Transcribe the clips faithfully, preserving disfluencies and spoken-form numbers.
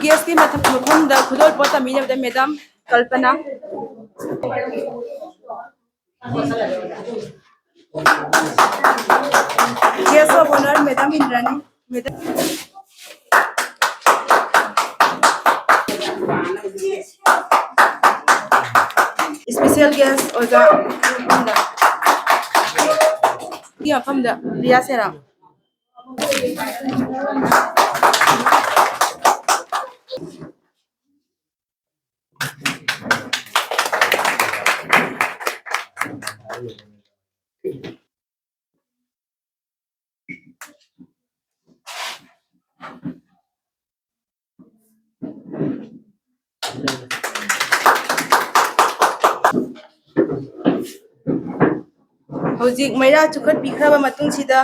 ꯒꯦꯁꯀꯤ ꯃꯊꯛ ꯃꯐꯝꯗ ꯈꯨꯗꯣꯜꯄꯣꯠ ꯇꯝꯕꯤꯅꯕꯗ madam Kalpana. Guest of honor, Madam Indrani. Madam. Special guest ꯑꯣꯖꯥ ꯃꯐꯝꯗ, ꯁꯤꯒꯤ ꯃꯐꯝꯗ ꯔꯤꯌꯥ ꯁꯦꯔꯥ꯫ ꯍꯧꯖꯤꯛ ꯃꯩꯔꯥ ꯆꯨꯈꯠꯄꯤꯈ꯭ꯔꯕ ꯃꯇꯨꯡꯁꯤꯗ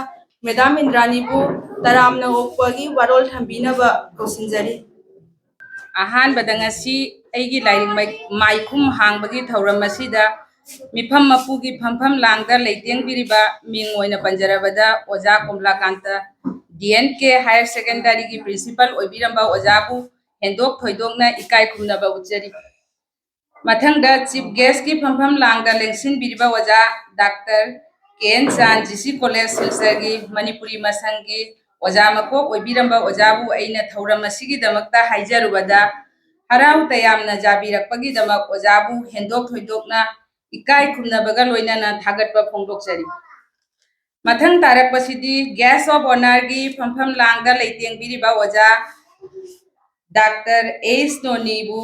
ꯃꯦꯗꯥꯝ ꯏꯟꯗ꯭ꯔꯥꯅꯤꯕꯨ ꯇꯔꯥꯝꯅ ꯑꯣꯛꯄꯒꯤ ꯋꯥꯔꯣꯜ ꯊꯝꯕꯤꯅꯕ ꯀꯧꯁꯤꯟꯖꯔꯤ꯫ ꯑꯍꯥꯟꯕꯗ ꯉꯁꯤ ꯑꯩꯒꯤ ꯂꯥꯏꯔꯤꯛ ꯃꯥꯏ-, ꯃꯥꯏꯈꯨꯝ ꯍꯥꯡꯕꯒꯤ ꯊꯧꯔꯝ ꯑꯁꯤꯗ ꯃꯤꯐꯝ ꯃꯄꯨꯒꯤ ꯐꯝꯐꯝ ꯂꯥꯡꯗ ꯂꯩꯇꯦꯡꯕꯤꯔꯤꯕ ꯃꯤꯡ ꯑꯣꯏꯅ ꯄꯟꯖꯔꯕꯗ ꯑꯣꯖꯥ ꯀꯣꯝꯂꯥꯀꯥꯟꯇ, ꯗꯤ ꯑꯦꯟ ꯀꯦ ꯍꯥꯌꯔ ꯁꯦꯀꯦꯟꯗꯔꯤꯒꯤ ꯄ꯭ꯔꯤꯟꯁꯤꯄꯥꯜ ꯑꯣꯏꯕꯤꯔꯝꯕ ꯑꯣꯖꯥꯕꯨ ꯍꯦꯟꯗꯣꯛ ꯊꯣꯏꯗꯣꯛꯅ ꯏꯀꯥꯏ ꯈꯨꯝꯅꯕ ꯎꯠꯆꯔꯤ꯫ ꯃꯊꯪꯗ ꯆꯤꯐ ꯒꯦꯁꯀꯤ ꯐꯝꯐꯝ ꯂꯥꯡꯗ ꯂꯦꯡꯁꯤꯟꯕꯤꯔꯤꯕ ꯑꯣꯖꯥ doctor K N Chan, G C college ꯁꯤꯜꯆꯔꯒꯤ ꯃꯅꯤꯄꯨꯔꯤ ꯃꯁꯪꯒꯤ ꯑꯣꯖꯥ ꯃꯀꯣꯛ ꯑꯣꯏꯕꯤꯔꯝꯕ ꯑꯣꯖꯥꯕꯨ ꯑꯩꯅ ꯊꯧꯔꯝ ꯑꯁꯤꯒꯤꯗꯃꯛꯇ ꯍꯥꯏꯖꯔꯨꯕꯗ ꯍꯔꯥꯎ ꯇꯌꯥꯝꯅ ꯌꯥꯕꯤꯔꯛꯄꯒꯤꯗꯃꯛ ꯑꯣꯖꯥꯕꯨ ꯍꯦꯟꯗꯣꯛ ꯊꯣꯏꯗꯣꯛꯅ ꯏꯀꯥꯏ ꯈꯨꯝꯅꯕꯒ ꯂꯣꯏꯅꯅ ꯊꯥꯒꯠꯄ ꯐꯣꯡꯗꯣꯛꯆꯔꯤ꯫ ꯃꯊꯪ ꯇꯥꯔꯛꯄꯁꯤꯗꯤ guest of honourꯒꯤ ꯐꯝꯐꯝ ꯂꯥꯡꯗ ꯂꯩꯇꯦꯡꯕꯤꯔꯤꯕ ꯑꯣꯖꯥ ꯗꯥꯛꯇꯔ ꯑꯦꯁ ꯅꯣꯅꯤꯕꯨ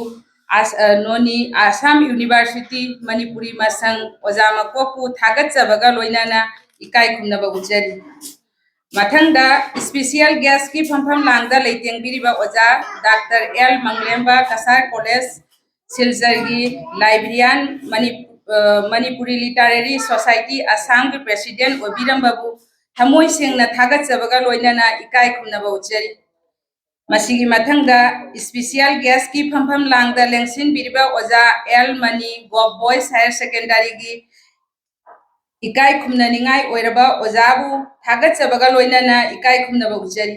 ꯑꯁ-, ꯑ, ꯅꯣꯅꯤ ꯑꯁꯥꯝ ꯌꯨꯅꯤꯚꯔꯁꯤꯇꯤ ꯃꯅꯤꯄꯨꯔꯤ ꯃꯁꯪ ꯑꯣꯖꯥ ꯃꯀꯣꯛꯄꯨ ꯊꯥꯒꯠꯆꯕꯒ ꯂꯣꯏꯅꯅ ꯏꯀꯥꯏ ꯈꯨꯝꯅꯕ ꯎꯠꯆꯔꯤ꯫ ꯃꯊꯪꯗ special guestꯀꯤ ꯐꯝꯐꯝ ꯂꯥꯡꯗ ꯂꯩꯇꯦꯡꯕꯤꯔꯤꯕ ꯑꯣꯖꯥ doctor L Manglemba, Cachar college ꯁꯤꯜꯆꯔꯒꯤ librarian, ꯃꯅꯤ-, ꯑ, ꯃꯅꯤꯄꯨꯔꯤ ꯂꯤꯇꯔꯦꯔꯤ ꯁꯣꯁꯥꯏꯇꯤ ꯑꯁꯥꯝꯒꯤ ꯄ꯭ꯔꯦꯁꯤꯗꯦꯟ ꯑꯣꯏꯕꯤꯔꯝꯕꯕꯨ ꯊꯃꯣꯏ ꯁꯦꯡꯅ ꯊꯥꯒꯠꯆꯕꯒ ꯂꯣꯏꯅꯅ ꯏꯀꯥꯏ ꯈꯨꯝꯅꯕ ꯎꯠꯆꯔꯤ꯫ ꯃꯁꯤꯒꯤ ꯃꯊꯪꯗ special guestꯀꯤ ꯐꯝꯐꯝ ꯂꯥꯡꯗ ꯂꯦꯡꯁꯤꯟꯕꯤꯔꯤꯕ ꯑꯣꯖꯥ ꯑꯦꯜ ꯃꯅꯤ, ꯒꯣꯞ ꯕꯣꯏꯁ ꯍꯥꯌꯔ ꯁꯦꯀꯦꯟꯗꯔꯤꯒꯤ ꯏꯀꯥꯏ ꯈꯨꯝꯅꯅꯤꯡꯉꯥꯏ ꯑꯣꯏꯔꯕ ꯑꯣꯖꯥꯕꯨ ꯊꯥꯒꯠꯆꯕꯒ ꯂꯣꯏꯅꯅ ꯏꯀꯥꯏ ꯈꯨꯝꯅꯕ ꯎꯠꯆꯔꯤ꯫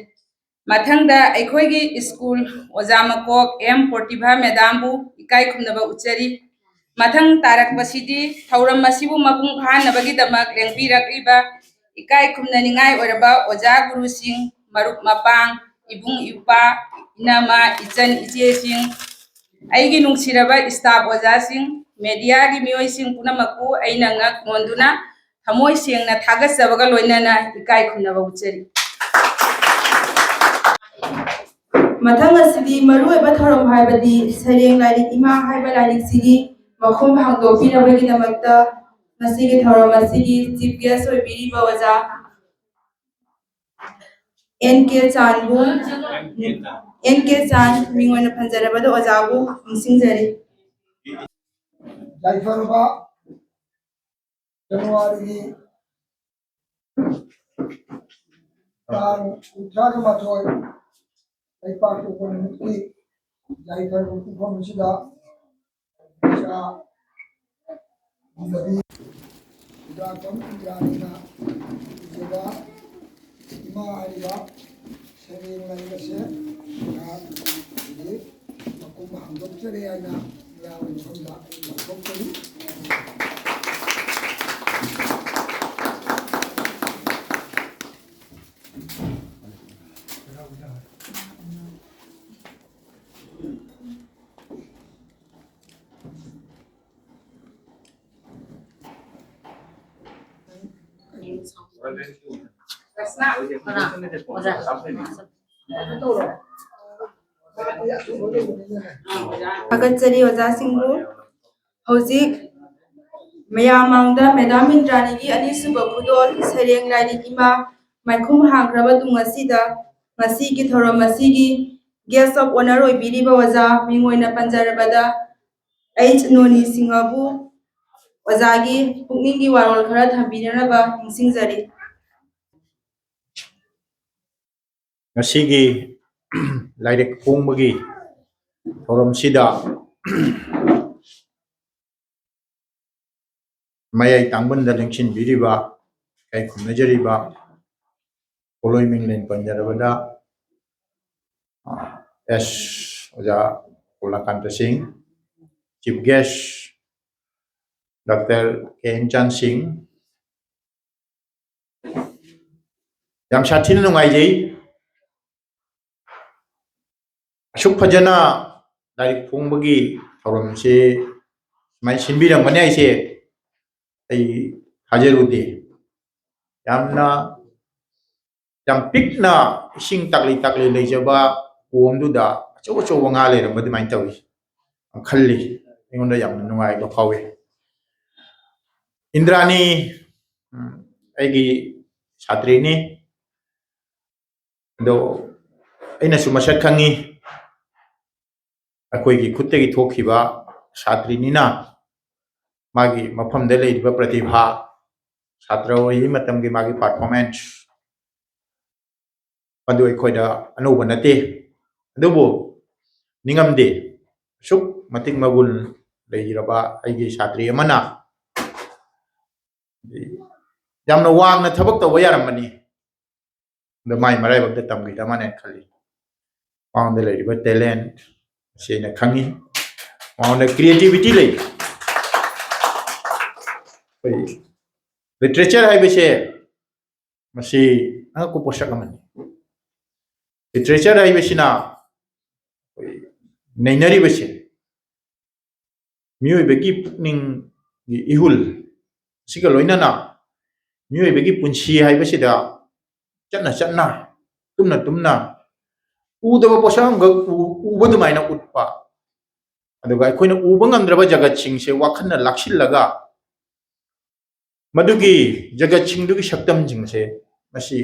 ꯃꯊꯪꯗ ꯑꯩꯈꯣꯏꯒꯤ ꯁ꯭ꯀꯨꯜ ꯑꯣꯖꯥ ꯃꯀꯣꯛ ꯑꯦꯝ ꯄ꯭ꯔꯣꯇꯤꯚꯥ ꯃꯦꯗꯥꯝꯕꯨ ꯏꯀꯥꯏ ꯈꯨꯝꯅꯕ ꯎꯠꯆꯔꯤ꯫ ꯃꯊꯪ ꯇꯥꯔꯛꯄꯁꯤꯗꯤ ꯊꯧꯔꯝ ꯑꯁꯤꯕꯨ ꯃꯄꯨꯡ ꯐꯥꯍꯟꯅꯕꯒꯤꯗꯃꯛ ꯂꯦꯡꯕꯤꯔꯛꯂꯤꯕ ꯏꯀꯥꯏ ꯈꯨꯝꯅꯅꯤꯡꯉꯥꯏ ꯑꯣꯏꯔꯕ ꯑꯣꯖꯥ ꯒꯨꯔꯨꯁꯤꯡ, ꯃꯔꯨꯞ ꯃꯄꯥꯡ, ꯏꯕꯨꯡ ꯏꯄ꯭ꯋꯥ, ꯏꯅꯝꯃ, ꯏꯆꯟ ꯏꯆꯦꯁꯤꯡ, ꯑꯩꯒꯤ ꯅꯨꯡꯁꯤꯔꯕ staff ꯑꯣꯖꯥꯁꯤꯡ, mediaꯒꯤ ꯃꯤꯑꯣꯏꯁꯤꯡ ꯄꯨꯝꯅꯃꯛꯄꯨ ꯑꯩꯅ ꯉꯛ ꯅꯣꯟꯗꯨꯅ ꯊꯃꯣꯏ ꯁꯦꯡꯅ ꯊꯥꯒꯠꯆꯕꯒ ꯂꯣꯏꯅꯅ ꯏꯀꯥꯏ ꯈꯨꯝꯅꯕ ꯎꯠꯆꯔꯤ꯫ ꯃꯊꯪ ꯑꯁꯤꯗꯤ ꯃꯔꯨꯑꯣꯏꯕ ꯊꯧꯔꯝ, ꯍꯥꯏꯕꯗꯤ ꯁꯩꯔꯦꯡ ꯂꯥꯏꯔꯤꯛ ꯏꯃꯥ ꯍꯥꯏꯕ ꯂꯥꯏꯔꯤꯛꯁꯤꯒꯤ ꯃꯈꯨꯝ ꯍꯥꯡꯗꯣꯛꯄꯤꯅꯕꯒꯤꯗꯃꯛꯇ ꯉꯁꯤꯒꯤ ꯊꯧꯔꯝ ꯑꯁꯤꯒꯤ chief guest ꯑꯣꯏꯕꯤꯔꯤꯕ ꯑꯣꯖꯥ ꯑꯦꯟ ꯀꯦ ꯆꯥꯟꯕꯨ, ꯑꯦꯟ ꯀꯦ ꯆꯥꯟ, ꯃꯤꯡ ꯑꯣꯏꯅ ꯄꯟꯖꯔꯕꯗ ꯑꯣꯖꯥꯕꯨ ꯅꯤꯡꯁꯤꯡꯖꯔꯤ꯫ ꯌꯥꯏꯐꯔꯕ ꯖꯅꯋꯥꯔꯤꯒꯤ ꯇꯥꯡ ꯀꯨꯟꯊ꯭ꯔꯥꯒ ꯃꯥꯊꯣꯏ, ꯂꯩꯄꯥꯛꯄꯣꯛꯄ ꯅꯨꯃꯤꯠꯀꯤ ꯌꯥꯏꯐꯔꯕ ꯄꯨꯡꯐꯝ ꯑꯁꯤꯗ ꯏꯆꯥ ꯅꯕꯤ ꯈꯨꯟꯗ꯭ꯔꯥꯛꯄꯝ ꯏꯟꯗ꯭ꯔꯥꯅꯤꯅ ꯏꯖꯕ ꯏꯃꯥ ꯍꯥꯏꯔꯤꯕ ꯁꯩꯔꯦꯡ ꯂꯩꯔꯤꯕꯁꯦ ꯑꯩꯍꯥꯛ ꯍꯧꯖꯤꯛ ꯃꯈꯨꯝ ꯍꯥꯡꯗꯣꯛꯆꯔꯦ ꯍꯥꯏꯅ ꯃꯌꯥꯝꯒꯤ ꯃꯐꯝꯗ ꯑꯩ ꯂꯥꯎꯊꯣꯛꯆꯔꯤ꯫ ꯊꯥꯒꯠꯆꯔꯤ ꯑꯣꯖꯥꯁꯤꯡꯕꯨ꯫ ꯊꯥꯒꯠꯆꯔꯤ ꯑꯣꯖꯥ꯫ ꯊꯥꯒꯠꯆꯔꯤ ꯑꯣꯖꯥꯁꯤꯡꯕꯨ꯫ ꯍꯧꯖꯤꯛ ꯃꯌꯥꯝ ꯃꯥꯡꯗ ꯃꯦꯗꯥꯝ ꯏꯟꯗ꯭ꯔꯥꯅꯤꯒꯤ ꯑꯅꯤꯁꯨꯕ ꯈꯨꯗꯣꯜ ꯁꯩꯔꯦꯡ ꯂꯥꯏꯔꯤꯛ ꯏꯃꯥ ꯃꯥꯏꯈꯨꯝ ꯍꯥꯡꯈ꯭ꯔꯕ ꯇꯨꯡ ꯑꯁꯤꯗ ꯉꯁꯤꯒꯤ ꯊꯧꯔꯝ ꯑꯁꯤꯒꯤ guest of honour ꯑꯣꯏꯕꯤꯔꯤꯕ ꯑꯣꯖꯥ, ꯃꯤꯡ ꯑꯣꯏꯅ ꯄꯟꯖꯔꯕꯗ ꯑꯩꯆ ꯅꯣꯅꯤ ꯁꯤꯡꯍꯕꯨ ꯑꯣꯖꯥꯒꯤ ꯄꯨꯛꯅꯤꯡꯒꯤ ꯋꯥꯔꯣꯜ ꯈꯔ ꯊꯝꯕꯤꯅꯅꯕ ꯅꯤꯡꯁꯤꯡꯖꯔꯤ꯫ ꯉꯁꯤꯒꯤ ꯂꯥꯏꯔꯤꯛ ꯐꯣꯡꯕꯒꯤ ꯊꯧꯔꯝꯁꯤꯗ ꯃꯌꯥꯏ ꯇꯥꯡꯕꯟꯗ ꯂꯦꯡꯁꯤꯟꯕꯤꯔꯤꯕ, ꯏꯀꯥꯏ ꯈꯨꯝꯅꯖꯔꯤꯕ ꯄꯣꯠꯂꯣꯏ ꯃꯤꯡꯂꯦꯟ ꯄꯟꯖꯔꯕꯗ ꯑꯦꯁ ꯑꯣꯖꯥ Kolakanta Singh, chief guest doctor K N Chan Singh, ꯌꯥꯝ ꯁꯥꯊꯤꯅ ꯅꯨꯡꯉꯥꯏꯖꯩ꯫ ꯑꯁꯨꯛ ꯐꯖꯅ ꯂꯥꯏꯔꯤꯛ ꯐꯣꯡꯕꯒꯤ ꯊꯧꯔꯝꯁꯤ ꯁꯨꯃꯥꯏꯅ ꯁꯤꯟꯕꯤꯔꯝꯒꯅꯤ ꯍꯥꯏꯁꯦ ꯑꯩ ꯊꯥꯖꯔꯨꯗꯦ꯫ ꯌꯥꯝꯅ, ꯌꯥꯝ ꯄꯤꯛꯅ ꯏꯁꯤꯡ ꯇꯥꯛꯂꯤ ꯇꯥꯛꯂꯤ ꯂꯩꯖꯕ ꯀꯣꯝꯗꯨꯗ ꯑꯆꯧ ꯑꯆꯧꯕ ꯉꯥ ꯂꯩꯔꯝꯕ ꯑꯗꯨꯃꯥꯏꯅ ꯇꯧꯏ, ꯈꯜꯂꯤ꯫ ꯑꯩꯉꯣꯟꯗ ꯌꯥꯝꯅ ꯅꯨꯡꯉꯥꯏꯕ ꯐꯥꯎꯏ꯫ ꯏꯟꯗ꯭ꯔꯥꯅꯤ, ꯎꯝ, ꯑꯩꯒꯤ ꯁꯥꯇ꯭ꯔꯤꯅꯤ꯫ ꯑꯗꯣ ꯑꯩꯅꯁꯨ ꯃꯁꯛ ꯈꯪꯉꯤ꯫ ꯑꯩꯈꯣꯏꯒꯤ ꯈꯨꯠꯇꯒꯤ ꯊꯣꯛꯈꯤꯕ ꯁꯥꯇ꯭ꯔꯤꯅꯤꯅ ꯃꯥꯒꯤ ꯃꯐꯝꯗ ꯂꯩꯔꯤꯕ ꯄ꯭ꯔꯇꯤꯚꯥ, ꯁꯥꯇ꯭ꯔ ꯑꯣꯏꯔꯤ ꯃꯇꯝꯒꯤ ꯃꯥꯒꯤ ꯄꯔꯐꯣꯔꯃꯦꯟꯁ, ꯃꯗꯨ ꯑꯩꯈꯣꯏꯗ ꯑꯅꯧꯕ ꯅꯠꯇꯦ꯫ ꯑꯗꯨꯕꯨ ꯅꯤꯡꯉꯝꯗꯦ, ꯑꯁꯨꯛ ꯃꯇꯤꯛ ꯃꯒꯨꯟ ꯂꯩꯔꯕ ꯑꯩꯒꯤ ꯁꯥꯇ꯭ꯔꯤ ꯑꯃꯅ ꯌꯥꯝꯅ ꯋꯥꯡꯅ ꯊꯕꯛ ꯇꯧꯕ ꯌꯥꯔꯝꯕꯅꯤ꯫ ꯑꯗꯣ ꯃꯥꯏ ꯃꯔꯥꯏꯕꯛꯇ ꯇꯝꯈꯤꯗꯕ ꯃꯥꯅ ꯈꯜꯂꯤ꯫ ꯃꯉꯣꯟꯗ ꯂꯩꯔꯤꯕ ꯇꯦꯂꯦꯟ ꯑꯁꯤ ꯑꯩꯅ ꯈꯪꯉꯤ꯫ ꯃꯉꯣꯟꯗ ꯀ꯭ꯔꯤꯌꯦꯇꯤꯚꯤꯇꯤ ꯂꯩ꯫ ꯑꯩꯈꯣꯏ ꯂꯤꯇꯔꯦꯆꯔ ꯍꯥꯏꯕꯁꯦ ꯃꯁꯤ ꯑꯉꯛꯄ ꯄꯣꯠꯁꯛ ꯑꯃꯅꯤ꯫ ꯂꯤꯇꯔꯦꯆꯔ ꯍꯥꯏꯕꯁꯤꯅ ꯑꯩꯈꯣꯏ ꯅꯩꯅꯔꯤꯕꯁꯦ ꯃꯤꯑꯣꯏꯕꯒꯤ ꯄꯨꯛꯅꯤꯡꯒꯤ ꯏꯍꯨꯜ ꯑꯁꯤꯒ ꯂꯣꯏꯅꯅ ꯃꯤꯑꯣꯏꯕꯒꯤ ꯄꯨꯟꯁꯤ ꯍꯥꯏꯕꯁꯤꯗ ꯆꯠꯅ ꯆꯠꯅ, ꯇꯨꯝꯅ ꯇꯨꯝꯅ ꯎꯗꯕ ꯄꯣꯠꯁꯛ ꯑꯃꯈꯛ ꯎ-, ꯎꯕ ꯑꯗꯨꯃꯥꯏꯅ ꯎꯠꯄ, ꯑꯗꯨꯒ ꯑꯩꯈꯣꯏꯅ ꯎꯕ ꯉꯝꯗ꯭ꯔꯕ ꯖꯒꯠꯁꯤꯡꯁꯦ ꯋꯥꯈꯜꯅ ꯂꯥꯛꯁꯤꯜꯂꯒ ꯃꯗꯨꯒꯤ ꯖꯒꯠꯁꯤꯡꯗꯨꯒꯤ ꯁꯛꯇꯝꯁꯤꯡꯁꯦ ꯃꯁꯤ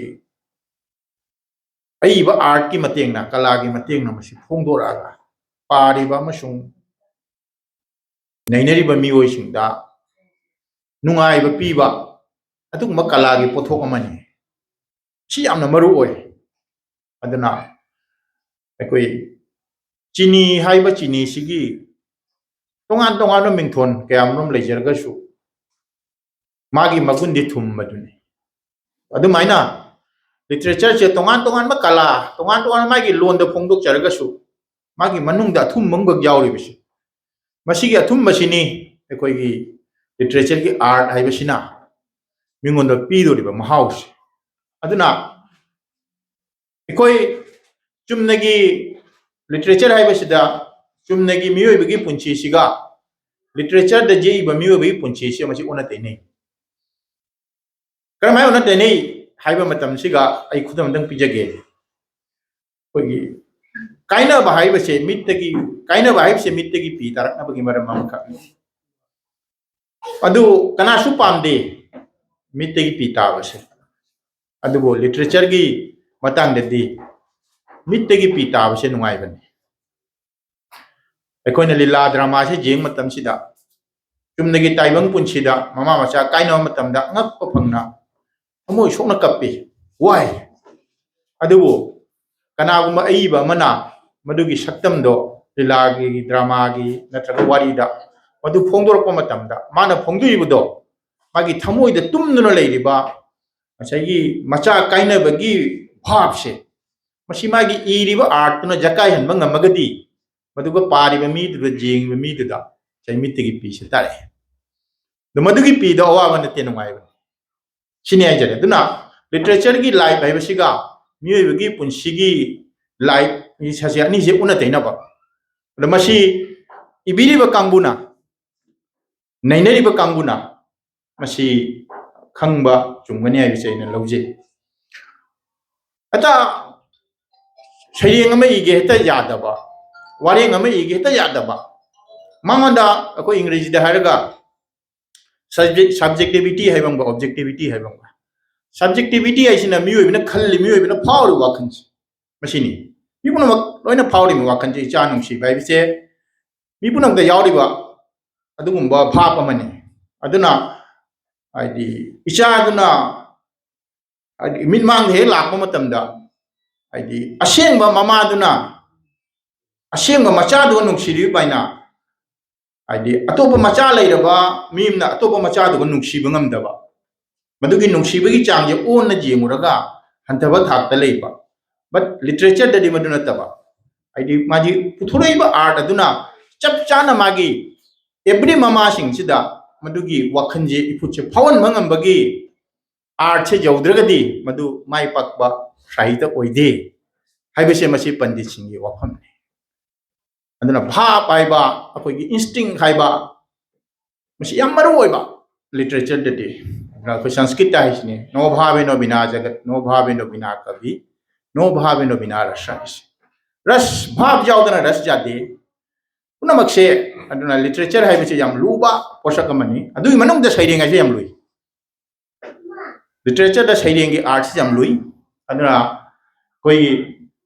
ꯑꯏꯕ ꯑꯥꯔꯠꯀꯤ ꯃꯇꯦꯡꯅ, ꯀꯂꯥꯒꯤ ꯃꯇꯦꯡꯅ ꯃꯁꯤ ꯐꯣꯡꯗꯣꯔꯛꯑꯒ ꯄꯥꯔꯤꯕ ꯑꯃꯁꯨꯡ ꯅꯩꯅꯔꯤꯕ ꯃꯤꯑꯣꯏꯁꯤꯡꯗ ꯅꯨꯡꯉꯥꯏꯕ ꯄꯤꯕ ꯑꯗꯨꯒꯨꯝꯕ ꯀꯂꯥꯒꯤ ꯄꯣꯠꯊꯣꯛ ꯑꯃꯅꯤ꯫ ꯁꯤ ꯌꯥꯝꯅ ꯃꯔꯨ ꯑꯣꯏ꯫ ꯑꯗꯨꯅ ꯑꯩꯈꯣꯏ ꯆꯤꯅꯤ ꯍꯥꯏꯕ ꯆꯤꯅꯤꯁꯤꯒꯤ ꯇꯣꯉꯥꯟ ꯇꯣꯉꯥꯟꯕ ꯃꯤꯡꯊꯣꯟ ꯀꯌꯥꯃꯔꯨꯝ ꯂꯩꯖꯔꯒꯁꯨ ꯃꯥꯒꯤ ꯃꯒꯨꯟꯗꯤ ꯊꯨꯝꯕꯗꯨꯅꯤ꯫ ꯑꯗꯨꯃꯥꯏꯅ ꯂꯤꯇꯔꯦꯆꯔꯁꯦ ꯇꯣꯉꯥꯟ ꯇꯣꯉꯥꯟꯕ ꯀꯂꯥ, ꯇꯣꯉꯥꯟ ꯇꯣꯉꯥꯟꯕ ꯃꯥꯒꯤ ꯂꯣꯟꯗ ꯐꯣꯡꯗꯣꯛꯆꯔꯒꯁꯨ, ꯃꯥꯒꯤ ꯃꯅꯨꯡꯗ ꯑꯊꯨꯝꯕ ꯑꯃꯈꯛ ꯌꯥꯎꯔꯤꯕꯁꯤ, ꯃꯁꯤꯒꯤ ꯑꯊꯨꯝꯕꯁꯤꯅꯤ ꯑꯩꯈꯣꯏꯒꯤ ꯂꯤꯇꯔꯦꯆꯔꯒꯤ ꯑꯥꯔꯠ ꯍꯥꯏꯕꯁꯤꯅ ꯃꯤꯉꯣꯟꯗ ꯄꯤꯗꯣꯔꯤꯕ ꯃꯍꯥꯎꯁꯦ꯫ ꯑꯗꯨꯅ ꯑꯩꯈꯣꯏ ꯆꯨꯝꯅꯒꯤ ꯂꯤꯇꯔꯦꯆꯔ ꯍꯥꯏꯕꯁꯤꯗ ꯆꯨꯝꯅꯒꯤ ꯃꯤꯑꯣꯏꯕꯒꯤ ꯄꯨꯟꯁꯤꯁꯤꯒ ꯂꯤꯇꯔꯦꯆꯔꯗ ꯌꯦꯛꯏꯕ ꯃꯤꯑꯣꯏꯕꯒꯤ ꯄꯨꯟꯁꯤꯁꯤ ꯃꯁꯤ ꯑꯣꯟꯅ ꯇꯩꯅꯩ꯫ ꯀꯔꯝꯍꯥꯏꯅ ꯑꯣꯟꯅ ꯇꯩꯅꯩ ꯍꯥꯏꯕ ꯃꯇꯝꯁꯤꯒ ꯑꯩ ꯈꯨꯗꯝ ꯑꯝꯇꯪ ꯄꯤꯖꯒꯦ꯫ ꯑꯩꯈꯣꯏꯒꯤ ꯀꯥꯏꯅꯕ ꯍꯥꯏꯕꯁꯦ ꯃꯤꯠꯇꯒꯤ, ꯀꯥꯏꯅꯕ ꯍꯥꯏꯕꯁꯦ ꯃꯤꯠꯇꯒꯤ ꯄꯤ ꯇꯥꯔꯛꯅꯕꯒꯤ ꯃꯔꯝ ꯑꯃꯈꯛꯅꯤ꯫ ꯑꯗꯨ ꯀꯅꯥꯁꯨ ꯄꯥꯝꯗꯦ ꯃꯤꯠꯇꯒꯤ ꯄꯤ ꯇꯥꯕꯁꯦ꯫ ꯑꯗꯨꯕꯨ ꯂꯤꯇꯔꯦꯆꯔꯒꯤ ꯃꯇꯥꯡꯗꯗꯤ ꯃꯤꯠꯇꯒꯤ ꯄꯤ ꯇꯥꯕꯁꯦ ꯅꯨꯡꯉꯥꯏꯕꯅꯤ꯫ ꯑꯩꯈꯣꯏꯅ ꯂꯤꯂꯥ ꯗ꯭ꯔꯃꯥꯁꯦ ꯌꯦꯡꯕ ꯃꯇꯝꯁꯤꯗ ꯆꯨꯝꯅꯒꯤ ꯇꯥꯏꯕꯪ ꯄꯨꯟꯁꯤꯗ ꯃꯃꯥ ꯃꯆꯥ ꯀꯥꯏꯅꯕ ꯃꯇꯝꯗ ꯑꯉꯛꯄ ꯐꯪꯅ ꯊꯃꯣꯏ ꯁꯣꯛꯅ ꯀꯞꯄꯤ, ꯋꯥꯏ꯫ ꯑꯗꯨꯕꯨ ꯀꯅꯥꯒꯨꯝꯕ ꯑꯏꯕ ꯑꯃꯅ ꯃꯗꯨꯒꯤ ꯁꯛꯇꯝꯗꯣ ꯂꯤꯂꯥꯒꯤ, ꯗ꯭ꯔꯃꯥꯒꯤ ꯅꯠꯇ꯭ꯔꯒ ꯋꯥꯔꯤꯗ ꯃꯗꯨ ꯐꯣꯡꯗꯣꯔꯛꯄ ꯃꯇꯝꯗ ꯃꯥꯅ ꯐꯣꯡꯗꯣꯛꯏꯕꯗꯣ ꯃꯥꯒꯤ ꯊꯃꯣꯏꯗ ꯇꯨꯝꯗꯨꯅ ꯂꯩꯔꯤꯕ ꯉꯁꯥꯏꯒꯤ ꯃꯆꯥ ꯀꯥꯏꯅꯕꯒꯤ ꯚꯥꯕꯁꯦ, ꯃꯁꯤ ꯃꯥꯒꯤ ꯏꯔꯤꯕ ꯑꯥꯔꯠꯇꯨꯅ ꯖꯀꯥꯏꯍꯟꯕ ꯉꯝꯃꯒꯗꯤ ꯃꯗꯨꯒ ꯄꯥꯔꯤꯕ ꯃꯤꯗꯨꯗ, ꯌꯦꯡꯉꯤꯕ ꯃꯤꯗꯨꯗ ꯉꯁꯥꯏ ꯃꯤꯠꯇꯒꯤ ꯄꯤꯁꯦ ꯇꯥꯔꯛꯑꯦ꯫ ꯑꯗꯣ ꯃꯗꯨꯒꯤ ꯄꯤꯗꯣ ꯑꯋꯥꯕ ꯅꯠꯇꯦ, ꯅꯨꯡꯉꯥꯏꯕꯅꯤ꯫ ꯁꯤꯅꯤ ꯍꯥꯏꯖꯔꯦ꯫ ꯑꯗꯨꯅ ꯂꯤꯇꯔꯦꯆꯔꯒꯤ ꯂꯥꯏꯐ ꯍꯥꯏꯕꯁꯤꯒ ꯃꯤꯑꯣꯏꯕꯒꯤ ꯄꯨꯟꯁꯤꯒꯤ ꯂꯥꯏꯐ ꯁꯥꯁꯦ ꯑꯅꯤꯁꯦ ꯑꯣꯟꯅ ꯇꯩꯅꯕ꯫ ꯑꯗꯣ ꯃꯁꯤ ꯏꯕꯤꯔꯤꯕ ꯀꯥꯡꯕꯨꯅ, ꯅꯩꯅꯔꯤꯕ ꯀꯥꯡꯕꯨꯅ ꯃꯁꯤ ꯈꯪꯕ ꯆꯨꯝꯒꯅꯤ ꯍꯥꯏꯕꯁꯦ ꯑꯩꯅ ꯂꯧꯖꯩ꯫ ꯍꯦꯛꯇ ꯁꯩꯔꯦꯡ ꯑꯃ ꯏꯒꯦ ꯍꯦꯛꯇ ꯌꯥꯗꯕ, ꯋꯥꯔꯦꯡ ꯑꯃ ꯏꯒꯦ ꯍꯦꯛꯇ ꯌꯥꯗꯕ꯫ ꯃꯉꯣꯟꯗ ꯑꯩꯈꯣꯏ ꯏꯪꯒ꯭ꯔꯦꯖꯤꯗ ꯍꯥꯏꯔꯒ ꯁꯕꯖꯦꯛ, ꯁꯕꯖꯦꯛꯇꯤꯚꯤꯇꯤ ꯍꯥꯏꯕ ꯑꯃꯒ ꯑꯣꯕꯖꯦꯛꯇꯤꯚꯤꯇꯤ ꯍꯥꯏꯕ ꯑꯃꯒ꯫ ꯁꯕꯖꯦꯛꯇꯤꯚꯤꯇꯤ ꯍꯥꯏꯁꯤꯅ ꯃꯤꯑꯣꯏꯕꯅ ꯈꯜꯂꯤ, ꯃꯤꯑꯣꯏꯕꯅ ꯐꯥꯎꯔꯤꯕ ꯋꯥꯈꯜꯁꯦ ꯃꯁꯤꯅꯤ꯫ ꯃꯤ ꯄꯨꯝꯅꯃꯛ ꯂꯣꯏꯅ ꯐꯥꯎꯔꯤꯕ ꯋꯥꯈꯜꯁꯦ, ꯏꯆꯥ ꯅꯨꯡꯁꯤꯕ ꯍꯥꯏꯕꯁꯦ ꯃꯤ ꯄꯨꯝꯅꯃꯛꯇ ꯌꯥꯎꯔꯤꯕ ꯑꯗꯨꯒꯨꯝꯕ ꯚꯥꯕ ꯑꯃꯅꯤ꯫ ꯑꯗꯨꯅ ꯍꯥꯏꯗꯤ ꯏꯆꯥꯗꯨꯅ ꯍꯥꯏꯗꯤ ꯃꯤꯠꯃꯥꯡꯗ ꯍꯦꯛ ꯂꯥꯛꯄ ꯃꯇꯝꯗ ꯍꯥꯏꯗꯤ ꯑꯁꯦꯡꯕ ꯃꯃꯥꯗꯨꯅ ꯑꯁꯦꯡꯕ ꯃꯆꯥꯗꯨꯒ ꯅꯨꯡꯁꯤꯔꯤꯕ ꯑꯗꯨꯃꯥꯏꯅ ꯍꯥꯏꯗꯤ ꯑꯇꯣꯞꯄ ꯃꯆꯥ ꯂꯩꯔꯕ ꯃꯤ ꯑꯃꯅ ꯑꯇꯣꯞꯄ ꯃꯆꯥꯗꯨꯒ ꯅꯨꯡꯁꯤꯕ ꯉꯝꯗꯕ, ꯃꯗꯨꯒꯤ ꯅꯨꯡꯁꯤꯕꯒꯤ ꯆꯥꯡꯁꯦ ꯑꯣꯟꯅ ꯌꯦꯡꯉꯨꯔꯒ ꯍꯟꯊꯕ ꯊꯥꯛꯇ ꯂꯩꯕ꯫ But literature ꯗꯗꯤ ꯃꯗꯨ ꯅꯠꯇꯕ, ꯍꯥꯏꯗꯤ ꯃꯥꯒꯤ ꯄꯨꯊꯣꯔꯛꯏꯕ art ꯑꯗꯨꯅ ꯆꯞ ꯆꯥꯅ ꯃꯥꯒꯤ every ꯃꯃꯥꯁꯤꯡꯁꯤꯗ ꯃꯗꯨꯒꯤ ꯋꯥꯈꯜꯁꯦ, ꯏꯐꯨꯠꯁꯦ ꯐꯥꯎꯍꯟꯕ ꯉꯝꯕꯒꯤ art ꯁꯦ ꯌꯧꯗ꯭ꯔꯒꯗꯤ ꯃꯗꯨ ꯃꯥꯏ ꯄꯥꯛꯄ ꯁꯥꯍꯤꯇ ꯑꯣꯏꯗꯦ ꯍꯥꯏꯕꯁꯦ ꯃꯁꯤ ꯄꯟꯗꯤꯠꯁꯤꯡꯒꯤ ꯋꯥꯐꯝꯅꯤ꯫ ꯑꯗꯨꯅ ꯚꯥꯕ ꯍꯥꯏꯕ, ꯑꯩꯈꯣꯏꯒꯤ instinct ꯍꯥꯏꯕ, ꯃꯁꯤ ꯌꯥꯝ ꯃꯔꯨ ꯑꯣꯏꯕ literature ꯗꯗꯤ꯫ ꯑꯗꯨꯅ ꯑꯩꯈꯣꯏ ꯁꯪꯁꯀ꯭ꯔꯤꯠꯇ ꯍꯥꯏꯁꯤꯅꯤ, "ꯅꯣ ꯚꯥꯕꯦꯅꯣ ꯕꯤꯅꯥ ꯖꯒꯠ, ꯅꯣ ꯚꯥꯕꯦꯅꯣ ꯕꯤꯅꯥ ꯀꯕꯤ, ꯅꯣ ꯚꯥꯕꯦꯅꯣ ꯕꯤꯅꯥ ꯔꯁ" ꯍꯥꯏꯁꯦ꯫ ꯔꯁ, ꯚꯥꯕ ꯌꯥꯎꯗꯅ ꯔꯁ ꯌꯥꯗꯦ꯫ ꯄꯨꯝꯅꯃꯛꯁꯦ, ꯑꯗꯨꯅ literature ꯍꯥꯏꯕꯁꯤ ꯌꯥꯝ ꯂꯨꯕ ꯄꯣꯠꯁꯛ ꯑꯃꯅꯤ꯫ ꯑꯗꯨꯒꯤ ꯃꯅꯨꯡꯗ ꯁꯩꯔꯦꯡ ꯍꯥꯏꯁꯦ ꯌꯥꯝ ꯂꯨꯏ꯫ Literature ꯗ ꯁꯩꯔꯦꯡꯒꯤ art ꯁꯤ ꯌꯥꯝ ꯂꯨꯏ꯫ ꯑꯗꯨꯅ ꯑꯩꯈꯣꯏꯒꯤ,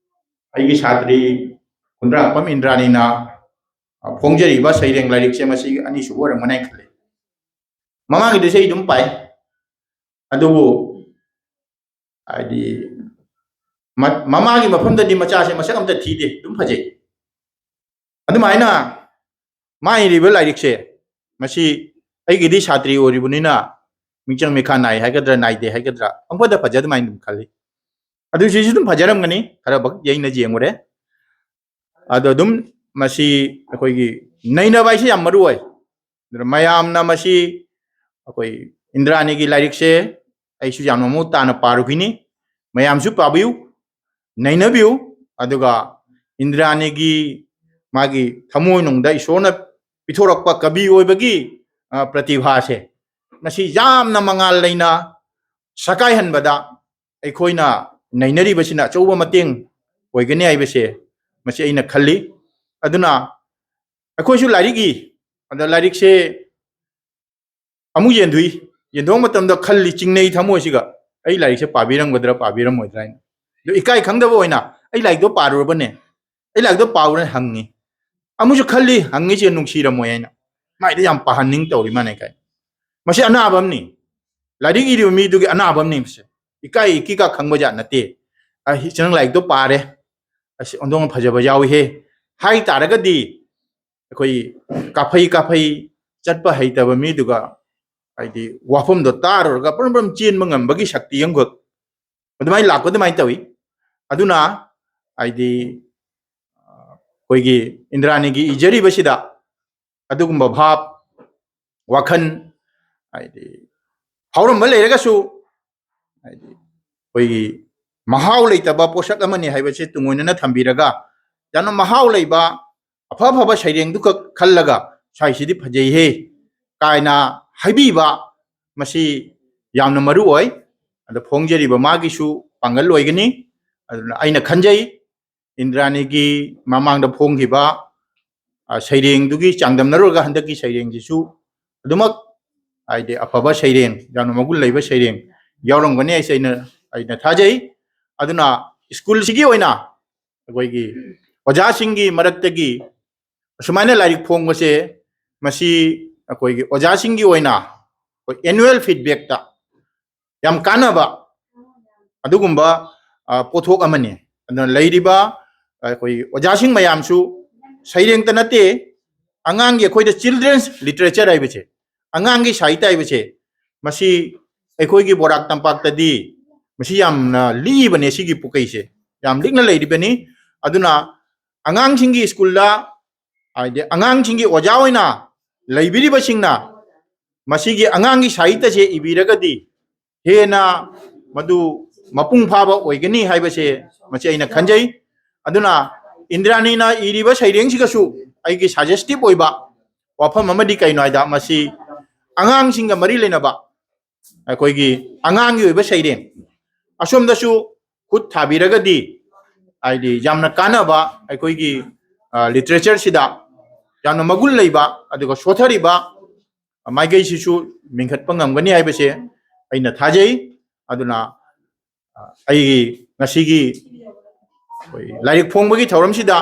ꯑꯩꯒꯤ ꯁꯥꯇ꯭ꯔꯤ ꯀꯨꯟꯗ꯭ꯔꯥꯛꯄꯝ ꯏꯟꯗ꯭ꯔꯥꯅꯤꯅ, ꯑ, ꯐꯣꯡꯖꯔꯤꯕ ꯁꯩꯔꯦꯡ ꯂꯥꯏꯔꯤꯛꯁꯦ ꯃꯁꯤ ꯑꯅꯤꯁꯨꯕ ꯑꯣꯏꯔꯝꯒꯅꯤ ꯍꯥꯏꯅ ꯈꯜꯂꯤ꯫ ꯃꯃꯥꯡꯒꯤꯗꯨꯁꯨ ꯑꯩ ꯑꯗꯨꯝ ꯄꯥꯏ, ꯑꯗꯨꯕꯨ ꯍꯥꯏꯗꯤ ꯃ-, ꯃꯃꯥꯒꯤ ꯃꯐꯝꯗꯗꯤ ꯃꯆꯥꯁꯦ ꯃꯁꯛ ꯑꯝꯇ ꯊꯤꯗꯦ, ꯑꯗꯨꯝ ꯐꯖꯩ꯫ ꯑꯗꯨꯃꯥꯏꯅ ꯃꯥ ꯏꯔꯤꯕ ꯂꯥꯏꯔꯤꯛꯁꯦ, ꯃꯁꯤ ꯑꯩꯒꯤꯗꯤ ꯁꯥꯇ꯭ꯔꯤ ꯑꯣꯏꯔꯤꯕꯅꯤꯅ ꯃꯤꯡꯆꯪ ꯃꯤꯈꯥ ꯅꯥꯏ ꯍꯥꯏꯒꯗ꯭ꯔꯥ, ꯅꯥꯏꯗꯦ ꯍꯥꯏꯒꯗ꯭ꯔꯥ, ꯄꯪꯐꯗ ꯐꯖ ꯑꯗꯨꯃꯥꯏꯅ ꯑꯗꯨꯝ ꯈꯜꯂꯤ꯫ ꯑꯗꯨ ꯁꯤꯁꯨ ꯑꯗꯨꯝ ꯐꯖꯔꯝꯒꯅꯤ, ꯈꯔ ꯕꯛ ꯌꯩꯅ ꯌꯦꯡꯉꯨꯔꯦ꯫ ꯑꯗꯣ ꯑꯗꯨꯝ ꯃꯁꯤ ꯑꯩꯈꯣꯏꯒꯤ ꯅꯩꯅꯕ ꯍꯥꯏꯁꯤ ꯌꯥꯝ ꯃꯔꯨ ꯑꯣꯏ꯫ ꯑꯗꯨꯅ ꯃꯌꯥꯝꯅ ꯃꯁꯤ ꯑꯩꯈꯣꯏ ꯏꯟꯗ꯭ꯔꯥꯅꯤꯒꯤ ꯂꯥꯏꯔꯤꯛꯁꯦ ꯑꯩꯁꯨ ꯌꯥꯝꯅ ꯃꯃꯨꯠ ꯇꯥꯅ ꯄꯥꯔꯨꯈꯤꯅꯤ꯫ ꯃꯌꯥꯝꯁꯨ ꯄꯥꯕꯤꯌꯨ, ꯅꯩꯅꯕꯤꯌꯨ꯫ ꯑꯗꯨꯒ ꯏꯟꯗ꯭ꯔꯥꯅꯤꯒꯤ ꯃꯥꯒꯤ ꯊꯃꯣꯏꯅꯨꯡꯗ ꯏꯁꯣꯔꯅ ꯄꯤꯊꯣꯔꯛꯄ ꯀꯕꯤ ꯑꯣꯏꯕꯒꯤ, ꯑ, ꯄ꯭ꯔꯇꯤꯚꯥꯁꯦ, ꯃꯁꯤ ꯌꯥꯝꯅ ꯃꯉꯥꯜ ꯂꯩꯅ ꯁꯀꯥꯏꯍꯟꯕꯗ ꯑꯩꯈꯣꯏꯅ ꯅꯩꯅꯔꯤꯕꯁꯤꯅ ꯑꯆꯧꯕ ꯃꯇꯦꯡ ꯑꯣꯏꯒꯅꯤ ꯍꯥꯏꯕꯁꯦ ꯃꯁꯤ ꯑꯩꯅ ꯈꯜꯂꯤ꯫ ꯑꯗꯨꯅ ꯑꯩꯈꯣꯏꯁꯨ ꯂꯥꯏꯔꯤꯛ ꯏ, ꯑꯗ ꯂꯥꯏꯔꯤꯛꯁꯦ ꯑꯃꯨꯛ ꯌꯦꯟꯊꯣꯛꯏ꯫ ꯌꯦꯟꯊꯣꯛꯄ ꯃꯇꯝꯗ ꯈꯜꯂꯤ, ꯆꯤꯡꯅꯩ ꯊꯃꯣꯏꯁꯤꯒ, "ꯑꯩ ꯂꯥꯏꯔꯤꯛꯁꯦ ꯄꯥꯕꯤꯔꯝꯒꯗ꯭ꯔꯥ, ꯄꯥꯕꯤꯔꯝꯃꯣꯏꯗ꯭ꯔꯥ" ꯍꯥꯏꯅ꯫ ꯑꯗꯨ ꯏꯀꯥꯏ ꯈꯪꯗꯕ ꯑꯣꯏꯅ, "ꯑꯩ ꯂꯥꯏꯔꯤꯛꯇꯣ ꯄꯥꯔꯨꯔꯕꯅꯦ, ꯑꯩ ꯂꯥꯏꯔꯤꯛꯇꯣ ꯄꯥꯎꯔꯦ" ꯍꯪꯉꯤ꯫ ꯑꯃꯨꯛꯁꯨ ꯈꯜꯂꯤ, "ꯍꯪꯉꯤꯁꯦ ꯅꯨꯡꯁꯤꯔꯝꯃꯣꯏ" ꯍꯥꯏꯅ, "ꯃꯥꯏꯗꯤ ꯌꯥꯝ ꯄꯥꯍꯟꯅꯤꯡ ꯇꯧꯔꯤ ꯃꯥꯅꯦ" ꯀꯥꯏ꯫ ꯃꯁꯤ ꯑꯅꯥꯕ ꯑꯃꯅꯤ꯫ ꯂꯥꯏꯔꯤꯛ ꯏꯔꯤꯕ ꯃꯤꯗꯨꯒꯤ ꯑꯅꯥꯕ ꯑꯃꯅꯤ ꯃꯁꯤ꯫ ꯏꯀꯥꯏ ꯏꯀꯤꯀꯥ ꯈꯪꯕ ꯖꯥꯠ ꯅꯠꯇꯦ꯫ "ꯑꯁꯤ ꯅꯪ ꯂꯥꯏꯔꯤꯛꯇꯣ ꯄꯥꯔꯦ, ꯑꯁꯤ ꯑꯣꯟꯊꯣꯛꯅ ꯐꯖꯕ ꯌꯥꯎꯏꯍꯦ" ꯍꯥꯏ ꯇꯥꯔꯒꯗꯤ, ꯑꯩꯈꯣꯏ ꯀꯥꯐꯩ ꯀꯥꯐꯩ ꯆꯠꯄ ꯍꯩꯇꯕ ꯃꯤꯗꯨꯒ, ꯍꯥꯏꯗꯤ, ꯋꯥꯐꯝꯗꯣ ꯇꯥꯔꯨꯔꯒ ꯄ꯭ꯔꯝ ꯄ꯭ꯔꯝ ꯆꯦꯟꯕ ꯉꯝꯕꯒꯤ ꯁꯛꯇꯤ ꯑꯃꯈꯛ ꯑꯗꯨꯃꯥꯏꯅ ꯂꯥꯛꯄ ꯑꯗꯨꯃꯥꯏꯅ ꯇꯧꯏ꯫ ꯑꯗꯨꯅ ꯍꯥꯏꯗꯤ ꯑꯩꯈꯣꯏꯒꯤ ꯏꯟꯗ꯭ꯔꯥꯅꯤꯒꯤ ꯏꯖꯔꯤꯕꯁꯤꯗ ꯑꯗꯨꯒꯨꯝꯕ ꯚꯥꯕ, ꯋꯥꯈꯜ, ꯍꯥꯏꯗꯤ ꯐꯥꯎꯔꯝꯕ ꯂꯩꯔꯒꯁꯨ, ꯍꯥꯏꯗꯤ ꯑꯩꯈꯣꯏꯒꯤ ꯃꯍꯥꯎ ꯂꯩꯇꯕ ꯄꯣꯠꯁꯛ ꯑꯃꯅꯤ ꯍꯥꯏꯕꯁꯦ ꯇꯨꯡ ꯑꯣꯏꯅꯅ ꯊꯝꯕꯤꯔꯒ, ꯌꯥꯝꯅ ꯃꯍꯥꯎ ꯂꯩꯕ ꯑꯐ ꯑꯐꯕ ꯁꯩꯔꯦꯡꯗꯨꯈꯛ ꯈꯜꯂꯒ ꯁ꯭ꯋꯥꯏꯁꯤꯗꯤ ꯐꯖꯩꯍꯦ ꯀꯥꯏꯅ ꯍꯥꯏꯕꯤꯕ, ꯃꯁꯤ ꯌꯥꯝꯅ ꯃꯔꯨ ꯑꯣꯏ꯫ ꯑꯗ ꯐꯣꯡꯖꯔꯤꯕ ꯃꯥꯒꯤꯁꯨ ꯄꯥꯡꯒꯜ ꯑꯣꯏꯒꯅꯤ꯫ ꯑꯗꯨꯅ ꯑꯩꯅ ꯈꯟꯖꯩ, ꯏꯟꯗ꯭ꯔꯥꯅꯤꯒꯤ ꯃꯃꯥꯡꯗ ꯐꯣꯡꯈꯤꯕ, ꯑ, ꯁꯩꯔꯦꯡꯗꯨꯒꯤ ꯆꯥꯡꯗꯝꯅꯔꯨꯔꯒ ꯍꯟꯗꯛꯀꯤ ꯁꯩꯔꯦꯡꯁꯤꯁꯨ ꯑꯗꯨꯃꯛ ꯍꯥꯏꯗꯤ ꯑꯐꯕ ꯁꯩꯔꯦꯡ, ꯌꯥꯝꯅ ꯃꯒꯨꯟ ꯂꯩꯕ ꯁꯩꯔꯦꯡ ꯌꯥꯎꯔꯝꯒꯅꯤ ꯍꯥꯏꯁꯦ ꯑꯩꯅ, ꯑꯩꯅ ꯊꯥꯖꯩ꯫ ꯑꯗꯨꯅ ꯁ꯭ꯀꯨꯜꯁꯤꯒꯤ ꯑꯣꯏꯅ ꯑꯩꯈꯣꯏꯒꯤ ꯑꯣꯖꯥꯁꯤꯡꯒꯤ ꯃꯔꯛꯇꯒꯤ ꯑꯁꯨꯃꯥꯏꯅ ꯂꯥꯏꯔꯤꯛ ꯐꯣꯡꯕꯁꯦ, ꯃꯁꯤ ꯑꯩꯈꯣꯏꯒꯤ ꯑꯣꯖꯥꯁꯤꯡꯒꯤ ꯑꯣꯏꯅ ꯑꯩꯈꯣꯏ annual feedbackꯇ ꯌꯥꯝ ꯀꯥꯟꯅꯕ ꯑꯗꯨꯒꯨꯝꯕ, ꯑ, ꯄꯣꯠꯊꯣꯛ ꯑꯃꯅꯤ꯫ ꯑꯗꯨꯅ ꯂꯩꯔꯤꯕ ꯑꯩꯈꯣꯏ ꯑꯣꯖꯥꯁꯤꯡ ꯃꯌꯥꯝꯁꯨ ꯁꯩꯔꯦꯡꯇ ꯅꯠꯇꯦ, ꯑꯉꯥꯡꯒꯤ ꯑꯩꯈꯣꯏꯗ children's literature ꯍꯥꯏꯕꯁꯦ, ꯑꯉꯥꯡꯒꯤ ꯁꯥꯍꯤꯇ꯭ꯌ ꯍꯥꯏꯕꯁꯦ, ꯃꯁꯤ ꯑꯩꯈꯣꯏꯒꯤ ꯕꯣꯔꯥꯛ ꯇꯝꯄꯥꯛꯇꯗꯤ ꯃꯁꯤ ꯌꯥꯝꯅ ꯂꯤꯛꯏꯕꯅꯦ, ꯁꯤꯒꯤ ꯄꯨꯀꯩꯁꯦ ꯌꯥꯝ ꯂꯤꯛꯅ ꯂꯩꯔꯤꯕꯅꯤ꯫ ꯑꯗꯨꯅ ꯑꯉꯥꯡꯁꯤꯡꯒꯤ ꯁ꯭ꯀꯨꯜꯗ, ꯍꯥꯏꯗꯤ ꯑꯉꯥꯡꯁꯤꯡꯒꯤ ꯑꯣꯖꯥ ꯑꯣꯏꯅ ꯂꯩꯕꯤꯔꯤꯕꯁꯤꯡꯅ ꯃꯁꯤꯒꯤ ꯑꯉꯥꯡꯒꯤ ꯁꯥꯍꯤꯇ꯭ꯌꯁꯦ ꯏꯕꯤꯔꯒꯗꯤ ꯍꯦꯟꯅ ꯃꯗꯨ ꯃꯄꯨꯡ ꯐꯥꯕ ꯑꯣꯏꯒꯅꯤ ꯍꯥꯏꯕꯁꯦ ꯃꯁꯤ ꯑꯩꯅ ꯈꯟꯖꯩ꯫ ꯑꯗꯨꯅ ꯏꯟꯗ꯭ꯔꯥꯅꯤꯅ ꯏꯔꯤꯕ ꯁꯩꯔꯦꯡꯁꯤꯒꯁꯨ ꯑꯩꯒꯤ suggestive ꯑꯣꯏꯕ ꯋꯥꯐꯝ ꯑꯃꯗꯤ ꯀꯩꯅꯣ ꯍꯥꯏꯗ, ꯃꯁꯤ ꯑꯉꯥꯡꯁꯤꯡꯒ ꯃꯔꯤ ꯂꯩꯅꯕ ꯑꯩꯈꯣꯏꯒꯤ ꯑꯉꯥꯡꯒꯤ ꯑꯣꯏꯕ ꯁꯩꯔꯦꯡ ꯑꯁꯣꯝꯗꯁꯨ ꯈꯨꯠ ꯊꯥꯕꯤꯔꯒꯗꯤ, ꯍꯥꯏꯗꯤ ꯌꯥꯝꯅ ꯀꯥꯟꯅꯕ ꯑꯩꯈꯣꯏꯒꯤ, ꯑ, literatureꯁꯤꯗ ꯌꯥꯝꯅ ꯃꯒꯨꯟ ꯂꯩꯕ, ꯑꯗꯨꯒ ꯁꯣꯊꯔꯤꯕ ꯃꯥꯏꯀꯩꯁꯤꯁꯨ ꯃꯦꯟꯈꯠꯄ ꯉꯝꯒꯅꯤ ꯍꯥꯏꯕꯁꯦ ꯑꯩꯅ ꯊꯥꯖꯩ꯫ ꯑꯗꯨꯅ, ꯑ, ꯑꯩꯒꯤ ꯉꯁꯤꯒꯤ ꯑꯩꯈꯣꯏ ꯂꯥꯏꯔꯤꯛ ꯐꯣꯡꯕꯒꯤ ꯊꯧꯔꯝꯁꯤꯗ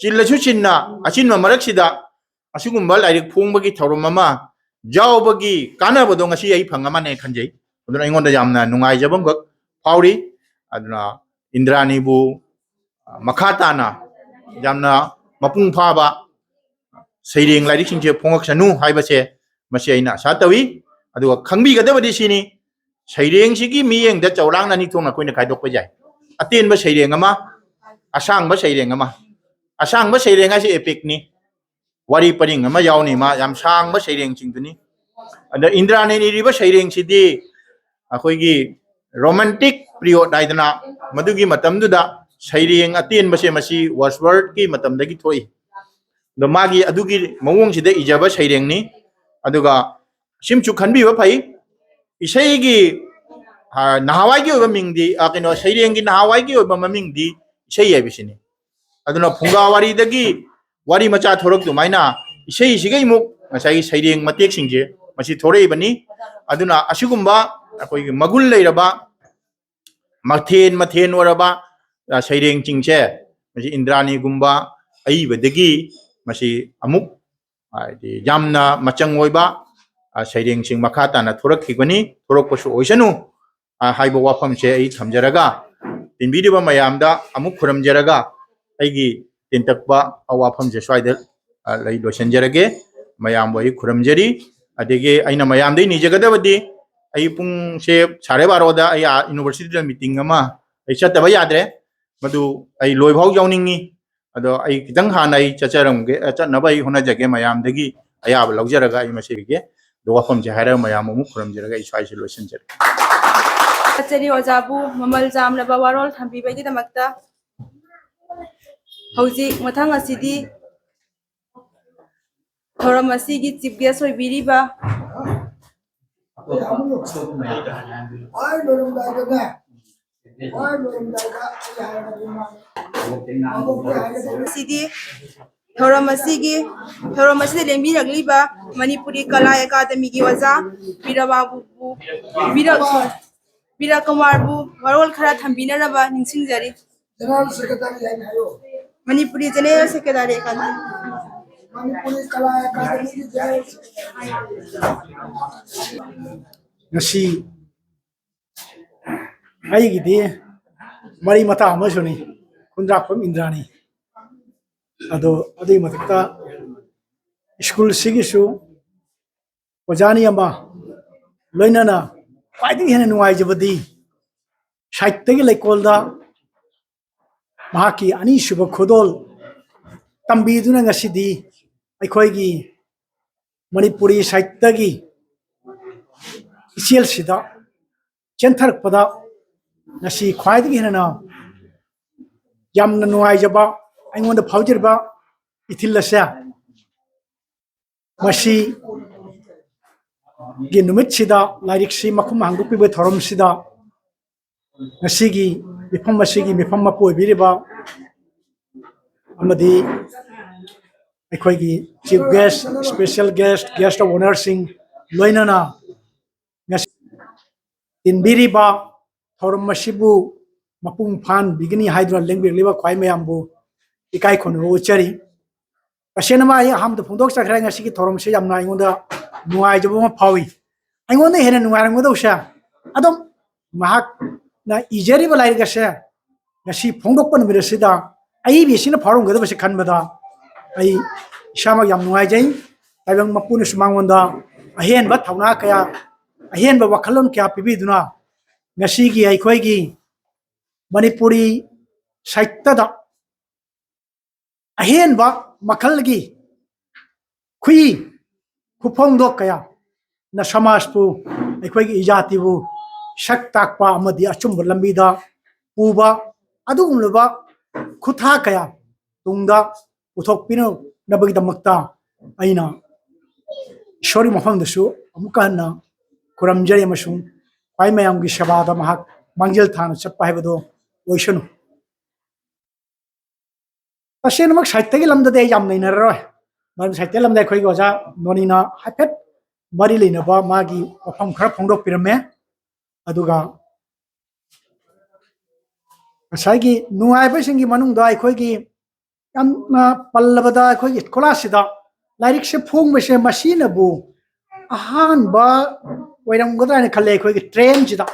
ꯆꯤꯜꯂꯁꯨ ꯆꯤꯟꯅ ꯑꯆꯤꯟꯕ ꯃꯔꯛꯁꯤꯗ ꯑꯁꯤꯒꯨꯝꯕ ꯂꯥꯏꯔꯤꯛ ꯐꯣꯡꯕꯒꯤ ꯊꯧꯔꯝ ꯑꯃ ꯌꯥꯎꯕꯒꯤ ꯀꯥꯟꯅꯕꯗꯣ ꯉꯁꯤ ꯑꯩ ꯐꯪꯉꯝꯃꯅꯦ ꯈꯟꯖꯩ꯫ ꯑꯗꯨꯅ ꯑꯩꯉꯣꯟꯗ ꯌꯥꯝꯅ ꯅꯨꯡꯉꯥꯏꯖꯕ ꯑꯃꯈꯛ ꯐꯥꯎꯔꯤ꯫ ꯑꯗꯨꯅ ꯏꯟꯗ꯭ꯔꯥꯅꯤꯕꯨ, ꯑ, ꯃꯈꯥ ꯇꯥꯅ ꯌꯥꯝꯅ ꯃꯄꯨꯡ ꯐꯥꯕ ꯁꯩꯔꯦꯡ ꯂꯥꯏꯔꯤꯛꯁꯤꯡꯁꯦ ꯐꯣꯡꯉꯛꯁꯅꯨ ꯍꯥꯏꯕꯁꯦ ꯃꯁꯤ ꯑꯩꯅ ꯑꯁꯥ ꯇꯧꯏ꯫ ꯑꯗꯨꯒ ꯈꯪꯕꯤꯒꯗꯕꯗꯤ ꯁꯤꯅꯤ, ꯁꯩꯔꯦꯡꯁꯤꯒꯤ ꯃꯤꯠꯌꯦꯡꯗ ꯆꯧꯔꯥꯛꯅ ꯑꯅꯤ ꯊꯣꯛꯅ ꯑꯩꯈꯣꯏꯅ ꯈꯥꯏꯗꯣꯛꯄ ꯌꯥꯏ꯫ ꯑꯇꯦꯟꯕ ꯁꯩꯔꯦꯡ ꯑꯃ, ꯑꯁꯥꯡꯕ ꯁꯩꯔꯦꯡ ꯑꯃ꯫ ꯑꯁꯥꯡꯕ ꯁꯩꯔꯦꯡ ꯍꯥꯏꯁꯦ ꯏꯄꯤꯛꯅꯤ, ꯋꯥꯔꯤ ꯄꯔꯤꯡ ꯑꯃ ꯌꯥꯎꯅꯤ, ꯃꯥ ꯌꯥꯝ ꯁꯥꯡꯕ ꯁꯩꯔꯦꯡꯁꯤꯡꯗꯨꯅꯤ꯫ ꯑꯗ ꯏꯟꯗ꯭ꯔꯥꯅꯤꯅ ꯏꯔꯤꯕ ꯁꯩꯔꯦꯡꯁꯤꯗꯤ ꯑꯩꯈꯣꯏꯒꯤ ꯔꯣꯃꯥꯟꯇꯤꯛ ꯄꯤꯔꯤꯌꯣꯗ ꯍꯥꯏꯗꯅ, ꯃꯗꯨꯒꯤ ꯃꯇꯝꯗꯨꯗ ꯁꯩꯔꯦꯡ ꯑꯇꯦꯟꯕꯁꯦ ꯃꯁꯤ ꯋꯥꯔꯗꯁꯋꯔꯊꯀꯤ ꯃꯇꯝꯗꯒꯤ ꯊꯣꯛꯏ꯫ ꯑꯗꯣ ꯃꯥꯒꯤ ꯑꯗꯨꯒꯤ ꯃꯑꯣꯡꯁꯤꯗ ꯏꯖꯕ ꯁꯩꯔꯦꯡꯅꯤ꯫ ꯑꯗꯨꯒ ꯁꯤꯃꯁꯨ ꯈꯟꯕꯤꯕ ꯐꯩ, ꯏꯁꯩꯒꯤ, ꯑ, ꯅꯍꯥꯟꯋꯥꯏꯒꯤ ꯑꯣꯏꯕ ꯃꯤꯡꯗꯤ, ꯑ, ꯀꯩꯅꯣ, ꯁꯩꯔꯦꯡꯒꯤ ꯅꯍꯥꯟꯋꯥꯏꯒꯤ ꯑꯣꯏꯕ ꯃꯃꯤꯡꯗꯤ ꯏꯁꯩ ꯍꯥꯏꯕꯁꯤꯅꯤ꯫ ꯑꯗꯨꯅ ꯐꯨꯡꯒꯥ ꯋꯥꯔꯤꯗꯒꯤ ꯋꯥꯔꯤ ꯃꯆꯥ ꯊꯣꯔꯛꯇꯨꯃꯥꯏꯅ ꯏꯁꯩꯁꯤꯒꯩꯃꯨꯛ ꯉꯁꯥꯏꯒꯤ ꯁꯩꯔꯦꯡ ꯃꯇꯦꯛꯁꯤꯡꯁꯦ ꯃꯁꯤ ꯊꯣꯔꯛꯏꯕꯅꯤ꯫ ꯑꯗꯨꯅ ꯑꯁꯤꯒꯨꯝꯕ ꯑꯩꯈꯣꯏꯒꯤ ꯃꯒꯨꯟ ꯂꯩꯔꯕ, ꯃꯊꯦꯟ ꯃꯊꯦꯟ ꯑꯣꯏꯔꯕ, ꯑ, ꯁꯩꯔꯦꯡꯁꯤꯡꯁꯦ ꯃꯁꯤ ꯏꯟꯗ꯭ꯔꯥꯅꯤꯒꯨꯝꯕ ꯑꯏꯕꯗꯒꯤ ꯃꯁꯤ ꯑꯃꯨꯛ, ꯍꯥꯏꯗꯤ, ꯌꯥꯝꯅ ꯃꯆꯪ ꯑꯣꯏꯕ, ꯑ, ꯁꯩꯔꯦꯡꯁꯤꯡ ꯃꯈꯥ ꯇꯥꯅ ꯊꯣꯔꯛꯈꯤꯕꯅꯤ, ꯊꯣꯔꯛꯄꯁꯨ ꯑꯣꯏꯁꯅꯨ, ꯑ, ꯍꯥꯏꯕ ꯋꯥꯐꯝꯁꯦ ꯑꯩ ꯊꯝꯖꯔꯒ, ꯇꯤꯟꯕꯤꯔꯤꯕ ꯃꯌꯥꯝꯗ ꯑꯃꯨꯛ ꯈꯨꯔꯨꯝꯖꯔꯒ ꯑꯩꯒꯤ ꯇꯦꯟꯇꯛꯄ ꯋꯥꯐꯝꯁꯦ ꯁ꯭ꯋꯥꯏꯗ, ꯑ, ꯑꯩ ꯂꯣꯏꯁꯤꯟꯖꯔꯒꯦ꯫ ꯃꯌꯥꯝꯕꯨ ꯑꯩ ꯈꯨꯔꯨꯝꯖꯔꯤ꯫ ꯑꯗꯒꯤ ꯑꯩꯅ ꯃꯌꯥꯝꯗꯒꯤ ꯅꯤꯖꯒꯗꯕꯗꯤ, ꯑꯩ ꯄꯨꯡꯁꯦ ꯁꯥꯔꯦ ꯕꯥꯔꯣꯗ ꯑꯩ ꯑꯥ ꯌꯨꯅꯤꯚꯔꯁꯤꯇꯤꯗ ꯃꯤꯇꯤꯡ ꯑꯃ ꯑꯩ ꯆꯠꯇꯕ ꯌꯥꯗ꯭ꯔꯦ, ꯃꯗꯨ ꯑꯩ ꯂꯣꯏꯐꯥꯎ ꯌꯥꯎꯅꯤꯡꯉꯤ꯫ ꯑꯗꯣ ꯑꯩ ꯈꯤꯇꯪ ꯍꯥꯟꯅ ꯑꯩ ꯆꯠꯆꯔꯝꯒꯦ, ꯑ, ꯆꯠꯅꯕ ꯑꯩ ꯍꯣꯠꯅꯖꯒꯦ꯫ ꯃꯌꯥꯝꯗꯒꯤ ꯑꯌꯥꯕ ꯂꯧꯖꯔꯒ ꯑꯩ ꯃꯁꯤꯒꯤ ꯋꯥꯐꯝꯁꯦ ꯍꯥꯏꯔꯒ ꯃꯌꯥꯝ ꯑꯃꯨꯛ ꯈꯨꯔꯨꯝꯖꯔꯒ ꯑꯩ ꯁ꯭ꯋꯥꯏꯁꯤ ꯂꯣꯏꯁꯤꯟꯖꯔꯒꯦ꯫ ꯀꯆꯦꯔꯤ ꯑꯣꯖꯥꯕꯨ ꯃꯃꯜ ꯌꯥꯝꯂꯕ ꯋꯥꯔꯣꯜ ꯊꯝꯕꯤꯕꯒꯤꯗꯃꯛꯇ꯫ ꯍꯧꯖꯤꯛ ꯃꯊꯪ ꯑꯁꯤꯗꯤ ꯊꯧꯔꯝ ꯑꯁꯤꯒꯤ ꯆꯤꯐ ꯒꯦꯁ ꯑꯣꯏꯕꯤꯔꯤꯕ ꯑꯁꯤꯗꯤ ꯊꯧꯔꯝ ꯑꯁꯤꯒꯤ, ꯊꯧꯔꯝ ꯑꯁꯤꯗ ꯂꯦꯡꯕꯤꯔꯛꯂꯤꯕ ꯃꯅꯤꯄꯨꯔꯤ ꯀꯂꯥ ꯑꯦꯀꯥꯗꯃꯤꯒꯤ ꯑꯣꯖꯥ ꯕꯤꯔꯕꯥꯕꯨꯕꯨ, ꯕꯤꯔ-, ꯕꯤꯔ ꯀꯨꯃꯥꯔꯕꯨ ꯋꯥꯔꯣꯜ ꯈꯔ ꯊꯝꯕꯤꯅꯅꯕ ꯅꯤꯡꯁꯤꯡꯖꯔꯤ꯫ ꯖꯦꯅꯔꯦꯜ ꯁꯦꯀ꯭ꯔꯦꯇꯔꯤ ꯍꯥꯏꯅ ꯍꯥꯏꯌꯣ꯫ Manipuri general secretary academy. Manipuri ꯀꯂꯥ ꯑꯦꯀꯥꯗꯃꯤꯒꯤ ꯖꯦꯅꯔꯦꯜ ꯁꯦꯀ꯭ꯔꯦꯇꯔꯤ꯫ ꯉꯁꯤ ꯑꯩꯒꯤꯗꯤ ꯃꯔꯤ ꯃꯇꯥ ꯑꯃꯁꯨꯅꯤ, ꯈꯨꯟꯗ꯭ꯔꯥꯛꯄꯝ ꯏꯟꯗ꯭ꯔꯥꯅꯤ꯫ ꯑꯗꯣ ꯑꯗꯨꯒꯤ ꯃꯊꯛꯇ ꯁ꯭ꯀꯨꯜꯁꯤꯒꯤꯁꯨ ꯑꯣꯖꯥꯅꯤ ꯑꯃ, ꯂꯣꯏꯅꯅ ꯈ꯭ꯋꯥꯏꯗꯒꯤ ꯍꯦꯟꯅ ꯅꯨꯡꯉꯥꯏꯖꯕꯗꯤ ꯁꯥꯍꯤꯇ꯭ꯌꯒꯤ ꯂꯩꯀꯣꯜꯗ ꯃꯍꯥꯛꯀꯤ ꯑꯅꯤꯁꯨꯕ ꯈꯨꯗꯣꯜ ꯇꯝꯕꯤꯗꯨꯅ ꯉꯁꯤꯗꯤ ꯑꯩꯈꯣꯏꯒꯤ ꯃꯅꯤꯄꯨꯔꯤ ꯁꯥꯍꯤꯇ꯭ꯌꯒꯤ ꯏꯆꯦꯜꯁꯤꯗ ꯆꯦꯟꯊꯔꯛꯄꯗ ꯉꯁꯤ ꯈ꯭ꯋꯥꯏꯗꯒꯤ ꯍꯦꯟꯅ ꯌꯥꯝꯅ ꯅꯨꯡꯉꯥꯏꯖꯕ ꯑꯩꯉꯣꯟꯗ ꯐꯥꯎꯖꯔꯤꯕ ꯏꯊꯤꯜ ꯑꯁꯦ ꯃꯁꯤꯒꯤ ꯅꯨꯃꯤꯠꯁꯤꯗ ꯂꯥꯏꯔꯤꯛꯁꯤ ꯃꯈꯨꯝ ꯍꯥꯡꯗꯣꯛꯄꯤꯕ ꯊꯧꯔꯝꯁꯤꯗ ꯉꯁꯤꯒꯤ ꯃꯤꯐꯝ ꯑꯁꯤꯒꯤ ꯃꯤꯐꯝ ꯃꯄꯨ ꯑꯣꯏꯕꯤꯔꯤꯕ ꯑꯃꯗꯤ ꯑꯩꯈꯣꯏꯒꯤ chief guest, special guest, guest of honourꯁꯤꯡ ꯂꯣꯏꯅꯅ ꯉꯁꯤ ꯇꯤꯟꯕꯤꯔꯤꯕ ꯊꯧꯔꯝ ꯑꯁꯤꯕꯨ ꯃꯄꯨꯡ ꯐꯥꯍꯟꯕꯤꯒꯅꯤ ꯍꯥꯏꯗꯨꯅ ꯂꯦꯡꯕꯤꯔꯛꯂꯤꯕ ꯈ꯭ꯋꯥꯏ ꯃꯌꯥꯝꯕꯨ ꯏꯀꯥꯏ ꯈꯨꯝꯅꯕ ꯎꯠꯆꯔꯤ꯫ ꯇꯁꯦꯡꯅꯃꯛ ꯑꯩ ꯑꯍꯥꯟꯕꯗ ꯐꯣꯡꯗꯣꯛꯆꯈ꯭ꯔꯦ, ꯉꯁꯤꯒꯤ ꯊꯧꯔꯝꯁꯤ ꯌꯥꯝꯅ ꯑꯩꯉꯣꯟꯗ ꯅꯨꯡꯉꯥꯏꯖꯕ ꯑꯃ ꯐꯥꯎꯏ꯫ ꯑꯩꯉꯣꯟꯗ ꯍꯦꯟꯅ ꯅꯨꯡꯉꯥꯏꯔꯝꯒꯗꯧꯁꯦ ꯑꯗꯨꯝ ꯃꯍꯥꯛꯅ ꯏꯖꯔꯤꯕ ꯂꯥꯏꯔꯤꯛ ꯑꯁꯦ ꯉꯁꯤ ꯐꯣꯡꯗꯣꯛꯄ ꯅꯨꯃꯤꯠ ꯑꯁꯤꯗ ꯑꯏꯕꯤꯁꯤꯅ ꯐꯥꯎꯔꯝꯒꯗꯕꯁꯦ ꯈꯟꯕꯗ ꯑꯩ ꯏꯁꯥꯃꯛ ꯌꯥꯝ ꯅꯨꯡꯉꯥꯏꯖꯩ꯫ ꯇꯥꯏꯕꯪ ꯃꯄꯨꯅꯁꯨ ꯃꯉꯣꯟꯗ ꯑꯍꯦꯟꯕ ꯊꯧꯅꯥ ꯀꯌꯥ, ꯑꯍꯦꯟꯕ ꯋꯥꯈꯜꯂꯣꯟ ꯀꯌꯥ ꯄꯤꯕꯤꯗꯨꯅ ꯉꯁꯤꯒꯤ ꯑꯩꯈꯣꯏꯒꯤ ꯃꯅꯤꯄꯨꯔꯤ ꯁꯥꯍꯤꯇ꯭ꯌꯗ ꯑꯍꯦꯟꯕ ꯃꯈꯜꯒꯤ ꯈꯨꯏ ꯈꯨꯐꯣꯡꯗꯣꯛ ꯀꯌꯥꯅ ꯁꯃꯥꯖꯄꯨ, ꯑꯩꯈꯣꯏꯒꯤ ꯏꯖꯥꯇꯤꯕꯨ ꯁꯛ ꯇꯥꯛꯄ ꯑꯃꯗꯤ ꯑꯆꯨꯝꯕ ꯂꯝꯕꯤꯗ ꯄꯨꯕ ꯑꯗꯨꯒꯨꯝꯂꯕ ꯈꯨꯠꯊꯥ ꯀꯌꯥ ꯇꯨꯡꯗ ꯄꯨꯊꯣꯛꯄꯤꯅꯅꯕꯒꯤꯗꯃꯛꯇ ꯑꯩꯅ ꯏꯁꯣꯔꯒꯤ ꯃꯐꯝꯗꯁꯨ ꯑꯃꯨꯛꯀ ꯍꯟꯅ ꯈꯨꯔꯨꯝꯖꯔꯤ ꯑꯃꯁꯨꯡ ꯈ꯭ꯋꯥꯏ ꯃꯌꯥꯝꯒꯤ ꯁꯦꯕꯥꯗ ꯃꯍꯥꯛ ꯃꯥꯡꯖꯤꯜ ꯊꯥꯅ ꯆꯠꯄ ꯍꯥꯏꯕꯗꯨ ꯑꯣꯏꯁꯅꯨ꯫ ꯇꯁꯦꯡꯅꯃꯛ ꯁꯥꯍꯤꯇ꯭ꯌꯒꯤ ꯂꯝꯗꯗꯤ ꯑꯩ ꯌꯥꯝ ꯅꯩꯅꯔꯔꯣꯏ, ꯃꯔꯝꯗꯤ ꯁꯥꯍꯤꯇ꯭ꯌ ꯂꯝꯗ ꯑꯩꯈꯣꯏꯒꯤ ꯑꯣꯖꯥ ꯅꯣꯅꯤꯅ ꯍꯥꯏꯐꯦꯠ ꯃꯔꯤ ꯂꯩꯅꯕ ꯃꯥꯒꯤ ꯋꯥꯐꯝ ꯈꯔ ꯐꯣꯡꯗꯣꯛꯄꯤꯔꯝꯃꯦ꯫ ꯑꯗꯨꯒ ꯉꯁꯥꯏꯒꯤ ꯅꯨꯡꯉꯥꯏꯕꯁꯤꯡꯒꯤ ꯃꯅꯨꯡꯗ ꯑꯩꯈꯣꯏꯒꯤ ꯌꯥꯝꯅ ꯄꯜꯂꯕꯗ ꯑꯩꯈꯣꯏꯒꯤ ꯁ꯭ꯀꯣꯂꯥꯔꯁꯤꯗ ꯂꯥꯏꯔꯤꯛꯁꯦ ꯐꯣꯡꯕꯁꯦ ꯃꯁꯤꯅꯕꯨ ꯑꯍꯥꯟꯕ ꯑꯣꯏꯔꯝꯒꯗ꯭ꯔꯥ ꯍꯥꯏꯅ ꯈꯜꯂꯦ ꯑꯩꯈꯣꯏꯒꯤ ꯇ꯭ꯔꯦꯟꯁꯤꯗ꯫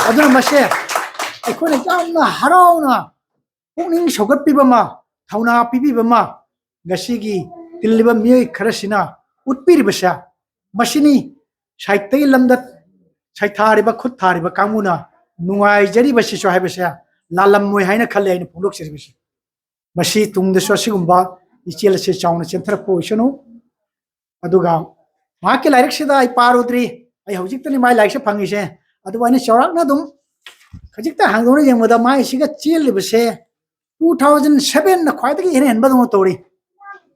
ꯑꯗꯨꯅ ꯃꯁꯦ ꯑꯩꯈꯣꯏꯅ ꯌꯥꯝꯅ ꯍꯔꯥꯎꯅ ꯄꯨꯛꯅꯤꯡ ꯁꯧꯒꯠꯄꯤꯕ ꯑꯃ, ꯊꯧꯅꯥ ꯄꯤꯕꯤꯕ ꯑꯃ ꯉꯁꯤꯒꯤ ꯇꯤꯜꯂꯤꯕ ꯃꯤꯑꯣꯏ ꯈꯔꯁꯤꯅ ꯎꯠꯄꯤꯔꯤꯕꯁꯦ ꯃꯁꯤꯅꯤ ꯁꯥꯍꯤꯇ꯭ꯌꯒꯤ ꯂꯝꯗ ꯁꯩꯊꯥꯔꯤꯕ, ꯈꯨꯠ ꯊꯥꯔꯤꯕ ꯀꯥꯡꯕꯨꯅ ꯅꯨꯡꯉꯥꯏꯖꯔꯤꯕꯁꯤꯁꯨ ꯍꯥꯏꯕꯁꯦ ꯂꯥꯜꯂꯝꯃꯣꯏ ꯍꯥꯏꯅ ꯈꯜꯂꯦ ꯑꯩꯅ ꯐꯣꯡꯗꯣꯛꯆꯔꯤꯕꯁꯤ꯫ ꯃꯁꯤ ꯇꯨꯡꯗꯁꯨ ꯑꯁꯤꯒꯨꯝꯕ ꯏꯆꯦꯜ ꯑꯁꯤ ꯆꯥꯎꯅ ꯆꯦꯟꯊꯔꯛꯄ ꯑꯣꯏꯁꯅꯨ꯫ ꯑꯗꯨꯒ ꯃꯍꯥꯛꯀꯤ ꯂꯥꯏꯔꯤꯛꯁꯤꯗ ꯑꯩ ꯄꯥꯔꯨꯗ꯭ꯔꯤ, ꯑꯩ ꯍꯧꯖꯤꯛꯇꯅꯤ ꯃꯥꯒꯤ ꯂꯥꯏꯔꯤꯛꯁꯦ ꯐꯪꯉꯤꯁꯦ꯫ ꯑꯗꯨꯕꯨ ꯑꯩꯅ ꯆꯥꯎꯔꯥꯛꯅ ꯑꯗꯨꯝ ꯈꯖꯤꯛꯇ ꯍꯥꯡꯗꯣꯛꯅ ꯌꯦꯡꯕꯗ ꯃꯥꯏꯁꯤꯒ ꯆꯦꯜꯂꯤꯕꯁꯦ two thousand sevenꯅ ꯈ꯭ꯋꯥꯏꯗꯒꯤ ꯏꯍꯦꯟ ꯍꯦꯟꯕꯗꯧꯅ ꯇꯧꯔꯤ꯫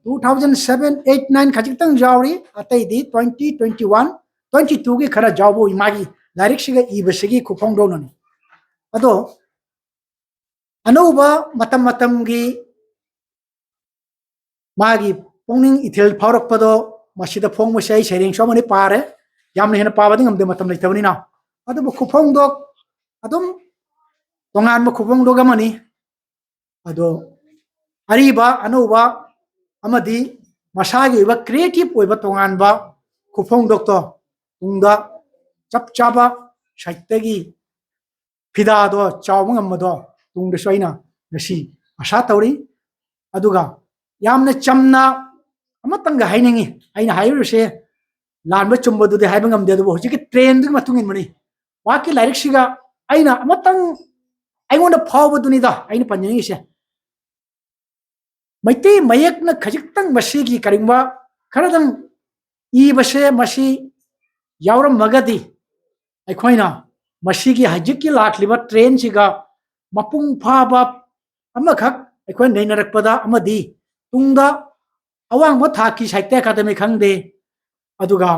Two thousand seven, eight, nine ꯈꯖꯤꯛꯇꯪ ꯌꯥꯎꯔꯤ, ꯑꯇꯩꯗꯤ twenty, twenty one, twenty twoꯒꯤ ꯈꯔ ꯌꯥꯎꯕ ꯎꯏ ꯃꯥꯒꯤ ꯂꯥꯏꯔꯤꯛꯁꯤꯒ ꯏꯕꯁꯤꯒꯤ ꯈꯨꯐꯣꯡꯗꯧꯅꯅꯤ꯫ ꯑꯗꯣ ꯑꯅꯧꯕ ꯃꯇꯝ ꯃꯇꯝꯒꯤ ꯃꯥꯒꯤ ꯄꯨꯛꯅꯤꯡ ꯏꯊꯤꯜ ꯐꯥꯎꯔꯛꯄꯗꯣ ꯃꯁꯤꯗ ꯐꯣꯡꯕꯁꯦ ꯑꯩ ꯁꯩꯔꯦꯡꯁꯨ ꯑꯃꯅꯤ ꯄꯥꯔꯦ, ꯌꯥꯝꯅ ꯍꯦꯟꯅ ꯄꯥꯕꯗꯤ ꯉꯝꯗꯦ, ꯃꯇꯝ ꯂꯩꯇꯕꯅꯤꯅ꯫ ꯑꯗꯨꯕꯨ ꯈꯨꯐꯣꯡꯗꯣꯛ ꯑꯗꯨꯝ ꯇꯣꯉꯥꯟꯕ ꯈꯨꯐꯣꯡꯗꯣꯛ ꯑꯃꯅꯤ꯫ ꯑꯗꯣ ꯑꯔꯤꯕ, ꯑꯅꯧꯕ ꯑꯃꯗꯤ ꯃꯁꯥꯒꯤ ꯑꯣꯏꯕ creative ꯑꯣꯏꯕ ꯇꯣꯉꯥꯟꯕ ꯈꯨꯐꯣꯡꯗꯣꯛꯇꯣ ꯇꯨꯡꯗ ꯆꯞ ꯆꯥꯕ ꯁꯥꯍꯤꯇ꯭ꯌꯒꯤ ꯐꯤꯗꯥꯗꯣ ꯆꯥꯎꯕ ꯉꯝꯕꯗꯣ ꯇꯨꯡꯗꯁꯨ ꯑꯩꯅ ꯉꯁꯤ ꯑꯁꯥ ꯇꯧꯔꯤ꯫ ꯑꯗꯨꯒ ꯌꯥꯝꯅ ꯆꯝꯅ ꯑꯃꯇꯪꯒ ꯍꯥꯏꯅꯤꯡꯉꯤ, ꯑꯩꯅ ꯍꯥꯏꯔꯤꯕꯁꯦ ꯂꯥꯟꯕ ꯆꯨꯝꯕꯗꯨꯗꯤ ꯍꯥꯏꯕ ꯉꯝꯗꯦ, ꯑꯗꯨꯕꯨ ꯍꯧꯖꯤꯛꯀꯤ trendꯗꯨꯒꯤ ꯃꯇꯨꯡ ꯏꯟꯕꯅꯤ꯫ ꯃꯍꯥꯛꯀꯤ ꯂꯥꯏꯔꯤꯛꯁꯤꯒ ꯑꯩꯅ ꯑꯃꯇꯪ ꯑꯩꯉꯣꯟꯗ ꯐꯥꯎꯕꯗꯨꯅꯤꯗ ꯑꯩꯅ ꯄꯟꯖꯅꯤꯡꯉꯤꯁꯦ꯫ ꯃꯩꯇꯩ ꯃꯌꯦꯛꯅ ꯈꯖꯤꯛꯇꯪ ꯃꯁꯤꯒꯤ ꯀꯔꯤꯒꯨꯝꯕ ꯈꯔꯗꯪ ꯏꯕꯁꯦ ꯃꯁꯤ ꯌꯥꯎꯔꯝꯃꯒꯗꯤ ꯑꯩꯈꯣꯏꯅ ꯃꯁꯤꯒꯤ ꯍꯧꯖꯤꯛꯀꯤ ꯂꯥꯛꯂꯤꯕ trendꯁꯤꯒ ꯃꯄꯨꯡ ꯐꯥꯕ ꯑꯃꯈꯛ ꯑꯩꯈꯣꯏ ꯅꯩꯅꯔꯛꯄꯗ ꯑꯃꯗꯤ ꯇꯨꯡꯗ ꯑꯋꯥꯡꯕ ꯊꯥꯛꯀꯤ ꯁꯥꯍꯤꯇ꯭ꯌ ꯑꯦꯀꯥꯗꯃꯤ ꯈꯪꯗꯦ, ꯑꯗꯨꯒ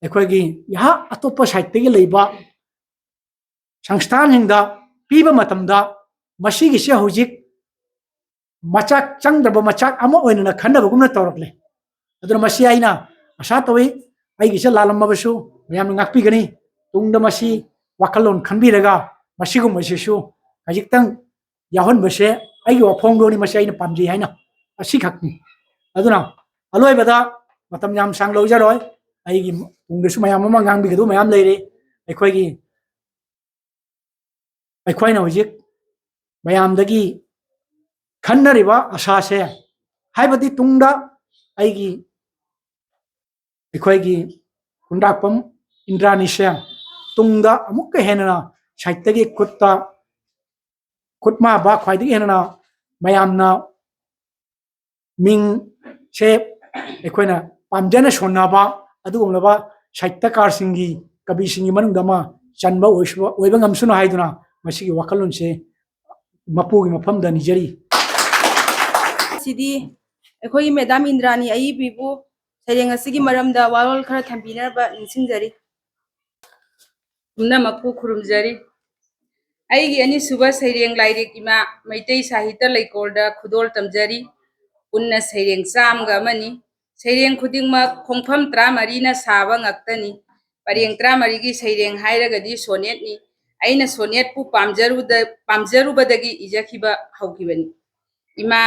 ꯑꯩꯈꯣꯏꯒꯤ ꯏꯍꯥ ꯑꯇꯣꯞꯄ ꯁꯥꯍꯤꯇ꯭ꯌꯒꯤ ꯂꯩꯕ ꯁꯪꯁꯊꯥꯟꯁꯤꯡꯗ ꯄꯤꯕ ꯃꯇꯝꯗ ꯃꯁꯤꯒꯤꯁꯦ ꯍꯧꯖꯤꯛ ꯃꯆꯥꯛ ꯆꯪꯗ꯭ꯔꯕ ꯃꯆꯥꯛ ꯑꯃ ꯑꯣꯏꯅ ꯈꯟꯅꯕꯒꯨꯝꯅ ꯇꯧꯔꯛꯂꯦ꯫ ꯑꯗꯨꯅ ꯃꯁꯤ ꯑꯩꯅ ꯑꯁꯥ ꯇꯧꯏ, ꯑꯩꯒꯤꯁꯦ ꯂꯥꯜꯂꯝꯃꯕꯁꯨ ꯃꯌꯥꯝꯅ ꯉꯥꯛꯄꯤꯒꯅꯤ꯫ ꯇꯨꯡꯗ ꯃꯁꯤ ꯋꯥꯈꯜꯂꯣꯟ ꯈꯟꯕꯤꯔꯒ ꯃꯁꯤꯒꯨꯝꯕꯁꯤꯁꯨ ꯈꯖꯤꯛꯇꯪ ꯌꯥꯎꯍꯟꯕꯁꯦ ꯑꯩꯒꯤ ꯋꯥꯐꯣꯡꯗꯣꯅꯤ, ꯃꯁꯤ ꯑꯩꯅ ꯄꯥꯝꯖꯩ ꯍꯥꯏꯅ ꯑꯁꯤꯈꯛꯅꯤ꯫ ꯑꯗꯨꯅ ꯑꯂꯣꯏꯕꯗ ꯃꯇꯝ ꯌꯥꯝ ꯁꯥꯡ ꯂꯧꯖꯔꯣꯏ, ꯑꯩꯒꯤ ꯇꯨꯡꯗꯁꯨ ꯃꯌꯥꯝ ꯑꯃ ꯉꯥꯡꯕꯤꯒꯗꯕ ꯃꯌꯥꯝ ꯂꯩꯔꯤ꯫ ꯑꯩꯈꯣꯏꯒꯤ ꯑꯩꯈꯣꯏꯅ ꯍꯧꯖꯤꯛ ꯃꯌꯥꯝꯗꯒꯤ ꯈꯟꯅꯔꯤꯕ ꯑꯁꯥꯁꯦ, ꯍꯥꯏꯕꯗꯤ ꯇꯨꯡꯗ ꯑꯩꯒꯤ ꯑꯩꯈꯣꯏꯒꯤ ꯈꯨꯟꯗ꯭ꯔꯥꯛꯄꯝ ꯏꯟꯗ꯭ꯔꯥꯅꯤꯁꯦ ꯇꯨꯡꯗ ꯑꯃꯨꯛꯀ ꯍꯦꯟꯅ ꯁꯥꯍꯤꯇ꯭ꯌꯒꯤ ꯈꯨꯠꯇ ꯈꯨꯠꯃꯥꯕ ꯈ꯭ꯋꯥꯏꯗꯒꯤ ꯍꯦꯟꯅ ꯃꯌꯥꯝꯅ ꯃꯤꯡꯁꯦ ꯑꯩꯈꯣꯏꯅ ꯄꯥꯝꯖꯅ ꯁꯣꯟꯅꯕ ꯑꯗꯨꯒꯨꯝꯂꯕ ꯁꯥꯍꯤꯇ꯭ꯌꯀꯥꯔꯁꯤꯡꯒꯤ, ꯀꯕꯤꯁꯤꯡꯒꯤ ꯃꯅꯨꯡꯗ ꯑꯃ ꯆꯟꯕ ꯑꯣꯏꯁꯨ-, ꯑꯣꯏꯕ ꯉꯝꯁꯅꯨ ꯍꯥꯏꯗꯨꯅ ꯃꯁꯤꯒꯤ ꯋꯥꯈꯜꯂꯣꯟꯁꯦ ꯃꯄꯨꯒꯤ ꯃꯐꯝꯗ ꯅꯤꯖꯔꯤ꯫ ꯁꯤꯗꯤ ꯑꯩꯈꯣꯏꯒꯤ ꯃꯦꯗꯥꯝ ꯏꯟꯗ꯭ꯔꯥꯅꯤ ꯑꯏꯕꯤꯕꯨ ꯁꯩꯔꯦꯡ ꯑꯁꯤꯒꯤ ꯃꯔꯝꯗ ꯋꯥꯔꯣꯜ ꯈꯔ ꯊꯝꯕꯤꯅꯕ ꯅꯤꯡꯁꯤꯡꯖꯔꯤ꯫ ꯄꯨꯝꯅꯃꯛꯄꯨ ꯈꯨꯔꯨꯝꯖꯔꯤ꯫ ꯑꯩꯒꯤ ꯑꯅꯤꯁꯨꯕ ꯁꯩꯔꯦꯡ ꯂꯥꯏꯔꯤꯛ ꯏꯃꯥ ꯃꯩꯇꯩ ꯁꯥꯍꯤꯇ꯭ꯌ ꯂꯩꯀꯣꯜꯗ ꯈꯨꯗꯣꯜ ꯇꯝꯖꯔꯤ꯫ ꯄꯨꯟꯅ ꯁꯩꯔꯦꯡ ꯆꯥꯝꯃꯒ ꯑꯃꯅꯤ꯫ ꯁꯩꯔꯦꯡ ꯈꯨꯗꯤꯡꯃꯛ ꯈꯣꯡꯐꯝ ꯇꯔꯥꯃꯔꯤꯅ ꯁꯥꯕ ꯉꯥꯛꯇꯅꯤ꯫ ꯄꯔꯦꯡ ꯇꯔꯥꯃꯔꯤꯒꯤ ꯁꯩꯔꯦꯡ ꯍꯥꯏꯔꯒꯗꯤ ꯁꯣꯅꯦꯠꯅꯤ꯫ ꯑꯩꯅ ꯁꯣꯅꯦꯠꯄꯨ ꯄꯥꯝꯖꯔꯨꯗ-, ꯄꯥꯝꯖꯔꯨꯕꯗꯒꯤ ꯏꯖꯈꯤꯕ ꯍꯧꯈꯤꯕꯅꯤ꯫ ꯏꯃꯥ,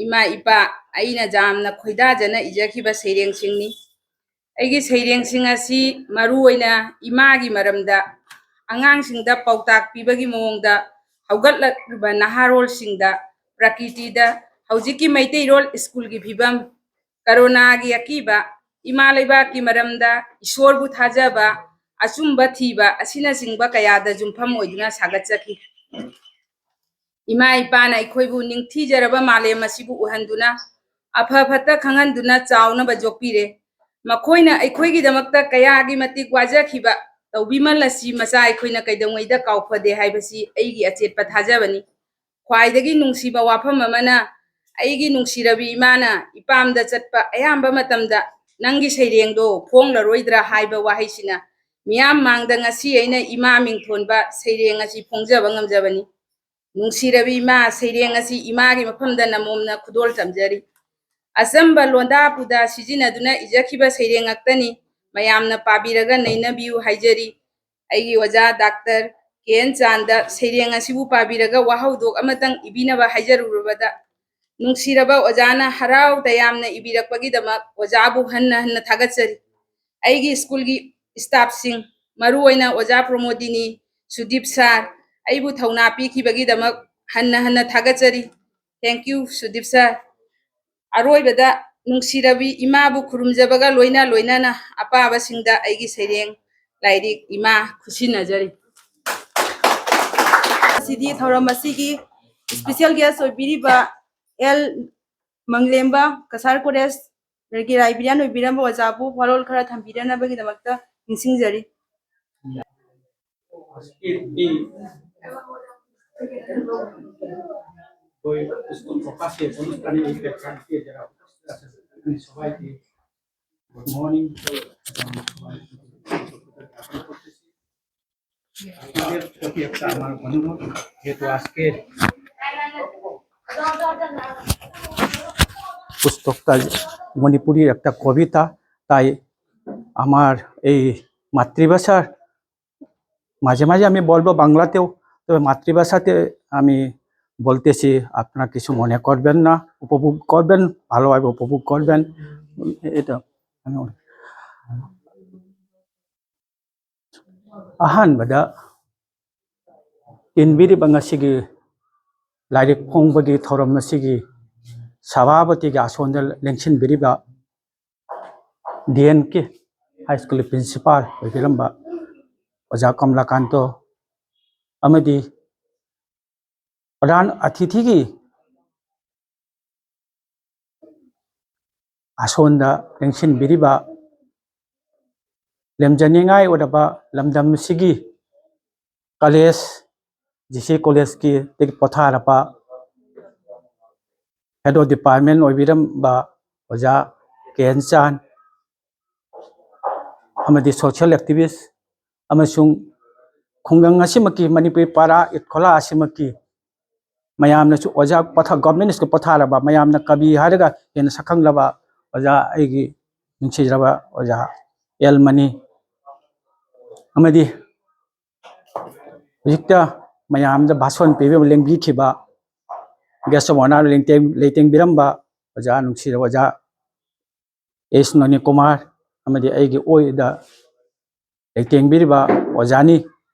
ꯏꯃꯥ ꯏꯄꯥ, ꯑꯩꯅ ꯌꯥꯝꯅ ꯈꯣꯏꯗꯥꯖꯅ ꯏꯖꯈꯤꯕ ꯁꯩꯔꯦꯡꯁꯤꯡꯅꯤ꯫ ꯑꯩꯒꯤ ꯁꯩꯔꯦꯡꯁꯤꯡ ꯑꯁꯤ ꯃꯔꯨ ꯑꯣꯏꯅ ꯏꯃꯥꯒꯤ ꯃꯔꯝꯗ, ꯑꯉꯥꯡꯁꯤꯡꯗ ꯄꯥꯎꯇꯥꯛ ꯄꯤꯕꯒꯤ ꯃꯑꯣꯡꯗ, ꯍꯧꯒꯠꯂꯛꯂꯤꯕ ꯅꯍꯥꯔꯣꯜꯁꯤꯡꯗ, ꯄ꯭ꯔꯀꯤꯇꯤꯗ, ꯍꯧꯖꯤꯛꯀꯤ ꯃꯩꯇꯩꯔꯣꯜ ꯁ꯭ꯀꯨꯜꯒꯤ ꯐꯤꯕꯝ, ꯀꯔꯣꯅꯥꯒꯤ ꯑꯀꯤꯕ, ꯏꯃꯥ ꯂꯩꯕꯥꯛꯀꯤ ꯃꯔꯝꯗ, ꯏꯁꯣꯔꯕꯨ ꯊꯥꯖꯕ, ꯑꯆꯨꯝꯕ ꯊꯤꯕ ꯑꯁꯤꯅꯆꯤꯡꯕ ꯀꯌꯥꯗ ꯌꯨꯝꯐꯝ ꯑꯣꯏꯗꯨꯅ ꯁꯥꯒꯠꯆꯈꯤ꯫ ꯏꯃꯥ ꯏꯄꯥꯅ ꯑꯩꯈꯣꯏꯕꯨ ꯅꯤꯡꯊꯤꯖꯔꯕ ꯃꯥꯂꯦꯝ ꯑꯁꯤꯕꯨ ꯎꯍꯟꯗꯨꯅ, ꯑꯐ ꯐꯠꯇ ꯈꯪꯍꯟꯗꯨꯅ ꯆꯥꯎꯅꯕ ꯌꯣꯛꯄꯤꯔꯦ꯫ ꯃꯈꯣꯏꯅ ꯑꯩꯈꯣꯏꯒꯤꯗꯃꯛꯇ ꯀꯌꯥꯒꯤ ꯃꯇꯤꯛ ꯋꯥꯖꯈꯤꯕ, ꯇꯧꯕꯤꯃꯜ ꯑꯁꯤ ꯃꯆꯥ ꯑꯩꯈꯣꯏꯅ ꯀꯩꯗꯧꯉꯩꯗ ꯀꯥꯎꯐꯗꯦ ꯍꯥꯏꯕꯁꯤ ꯑꯩꯒꯤ ꯑꯆꯦꯠꯄ ꯊꯥꯖꯕꯅꯤ꯫ ꯈ꯭ꯋꯥꯏꯗꯒꯤ ꯅꯨꯡꯁꯤꯕ ꯋꯥꯐꯝ ꯑꯃꯅ, ꯑꯩꯒꯤ ꯅꯨꯡꯁꯤꯔꯕꯤ ꯏꯃꯥꯅ ꯏꯄꯥꯝꯗ ꯆꯠꯄ ꯑꯌꯥꯝꯕ ꯃꯇꯝꯗ "ꯅꯪꯒꯤ ꯁꯩꯔꯦꯡꯗꯣ ꯐꯣꯡꯂꯔꯣꯏꯗ꯭ꯔꯥ?" ꯍꯥꯏꯕ ꯋꯥꯍꯩꯁꯤꯅ ꯃꯤꯌꯥꯝ ꯃꯥꯡꯗ ꯉꯁꯤ ꯑꯩꯅ ꯏꯃꯥ ꯃꯤꯡꯊꯣꯟꯕ ꯁꯩꯔꯦꯡ ꯑꯁꯤ ꯐꯣꯡꯖꯕ ꯉꯝꯖꯕꯅꯤ꯫ ꯅꯨꯡꯁꯤꯔꯕꯤ ꯏꯃꯥ, ꯁꯩꯔꯦꯡ ꯑꯁꯤ ꯏꯃꯥꯒꯤ ꯃꯐꯝꯗ ꯅꯃꯣꯝꯅ ꯈꯨꯗꯣꯜ ꯇꯝꯖꯔꯤ꯫ ꯑꯆꯝꯕ ꯂꯣꯟꯗꯥ ꯄꯨꯗꯥ ꯁꯤꯖꯤꯟꯅꯗꯨꯅ ꯏꯖꯈꯤꯕ ꯁꯩꯔꯦꯡ ꯉꯥꯛꯇꯅꯤ꯫ ꯃꯌꯥꯝꯅ ꯄꯥꯕꯤꯔꯒ ꯅꯩꯅꯕꯤꯌꯨ ꯍꯥꯏꯖꯔꯤ꯫ ꯑꯩꯒꯤ ꯑꯣꯖꯥ ꯗꯥꯛꯇꯔ ꯀꯦ ꯑꯦꯟ ꯆꯥꯟꯗ ꯁꯩꯔꯦꯡ ꯑꯁꯤꯕꯨ ꯄꯥꯕꯤꯔꯒ ꯋꯥꯍꯧꯗꯣꯛ ꯑꯃꯇꯪ ꯏꯕꯤꯅꯕ ꯍꯥꯏꯖꯔꯨꯔꯕꯗ, ꯅꯨꯡꯁꯤꯔꯕ ꯑꯣꯖꯥꯅ ꯍꯔꯥꯎ ꯇꯌꯥꯝꯅ ꯏꯕꯤꯔꯛꯄꯒꯤꯗꯃꯛ ꯑꯣꯖꯥꯕꯨ ꯍꯟꯅ ꯍꯟꯅ ꯊꯥꯒꯠꯆꯔꯤ꯫ ꯑꯩꯒꯤ ꯁ꯭ꯀꯨꯜꯒꯤ ꯁ꯭ꯇꯥꯐꯁꯤꯡ, ꯃꯔꯨꯑꯣꯏꯅ ꯑꯣꯖꯥ ꯄ꯭ꯔꯃꯣꯗꯤꯅꯤ, ꯁꯨꯗꯤꯞ ꯁꯥꯔ, ꯑꯩꯕꯨ ꯊꯧꯅꯥ ꯄꯤꯈꯤꯕꯒꯤꯗꯃꯛ ꯍꯟꯅ ꯍꯟꯅ ꯊꯥꯒꯠꯆꯔꯤ꯫ Thank you, ꯁꯨꯗꯤꯞ ꯁꯥꯔ꯫ ꯑꯔꯣꯏꯕꯗ ꯅꯨꯡꯁꯤꯔꯕꯤ ꯏꯃꯥꯕꯨ ꯈꯨꯔꯨꯝꯖꯕꯒ ꯂꯣꯏꯅ ꯂꯣꯏꯅꯅ ꯑꯄꯥꯕꯁꯤꯡꯗ ꯑꯩꯒꯤ ꯁꯩꯔꯦꯡ ꯂꯥꯏꯔꯤꯛ ꯏꯃꯥ ꯈꯨꯠꯁꯤꯟꯅꯖꯔꯤ꯫ ꯉꯁꯤꯗꯤ ꯊꯧꯔꯝ ꯑꯁꯤꯒꯤ special guest ꯑꯣꯏꯕꯤꯔꯤꯕ L Manglemba, Cachar college librarian ꯑꯣꯏꯕꯤꯔꯝꯕ ꯑꯣꯖꯥꯕꯨ ꯋꯥꯔꯣꯜ ꯈꯔ ꯊꯝꯕꯤꯔꯅꯕꯒꯤꯗꯃꯛꯇ ꯅꯤꯡꯁꯤꯡꯖꯔꯤ꯫ Good morning. আপনাদের প্রতি একটা আমার অনুরোধ, যেহেতু আজকে পুস্তকটা মণিপুরীর একটা কবিতা, তাই আমার এই মাতৃভাষার মাঝে মাঝে আমি বলবো বাংলাতেও, তবে মাতৃভাষাতে আমি বলতেছি, আপনারা কিছু মনে করবেন না, উপভোগ করবেন, ভালোভাবে উপভোগ করবেন। এটা আমি মনে ꯑꯍꯥꯟꯕꯗ ꯏꯟꯕꯤꯔꯤꯕ ꯉꯁꯤꯒꯤ ꯂꯥꯏꯔꯤꯛ ꯐꯣꯡꯕꯒꯤ ꯊꯧꯔꯝ ꯑꯁꯤꯒꯤ ꯁꯚꯥꯄꯇꯤꯒꯤ ꯑꯁꯣꯟꯗ ꯂꯦꯡꯁꯤꯟꯕꯤꯔꯤꯕ ꯗꯤ ꯑꯦꯟ ꯀꯦ ꯍꯥꯏ ꯁ꯭ꯀꯨꯜꯒꯤ ꯄ꯭ꯔꯤꯟꯁꯤꯄꯥꯜ ꯑꯣꯏꯕꯤꯔꯝꯕ ꯑꯣꯖꯥ ꯀꯃꯂꯥꯀꯥꯟꯇꯣ ꯑꯃꯗꯤ ꯄ꯭ꯔꯙꯥꯟ ꯑꯇꯤꯊꯤꯒꯤ ꯑꯁꯣꯟꯗ ꯂꯦꯡꯁꯤꯟꯕꯤꯔꯤꯕ ꯂꯦꯝꯖꯅꯤꯡꯉꯥꯏ ꯑꯣꯏꯔꯕ ꯂꯝꯗꯝ ꯑꯁꯤꯒꯤ ꯀꯣꯂꯦꯖ, ꯖꯤ ꯁꯤ ꯀꯣꯂꯦꯖꯀꯤ ꯗꯒꯤ ꯄꯣꯊꯥꯔꯕ head of department ꯑꯣꯏꯕꯤꯔꯝꯕ ꯑꯣꯖꯥ ꯀꯦ ꯑꯦꯟ ꯆꯥꯟ ꯑꯃꯗꯤ social activist ꯑꯃꯁꯨꯡ ꯈꯨꯡꯒꯪ ꯑꯁꯤꯃꯛꯀꯤ, ꯃꯅꯤꯄꯨꯔꯤ ꯄꯥꯔꯥ ꯏꯠꯈꯣꯂꯥ ꯑꯁꯤꯃꯛꯀꯤ ꯃꯌꯥꯝꯅꯁꯨ ꯑꯣꯖꯥ ꯄꯣꯊꯥ-, ꯒꯣꯔꯃꯦꯟ ꯁ꯭ꯀꯨꯜ ꯄꯣꯊꯥꯔꯕ, ꯃꯌꯥꯝꯅ ꯀꯕꯤ ꯍꯥꯏꯔꯒ ꯍꯦꯟꯅ ꯁꯛꯈꯪꯂꯕ ꯑꯣꯖꯥ, ꯑꯩꯒꯤ ꯅꯨꯡꯁꯤꯖꯔꯕ ꯑꯣꯖꯥ ꯑꯦꯜ ꯃꯅꯤ ꯑꯃꯗꯤ ꯍꯧꯖꯤꯛꯇ ꯃꯌꯥꯝꯗ ꯚꯥꯁꯣꯟ ꯄꯤꯕꯤꯕ, ꯂꯦꯡꯕꯤꯈꯤꯕ guest of honour ꯂꯩꯇꯦꯡ-, ꯂꯩꯇꯦꯡꯕꯤꯔꯝꯕ ꯑꯣꯖꯥ, ꯅꯨꯡꯁꯤꯔꯕ ꯑꯣꯖꯥ ꯑꯦꯁ ꯅꯣꯅꯤ ꯀꯨꯃꯥꯔ ꯑꯃꯗꯤ ꯑꯩꯒꯤ ꯑꯣꯏꯗ ꯂꯩꯇꯦꯡꯕꯤꯔꯤꯕ ꯑꯣꯖꯥꯅꯤ꯫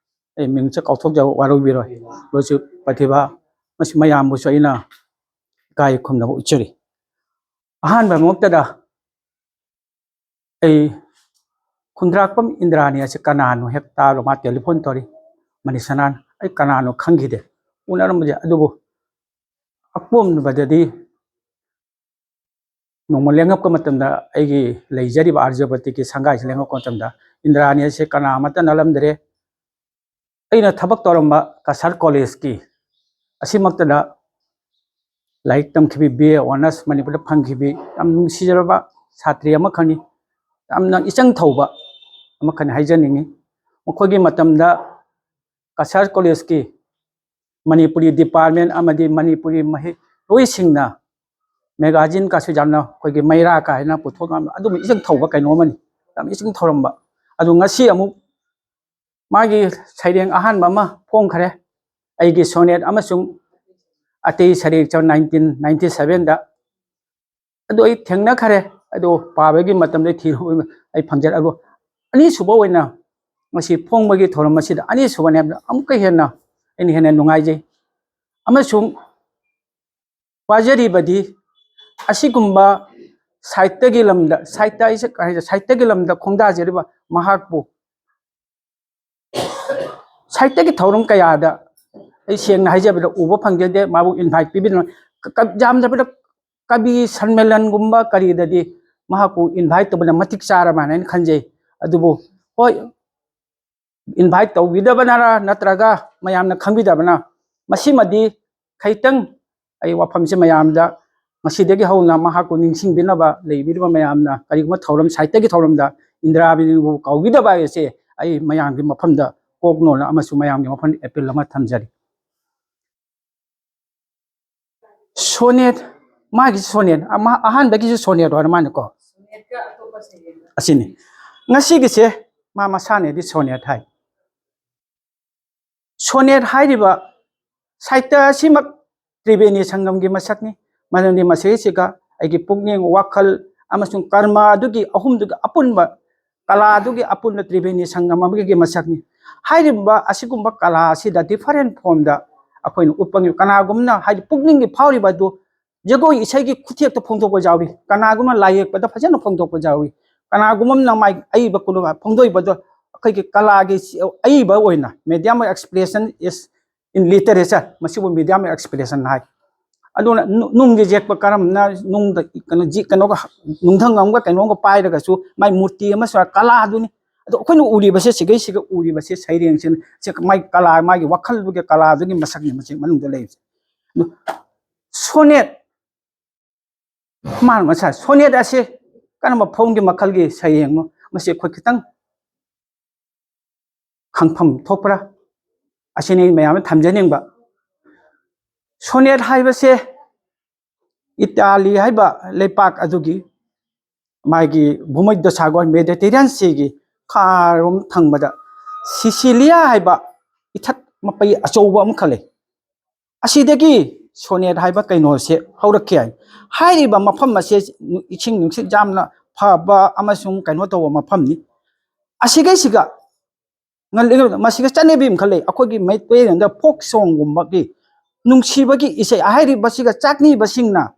ꯑꯩ ꯃꯤꯡꯁꯦ ꯀꯥꯎꯊꯣꯛꯆꯕ ꯋꯥꯔꯧꯕꯤꯔꯣꯏ꯫ ꯂꯣꯏꯁꯨ ꯄ꯭ꯔꯇꯤꯚꯥ, ꯃꯁꯤ ꯃꯌꯥꯝꯕꯨꯁꯨ ꯑꯩꯅ ꯏꯀꯥꯏ ꯈꯨꯝꯅꯕ ꯎꯠꯆꯔꯤ꯫ ꯑꯍꯥꯟꯕ ꯃꯛꯇꯗ ꯑꯩ ꯈꯨꯟꯗ꯭ꯔꯥꯛꯄꯝ ꯏꯟꯗ꯭ꯔꯥꯅꯤ ꯑꯁꯤ ꯀꯅꯥꯅꯣ ꯍꯦꯛ ꯇꯥꯕ, ꯃꯥ ꯇꯦꯂꯤꯐꯣꯟ ꯇꯧꯔꯤ꯫ ꯃꯅꯤꯁꯅꯥꯅ, "ꯑꯩ ꯀꯅꯥꯅꯣ ꯈꯪꯈꯤꯗꯦ, ꯎꯅꯔꯝꯕꯁꯦ, ꯑꯗꯨꯕꯨ ꯑꯀꯣꯟꯕꯗꯗꯤ ꯅꯣꯡꯃ ꯂꯦꯡꯉꯛꯄ ꯃꯇꯝꯗ, ꯑꯩꯒꯤ ꯂꯩꯖꯔꯤꯕ ꯑꯥꯔꯖꯕꯇꯤꯒꯤ ꯁꯪꯒꯥꯏꯁꯤ ꯂꯦꯡꯉꯛꯄ ꯃꯇꯝꯗ, ꯏꯟꯗ꯭ꯔꯥꯅꯤ ꯑꯁꯤ ꯀꯅꯥ ꯑꯃꯠꯇ ꯅꯠꯂꯝꯗ꯭ꯔꯦ꯫ ꯑꯩꯅ ꯊꯕꯛ ꯇꯧꯔꯝꯕ ꯀꯁꯥꯔ ꯀꯣꯂꯦꯖꯀꯤ ꯑꯁꯤꯃꯛꯇꯗ ꯂꯥꯏꯔꯤꯛ ꯇꯝꯈꯤꯕꯤ, ꯕꯤ ꯑꯦ ꯑꯣꯅꯔꯁ ꯃꯅꯤꯄꯨꯔꯗ ꯐꯪꯈꯤꯕꯤ, ꯌꯥꯝ ꯅꯨꯡꯁꯤꯖꯔꯕ ꯁꯥꯇ꯭ꯔꯤ ꯑꯃꯈꯛꯅꯤ꯫ ꯌꯥꯝꯅ ꯏꯆꯪ ꯊꯧꯕ ꯑꯃꯈꯛꯅꯤ ꯍꯥꯏꯖꯅꯤꯡꯉꯤ꯫ ꯃꯈꯣꯏꯒꯤ ꯃꯇꯝꯗ ꯀꯁꯥꯔ ꯀꯣꯂꯦꯖꯀꯤ ꯃꯅꯤꯄꯨꯔꯤ ꯗꯤꯄꯥꯔꯠꯃꯦꯟ ꯑꯃꯗꯤ ꯃꯅꯤꯄꯨꯔꯤ ꯃꯍꯩꯔꯣꯏꯁꯤꯡꯅ ꯃꯦꯒꯥꯖꯤꯟ ꯀꯥꯁꯨ ꯌꯥꯝꯅ ꯑꯩꯈꯣꯏꯒꯤ ꯃꯩꯔꯥ ꯀꯥꯏꯅ ꯄꯨꯊꯣꯛꯑꯝꯕ, ꯑꯗꯨꯝꯕ ꯏꯆꯪ ꯊꯧꯕ ꯀꯩꯅꯣ ꯑꯃꯅꯤ, ꯌꯥꯝ ꯏꯆꯪ ꯊꯧꯔꯝꯕ꯫ ꯑꯗꯨ ꯉꯁꯤ ꯑꯃꯨꯛ ꯃꯥꯒꯤ ꯁꯩꯔꯦꯡ ꯑꯍꯥꯟꯕ ꯑꯃ ꯐꯣꯡꯈ꯭ꯔꯦ꯫ ꯑꯩꯒꯤ ꯁꯣꯅꯦꯠ ꯑꯃꯁꯨꯡ ꯑꯇꯩ ꯁꯩꯔꯦꯡ ꯆꯧ nineteen ninety seven ꯗ꯫ ꯑꯗꯨ ꯑꯩ ꯊꯦꯡꯅꯈ꯭ꯔꯦ꯫ ꯑꯗꯣ ꯄꯥꯕꯒꯤ ꯃꯇꯝꯗ ꯊꯤꯔꯨꯕ ꯑꯩ ꯐꯪꯖꯔꯦ꯫ ꯑꯗꯣ ꯑꯅꯤꯁꯨꯕ ꯑꯣꯏꯅ ꯉꯁꯤ ꯐꯣꯡꯕꯒꯤ ꯊꯧꯔꯝ ꯑꯁꯤꯗ ꯑꯅꯤꯁꯨꯕꯅꯤ ꯍꯥꯏꯕꯗ ꯑꯃꯨꯛꯀ ꯍꯦꯟꯅ ꯑꯩꯅ ꯍꯦꯟꯅ ꯅꯨꯡꯉꯥꯏꯖꯩ꯫ ꯑꯃꯁꯨꯡ ꯋꯥꯖꯔꯤꯕꯗꯤ ꯑꯁꯤꯒꯨꯝꯕ ꯁꯥꯍꯤꯇ꯭ꯌꯒꯤ ꯂꯝꯗ, ꯁꯥꯍꯤꯇ꯭ꯌ ꯍꯥꯏꯁꯦ ꯀꯩ ꯍꯥꯏꯁꯦ, ꯁꯥꯍꯤꯇ꯭ꯌꯒꯤ ꯂꯝꯗ ꯈꯣꯡꯗꯥꯖꯔꯤꯕ ꯃꯍꯥꯛꯄꯨ ꯁꯥꯍꯤꯇ꯭ꯌꯒꯤ ꯊꯧꯔꯝ ꯀꯌꯥꯗ ꯑꯩ ꯁꯦꯡꯅ ꯍꯥꯏꯖꯕꯗ ꯎꯕ ꯐꯪꯖꯗꯦ꯫ ꯃꯥꯕꯨ ꯏꯟꯚꯥꯏꯠ ꯄꯤꯕꯤꯗꯅ ꯀ-, ꯀ-, ꯌꯥꯝꯗ꯭ꯔꯕꯗ ꯀꯕꯤ ꯁꯟꯃꯦꯂꯟꯒꯨꯝꯕ ꯀꯔꯤꯗꯗꯤ ꯃꯍꯥꯛꯄꯨ ꯏꯟꯚꯥꯏꯠ ꯇꯧꯕꯅ ꯃꯇꯤꯛ ꯆꯥꯔꯕꯅ ꯑꯩꯅ ꯈꯟꯖꯩ꯫ ꯑꯗꯨꯕꯨ ꯍꯣꯏ, ꯏꯟꯚꯥꯏꯠ ꯇꯧꯕꯤꯗꯕꯅꯔ ꯅꯠꯇ꯭ꯔꯒ ꯃꯌꯥꯝꯅ ꯈꯪꯕꯤꯗꯕꯅ, ꯃꯁꯤꯃꯗꯤ ꯈꯩꯇꯪ ꯑꯩ ꯋꯥꯐꯝꯁꯦ ꯃꯌꯥꯝꯗ ꯉꯁꯤꯗꯒꯤ ꯍꯧꯅ ꯃꯍꯥꯛꯄꯨ ꯅꯤꯡꯁꯤꯡꯕꯤꯅꯕ ꯂꯩꯕꯤꯔꯤꯕ ꯃꯌꯥꯝꯅ ꯀꯔꯤꯒꯨꯝꯕ ꯊꯧꯔꯝ ꯁꯥꯍꯤꯇ꯭ꯌꯒꯤ ꯊꯧꯔꯝꯗ ꯏꯟꯗꯤꯔꯥ ꯃꯤꯅꯨꯕꯨ ꯀꯧꯕꯤꯗꯕ ꯍꯥꯏꯕꯁꯦ ꯑꯩ ꯃꯌꯥꯝꯒꯤ ꯃꯐꯝꯗ ꯀꯣꯛꯅꯣꯅ ꯑꯃꯁꯨꯡ ꯃꯌꯥꯝꯒꯤ ꯃꯐꯝꯗ ꯑꯦꯄꯤꯜ ꯑꯃ ꯊꯝꯖꯔꯤ꯫ ꯁꯣꯅꯦꯠ, ꯃꯥꯒꯤ ꯁꯣꯅꯦꯠ ꯑꯃ, ꯑꯍꯥꯟꯕꯒꯤꯁꯨ ꯁꯣꯅꯦꯠ ꯑꯣꯏꯔ ꯃꯥꯅꯀꯣ꯫ ꯑꯁꯤꯅꯤ꯫ ꯉꯁꯤꯒꯤꯁꯦ ꯃꯥ ꯃꯁꯥꯅꯗꯤ ꯁꯣꯅꯦꯠ ꯍꯥꯏ꯫ ꯁꯣꯅꯦꯠ ꯍꯥꯏꯔꯤꯕ ꯁꯥꯍꯤꯇ꯭ꯌ ꯑꯁꯤꯃꯛ ꯇ꯭ꯔꯤꯕꯦꯅꯤ ꯁꯪꯒꯝꯒꯤ ꯃꯁꯛꯅꯤ꯫ ꯃꯔꯝꯗꯤ ꯃꯁꯤꯁꯤꯒ ꯑꯩꯒꯤ ꯄꯨꯛꯅꯤꯡ, ꯋꯥꯈꯜ ꯑꯃꯁꯨꯡ ꯀꯔꯃ ꯑꯗꯨꯒꯤ ꯑꯍꯨꯝꯗꯨꯒꯤ ꯑꯄꯨꯟꯕ, ꯀꯂꯥ ꯑꯗꯨꯒꯤ ꯑꯄꯨꯟꯕ ꯇ꯭ꯔꯤꯕꯦꯅꯤ ꯁꯪꯒꯝ ꯑꯃꯒꯤ ꯃꯁꯛꯅꯤ꯫ ꯍꯥꯏꯔꯤꯕ ꯑꯁꯤꯒꯨꯝꯕ ꯀꯂꯥ ꯑꯁꯤꯗ ꯗꯤꯐꯔꯦꯟ ꯐꯣꯝꯗ ꯑꯩꯈꯣꯏꯅ ꯎꯠꯄ ꯉꯝꯃꯤ꯫ ꯀꯅꯥꯒꯨꯝꯕꯅ ꯍꯥꯏꯗꯤ ꯄꯨꯛꯅꯤꯡꯒꯤ ꯐꯥꯎꯔꯤꯕ ꯑꯗꯨ ꯖꯒꯣꯏ ꯏꯁꯩꯒꯤ ꯈꯨꯠꯊꯦꯛꯇ ꯐꯣꯡꯗꯣꯛꯄ ꯌꯥꯎꯏ, ꯀꯅꯥꯒꯨꯝꯕꯅ ꯂꯥꯏ ꯌꯦꯛꯄꯗ ꯐꯖꯅ ꯐꯣꯡꯗꯣꯛꯄ ꯌꯥꯎꯏ꯫ ꯀꯅꯥꯒꯨꯝꯕ ꯑꯃꯅ ꯃꯥꯏ ꯑꯏꯕ ꯈꯨꯠꯂꯣꯟ ꯐꯣꯡꯗꯣꯛꯏꯕꯗꯣ ꯑꯩꯈꯣꯏꯒꯤ ꯀꯂꯥꯒꯤ ꯑꯏꯕ ꯑꯣꯏꯅ medium of expression is in literature, ꯃꯁꯤꯕꯨ medium of expression ꯍꯥꯏ꯫ ꯑꯗꯨꯅ ꯅꯨꯡꯁꯦ ꯌꯦꯛꯄ ꯀꯔꯝꯅ, ꯅꯨꯡꯗ ꯀꯩꯅꯣ ꯀꯩꯅꯣꯒ, ꯅꯨꯡꯊꯪ ꯑꯃꯒ ꯀꯩꯅꯣꯝꯒ ꯄꯥꯏꯔꯒꯁꯨ ꯃꯥꯏ ꯃꯨꯔꯇꯤ ꯑꯃꯁꯨ ꯀꯂꯥꯗꯨꯅꯤ꯫ ꯑꯗꯣ ꯑꯩꯈꯣꯏꯅ ꯎꯔꯤꯕꯁꯦ, ꯁꯤꯒꯩꯁꯤꯒ ꯎꯔꯤꯕꯁꯦ, ꯁꯩꯔꯦꯡꯁꯤꯅ ꯁꯤ ꯃꯥꯒꯤ ꯀꯂꯥ, ꯃꯥꯒꯤ ꯋꯥꯈꯜꯗꯨꯒꯤ ꯀꯂꯥꯗꯨꯒꯤ ꯃꯁꯛꯅꯤ ꯃꯁꯤ ꯃꯅꯨꯡꯗ ꯂꯩꯔꯤꯁꯦ꯫ ꯑꯗꯣ ꯁꯣꯅꯦꯠ, ꯃꯥꯅ ꯉꯁꯥꯏ ꯁꯣꯅꯦꯠ ꯑꯁꯤ ꯀꯔꯝꯕ ꯐꯣꯝꯒꯤ ꯃꯈꯜꯒꯤ ꯁꯩꯔꯦꯡꯅꯣ, ꯃꯁꯤ ꯑꯩꯈꯣꯏ ꯈꯤꯇꯪ ꯈꯪꯐꯝ ꯊꯣꯛꯄ꯭ꯔꯥ? ꯑꯁꯤꯅꯤ ꯑꯩ ꯃꯌꯥꯝꯗ ꯊꯝꯖꯅꯤꯡꯕ꯫ ꯁꯣꯅꯦꯠ ꯍꯥꯏꯕꯁꯦ ꯏꯇꯥꯂꯤ ꯍꯥꯏꯕ ꯂꯩꯄꯥꯛ ꯑꯗꯨꯒꯤ ꯃꯥꯒꯤ ꯚꯨꯃꯙ꯭ꯌ ꯁꯥꯒꯔ, ꯃꯦꯗꯤꯇꯦꯔꯤꯌꯥꯟ ꯁꯤꯒꯤ ꯈꯥꯔꯣꯝ ꯊꯪꯕꯗ ꯁꯤꯁꯤꯂꯤꯌꯥ ꯍꯥꯏꯕ ꯏꯊꯠ ꯃꯄꯩ ꯑꯆꯧꯕ ꯑꯃꯈꯛ ꯂꯩ꯫ ꯑꯁꯤꯗꯒꯤ ꯁꯣꯅꯦꯠ ꯍꯥꯏꯕ ꯀꯩꯅꯣꯁꯦ ꯍꯧꯔꯛꯈꯤ ꯍꯥꯏ꯫ ꯍꯥꯏꯔꯤꯕ ꯃꯐꯝ ꯑꯁꯦ ꯏꯁꯤꯡ ꯅꯨꯡꯁꯤꯠ ꯌꯥꯝꯅ ꯐꯕ ꯑꯃꯁꯨꯡ ꯀꯩꯅꯣ ꯇꯧꯕ ꯃꯐꯝꯅꯤ꯫ ꯑꯁꯤꯒꯩꯁꯤꯒ ꯉꯜꯂꯤꯉꯩꯗ ꯃꯁꯤꯒ ꯆꯠꯅꯕꯤ ꯑꯃꯈꯛ ꯂꯩ꯫ ꯑꯩꯈꯣꯏꯒꯤ ꯃꯩꯇꯩꯔꯣꯟꯗ ꯐꯣꯛ ꯁꯣꯡꯒꯨꯝꯕꯒꯤ ꯅꯨꯡꯁꯤꯕꯒꯤ ꯏꯁꯩ, ꯍꯥꯏꯔꯤꯕꯁꯤꯒ ꯆꯥꯛꯅꯤꯕꯁꯤꯡꯅ,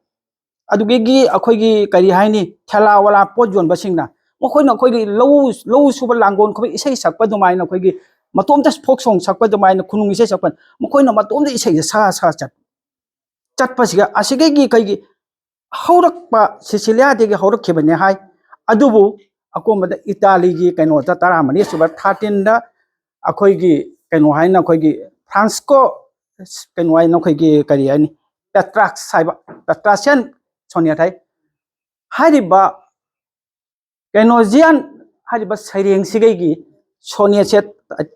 ꯑꯗꯨꯗꯒꯤ ꯑꯩꯈꯣꯏꯒꯤ ꯀꯔꯤ ꯍꯥꯏꯅꯤ, ꯊꯦꯂꯥ ꯋꯥꯂꯥ ꯄꯣꯠ ꯌꯣꯟꯕꯁꯤꯡꯅ, ꯃꯈꯣꯏꯅ ꯑꯩꯈꯣꯏꯒꯤ ꯂꯧ, ꯂꯧ ꯁꯨꯕ ꯂꯥꯡꯒꯣꯜ ꯈꯨꯕ ꯏꯁꯩ ꯁꯛꯄ ꯑꯗꯨꯃꯥꯏꯅ, ꯑꯩꯈꯣꯏꯒꯤ ꯃꯇꯣꯝꯇ ꯐꯣꯛ ꯁꯣꯡ ꯁꯛꯄ ꯑꯗꯨꯃꯥꯏꯅ, ꯈꯨꯅꯨꯡ ꯏꯁꯩ ꯁꯛꯄ, ꯃꯈꯣꯏꯅ ꯃꯇꯣꯝꯇ ꯏꯁꯩꯁꯦ ꯁꯥ ꯁꯥ ꯆꯠ ꯆꯠꯄꯁꯤꯒ ꯑꯁꯤꯒꯤ ꯀꯩꯒꯤ ꯍꯧꯔꯛꯄ ꯁꯤꯁꯤꯂꯤꯌꯥꯗꯒꯤ ꯍꯧꯔꯛꯈꯤꯕꯅꯦ ꯍꯥꯏ꯫ ꯑꯗꯨꯕꯨ ꯑꯀꯣꯟꯕꯗ ꯏꯇꯥꯂꯤꯒꯤ ꯀꯩꯅꯣꯗ ꯇꯔꯥꯃꯔꯤ ꯁꯨꯕ, ꯊꯥꯔꯇꯤꯟꯗ ꯑꯩꯈꯣꯏꯒꯤ ꯀꯩꯅꯣ ꯍꯥꯏꯅ, ꯑꯩꯈꯣꯏꯒꯤ ꯐ꯭ꯔꯥꯟꯁꯀꯣ ꯀꯩꯅꯣ ꯍꯥꯏꯅ, ꯑꯩꯈꯣꯏꯒꯤ ꯀꯔꯤ ꯍꯥꯏꯅꯤ, ꯄꯦꯇ꯭ꯔꯥꯛꯁ ꯍꯥꯏꯕ, ꯄꯦꯇ꯭ꯔꯥꯁꯤꯌꯥꯟ ꯁꯣꯅꯦꯠ ꯍꯥꯏ꯫ ꯍꯥꯏꯔꯤꯕ ꯀꯩꯅꯣꯖꯤꯌꯥꯟ ꯍꯥꯏꯔꯤꯕ ꯁꯩꯔꯦꯡꯁꯤꯒꯩꯒꯤ ꯁꯣꯅꯦꯠꯁꯦ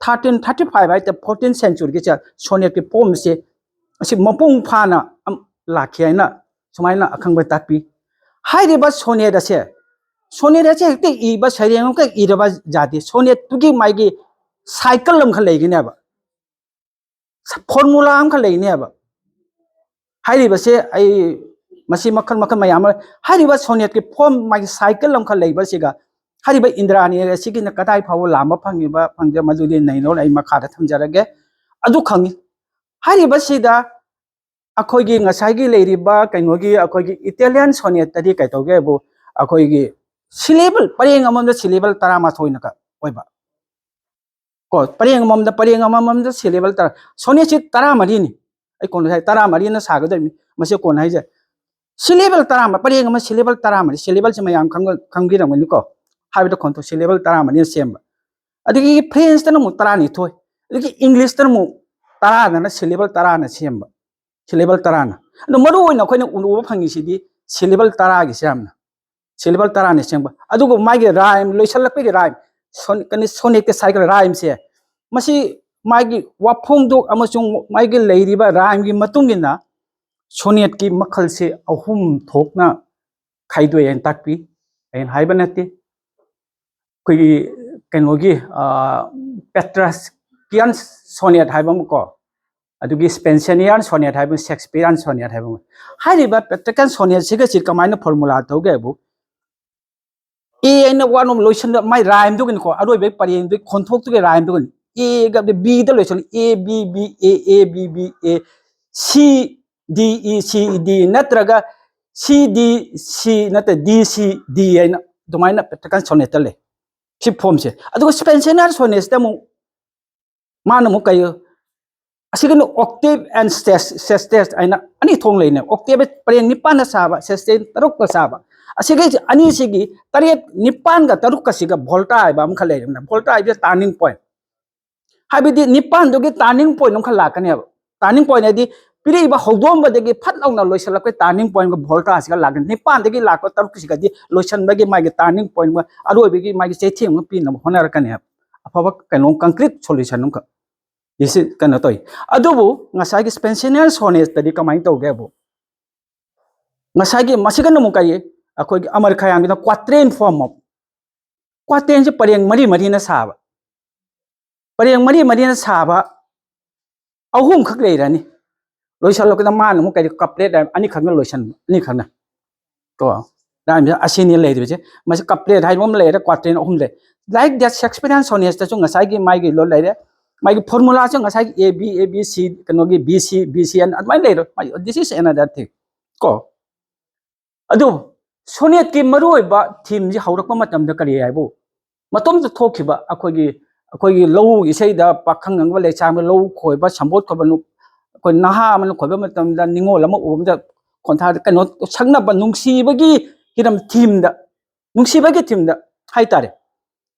ꯊꯥꯔꯇꯤꯟ ꯊꯥꯔꯇꯤ ꯐꯥꯏꯚ ꯍꯥꯏꯇꯥꯔꯦ, ꯐꯣꯔꯇꯤꯟ ꯁꯦꯟꯆꯨꯔꯤꯒꯤ ꯁꯣꯅꯦꯠꯀꯤ ꯐꯣꯝꯁꯦ ꯑꯁꯤ ꯃꯄꯨꯡ ꯐꯥꯅ ꯂꯥꯛꯈꯤ ꯍꯥꯏꯅ ꯁꯨꯃꯥꯏꯅ ꯑꯈꯪꯕ ꯇꯥꯛꯄꯤ꯫ ꯍꯥꯏꯔꯤꯕ ꯁꯣꯅꯦꯠ ꯑꯁꯦ, ꯁꯣꯅꯦꯠ ꯑꯁꯦ ꯍꯦꯛꯇ ꯏꯕ, ꯁꯩꯔꯦꯡ ꯑꯃꯈꯛ ꯏꯔꯕ ꯌꯥꯗꯦ꯫ ꯁꯣꯅꯦꯠꯇꯨꯒꯤ ꯃꯥꯒꯤ ꯁꯥꯏꯀꯜ ꯑꯃꯈꯛ ꯂꯩꯒꯅꯦꯕ, ꯐꯣꯔꯃꯨꯂꯥ ꯑꯃꯈꯛ ꯂꯩꯅꯦꯕ꯫ ꯍꯥꯏꯔꯤꯕꯁꯦ ꯑꯩ ꯃꯁꯤ ꯃꯈꯜ ꯃꯈꯜ ꯃꯌꯥꯝ ꯑꯃ, ꯍꯥꯏꯔꯤꯕ ꯁꯣꯅꯦꯠꯀꯤ ꯐꯣꯝ, ꯃꯥꯒꯤ ꯁꯥꯏꯀꯜ ꯑꯃꯈꯛ ꯂꯩꯕꯁꯤꯒ ꯍꯥꯏꯔꯤꯕ ꯏꯟꯗ꯭ꯔꯥꯅꯤ ꯑꯁꯤꯒꯤꯅ ꯀꯗꯥꯏ ꯐꯥꯎꯕ ꯂꯥꯝꯕ ꯐꯪꯉꯤꯕ ꯐꯪꯗꯦ, ꯃꯗꯨꯗꯤ ꯅꯩꯅꯧ ꯑꯩ ꯃꯈꯥꯗ ꯊꯝꯖꯔꯒꯦ꯫ ꯑꯗꯨ ꯈꯪꯉꯤ꯫ ꯍꯥꯏꯔꯤꯕꯁꯤꯗ ꯑꯩꯈꯣꯏꯒꯤ ꯉꯁꯥꯏꯒꯤ ꯂꯩꯔꯤꯕ ꯀꯩꯅꯣꯒꯤ, ꯑꯩꯈꯣꯏꯒꯤ ꯏꯇꯥꯂꯤꯌꯥꯟ ꯁꯣꯅꯦꯠꯇꯗꯤ ꯀꯩꯇꯧꯒꯦꯕꯨ, ꯑꯩꯈꯣꯏꯒꯤ ꯁꯤꯂꯦꯕꯜ, ꯄꯔꯦꯡ ꯑꯃꯃꯝꯗ ꯁꯤꯂꯦꯕꯜ ꯇꯔꯥꯃꯥꯊꯣꯏꯅ ꯀ-, ꯑꯣꯏꯕ꯫ ꯀꯣ, ꯄꯔꯦꯡ ꯑꯃꯃꯝꯗ, ꯄꯔꯦꯡ ꯑꯃꯃꯝꯗ ꯁꯤꯂꯦꯕꯜ ꯇꯔꯥ, ꯁꯣꯅꯦꯠꯁꯤ ꯇꯔꯥꯃꯔꯤꯅꯤ꯫ ꯑꯩ ꯀꯣꯟꯅ ꯍꯥꯏ, ꯇꯔꯥꯃꯔꯤꯅ ꯁꯥꯒꯗꯣꯏꯅꯤ꯫ ꯃꯁꯤ ꯀꯣꯟꯅ ꯍꯥꯏꯖꯦ꯫ ꯁꯤꯂꯦꯕꯜ ꯇꯔꯥꯃ-, ꯄꯔꯦꯡ ꯑꯃ ꯁꯤꯂꯦꯕꯜ ꯇꯔꯥꯃꯔꯤ, ꯁꯤꯂꯦꯕꯜꯁꯤ ꯃꯌꯥꯝ ꯈꯪꯕ-, ꯈꯪꯕꯤꯔꯝꯒꯅꯤꯀꯣ꯫ ꯍꯥꯏꯕꯗ ꯈꯣꯟꯊꯣꯛ ꯁꯤꯂꯦꯕꯜ ꯇꯔꯥꯃꯔꯤꯅ ꯁꯦꯝꯕ꯫ ꯑꯗꯒꯤ ꯐ꯭ꯔꯦꯟꯁꯇꯅ ꯑꯃꯨꯛ ꯇꯔꯥꯅꯤꯊꯣꯏ, ꯑꯗꯒꯤ ꯏꯪꯂꯤꯁꯇꯅ ꯑꯃꯨꯛ ꯇꯔꯥꯗꯅ ꯁꯤꯂꯦꯕꯜ ꯇꯔꯥꯅ ꯁꯦꯝꯕ, ꯁꯤꯂꯦꯕꯜ ꯇꯔꯥꯅ꯫ ꯑꯗꯣ ꯃꯔꯨ ꯑꯣꯏꯅ ꯑꯩꯈꯣꯏꯅ ꯎꯕ ꯐꯪꯉꯤꯁꯤꯗꯤ ꯁꯤꯂꯦꯕꯜ ꯇꯔꯥꯒꯤꯁꯦ ꯌꯥꯝꯅ꯫ ꯁꯤꯂꯦꯕꯜ ꯇꯔꯥꯅꯤ ꯁꯦꯝꯕ꯫ ꯑꯗꯨꯒ ꯃꯥꯒꯤ ꯔꯥꯏꯝ, ꯂꯣꯏꯁꯤꯜꯂꯛꯄꯒꯤ ꯔꯥꯏꯝ, ꯁꯣꯟ-, ꯀꯩꯅꯣ, ꯁꯣꯅꯦꯠꯀꯤ ꯁꯥꯏꯀꯜ ꯔꯥꯏꯝꯁꯦ, ꯃꯁꯤ ꯃꯥꯒꯤ ꯋꯥꯐꯣꯡꯗꯣꯛ ꯑꯃꯁꯨꯡ ꯃꯥꯒꯤ ꯂꯩꯔꯤꯕ ꯔꯥꯏꯝꯒꯤ ꯃꯇꯨꯡ ꯏꯟꯅ ꯁꯣꯅꯦꯠꯀꯤ ꯃꯈꯜꯁꯦ ꯑꯍꯨꯝ ꯊꯣꯛꯅ ꯈꯥꯏꯗꯣꯛꯑꯦꯅ ꯇꯥꯛꯄꯤ꯫ ꯑꯩꯅ ꯍꯥꯏꯕ ꯅꯠꯇꯦ꯫ ꯑꯩꯈꯣꯏꯒꯤ ꯀꯩꯅꯣꯒꯤ, ꯑ, ꯄꯦꯇ꯭ꯔꯥꯁꯀꯤꯌꯥꯟ ꯁꯣꯅꯦꯠ ꯍꯥꯏꯕ ꯑꯃꯀꯣ, ꯑꯗꯨꯒꯤ ꯁ꯭ꯄꯦꯟꯁꯦꯅꯤꯌꯥꯟ ꯁꯣꯅꯦꯠ ꯍꯥꯏꯕ, ꯁꯦꯛꯁꯄꯤꯌꯥꯟ ꯁꯣꯅꯦꯠ ꯍꯥꯏꯕ ꯑꯃ꯫ ꯍꯥꯏꯔꯤꯕ ꯄꯦꯇ꯭ꯔꯥꯁꯀꯤꯌꯥꯟ ꯁꯣꯅꯦꯠꯁꯤꯒ ꯁꯤ ꯀꯃꯥꯏꯅ ꯐꯣꯔꯃꯨꯂꯥ ꯇꯧꯒꯦ ꯍꯥꯏꯕꯨ, ꯑꯦ ꯑꯩꯅ ꯋꯥ ꯅꯣꯝ ꯂꯣꯏꯁꯤꯟꯕ ꯃꯥꯏ ꯔꯥꯏꯝꯗꯨꯒꯤꯅꯤꯀꯣ, ꯑꯔꯣꯏꯕꯒꯤ ꯄꯔꯦꯡꯗꯨꯒꯤ ꯈꯣꯟꯊꯣꯛꯇꯨꯒꯤ ꯔꯥꯏꯝꯗꯨꯒꯤꯅꯤ꯫ ꯑꯦꯒ ꯕꯤꯗ ꯂꯣꯏꯁꯤꯜꯂꯤ, A B B A, A B B A, A C D E ꯁꯤ ꯗꯤ, ꯅꯠꯇ꯭ꯔꯒ ꯁꯤ ꯗꯤ ꯁꯤ ꯅꯠꯇ꯭ꯔ ꯗꯤ ꯁꯤ ꯗꯤ ꯍꯥꯏꯅ ꯑꯗꯨꯃꯥꯏꯅ ꯄꯦꯇ꯭ꯔꯥꯁꯀꯤꯌꯥꯟ ꯁꯣꯅꯦꯠꯇ ꯂꯩ꯫ ꯁꯤ ꯐꯣꯝꯁꯦ꯫ ꯑꯗꯨꯒ ꯁ꯭ꯄꯦꯟꯁꯦꯅꯤꯌꯥꯟ ꯁꯣꯅꯦꯠꯁꯤꯗ ꯑꯃꯨꯛ ꯃꯥꯅ ꯑꯃꯨꯛ ꯀꯩ, ꯑꯁꯤꯒꯤꯅ octave and sestet ꯍꯥꯏꯅ ꯑꯅꯤ ꯊꯣꯛꯅ ꯂꯩꯅꯦ꯫ Octave ꯄꯔꯦꯡ ꯅꯤꯄꯥꯟꯅ ꯁꯥꯕ, sestet ꯇꯔꯨꯛꯅ ꯁꯥꯕ꯫ ꯑꯁꯤꯒꯤ ꯑꯅꯤꯁꯤꯒꯤ ꯇꯔꯦꯠ, ꯅꯤꯄꯥꯟꯒ ꯇꯔꯨꯛꯀꯁꯤꯒ ꯚꯣꯜꯇꯥ ꯍꯥꯏꯕ ꯑꯃꯈꯛ ꯂꯩꯔꯦ꯫ ꯚꯣꯜꯇꯥ ꯍꯥꯏꯕꯁꯤ turning point꯫ ꯍꯥꯏꯕꯗꯤ ꯅꯤꯄꯥꯟꯗꯨꯒꯤ turning point ꯑꯃꯈꯛ ꯂꯥꯛꯀꯅꯦꯕ꯫ Turning point ꯍꯥꯏꯗꯤ ꯄꯤꯔꯛꯏꯕ ꯍꯧꯗꯣꯛꯑꯝꯕꯗꯒꯤ ꯐꯠ ꯂꯥꯎꯅ ꯂꯣꯏꯁꯤꯜꯂꯛꯄ turning pointꯒ ꯚꯣꯜꯇꯥꯁꯤꯒ ꯂꯥꯛꯀꯅꯤ꯫ ꯅꯤꯄꯥꯟꯗꯒꯤ ꯂꯥꯛꯄ ꯇꯔꯨꯛꯁꯤꯒꯗꯤ ꯂꯣꯏꯁꯤꯟꯕꯒꯤ ꯃꯥꯒꯤ turning pointꯒ ꯑꯔꯣꯏꯕꯒꯤ ꯃꯥꯒꯤ ꯆꯩꯊꯦꯡ ꯑꯃ ꯄꯤꯅꯕ ꯍꯣꯠꯅꯔꯛꯀꯅꯦꯕ꯫ ꯑꯐꯕ ꯀꯩꯅꯣ, concrete solution ꯑꯃꯈꯛ꯫ ꯁꯤ ꯀꯩꯅꯣ ꯇꯧꯏ꯫ ꯑꯗꯨꯕꯨ ꯉꯁꯥꯏꯒꯤ ꯁ꯭ꯄꯦꯟꯁꯦꯅꯤꯌꯥꯟ ꯁꯣꯅꯦꯠꯇꯗꯤ ꯀꯃꯥꯏꯅ ꯇꯧꯒꯦꯕꯨ? ꯉꯁꯥꯏꯒꯤ ꯃꯁꯤꯒꯅ ꯑꯃꯨꯛ ꯀꯔꯤ? ꯑꯩꯈꯣꯏꯒꯤ ꯑꯃꯔ ꯈꯌꯥꯝꯒꯤꯅ quatrain form of, quatrainꯁꯦ ꯄꯔꯦꯡ ꯃꯔꯤ ꯃꯔꯤꯅ ꯁꯥꯕ꯫ ꯄꯔꯦꯡ ꯃꯔꯤ ꯃꯔꯤꯅ ꯁꯥꯕ ꯑꯍꯨꯝꯈꯛ ꯂꯩꯔꯅꯤ꯫ ꯂꯣꯏꯁꯤꯜꯂꯛꯄꯗ ꯃꯥꯅ ꯑꯃꯨꯛ ꯀꯔꯤ, couplet ꯑꯅꯤꯈꯛꯅ ꯂꯣꯏꯁꯤꯟꯕ, ꯑꯅꯤꯈꯛꯅ꯫ ꯀꯣ, rhymeꯁꯦ ꯑꯁꯤꯅꯤ ꯂꯩꯔꯤꯕꯁꯦ꯫ ꯃꯁꯤ couplet ꯍꯥꯏꯕ ꯑꯃ ꯂꯩꯔꯦ, quatrain ꯑꯍꯨꯝ ꯂꯩ꯫ Like that, ꯁꯦꯛꯁꯄꯤꯌꯥꯟ ꯁꯣꯅꯦꯠꯇꯁꯨ ꯉꯁꯥꯏꯒꯤ ꯃꯥꯒꯤ ꯂꯣ ꯂꯩꯔꯦ, ꯃꯥꯒꯤ ꯐꯣꯔꯃꯨꯂꯥꯁꯨ ꯉꯁꯥꯏꯒꯤ A B, A B C, ꯀꯩꯅꯣꯒꯤ B C, B C N ꯑꯗꯨꯃꯥꯏꯅ ꯂꯩꯔꯣ꯫ ꯃꯥꯒꯤ, this is another thing꯫ ꯀꯣ, ꯑꯗꯨ ꯁꯣꯅꯦꯠꯀꯤ ꯃꯔꯨꯑꯣꯏꯕ ꯊꯤꯝꯁꯤ ꯍꯧꯔꯛꯄ ꯃꯇꯝꯗ ꯀꯔꯤ ꯍꯥꯏꯕꯨ, ꯃꯇꯣꯝꯇ ꯊꯣꯛꯈꯤꯕ ꯑꯩꯈꯣꯏꯒꯤ, ꯑꯩꯈꯣꯏꯒꯤ ꯂꯧ ꯏꯁꯩꯗ ꯄꯥꯈꯪ ꯑꯉꯥꯡꯕ ꯂꯩꯁꯥꯡꯕ ꯂꯧ ꯈꯣꯏꯕ, ꯁꯝꯕꯣꯠ ꯈꯣꯏꯕ ꯅꯨ-, ꯑꯩꯈꯣꯏ ꯅꯍꯥ ꯑꯃꯅ ꯈꯣꯏꯕ ꯃꯇꯝꯗ ꯅꯤꯉꯣꯜ ꯑꯃ ꯎꯕꯗ ꯈꯣꯟꯊꯥꯗ ꯀꯩꯅꯣ ꯁꯛꯅꯕ ꯅꯨꯡꯁꯤꯕꯒꯤ ꯍꯤꯔꯝ ꯊꯤꯝꯗ, ꯅꯨꯡꯁꯤꯕꯒꯤ ꯊꯤꯝꯗ ꯍꯥꯏꯇꯥꯔꯦ꯫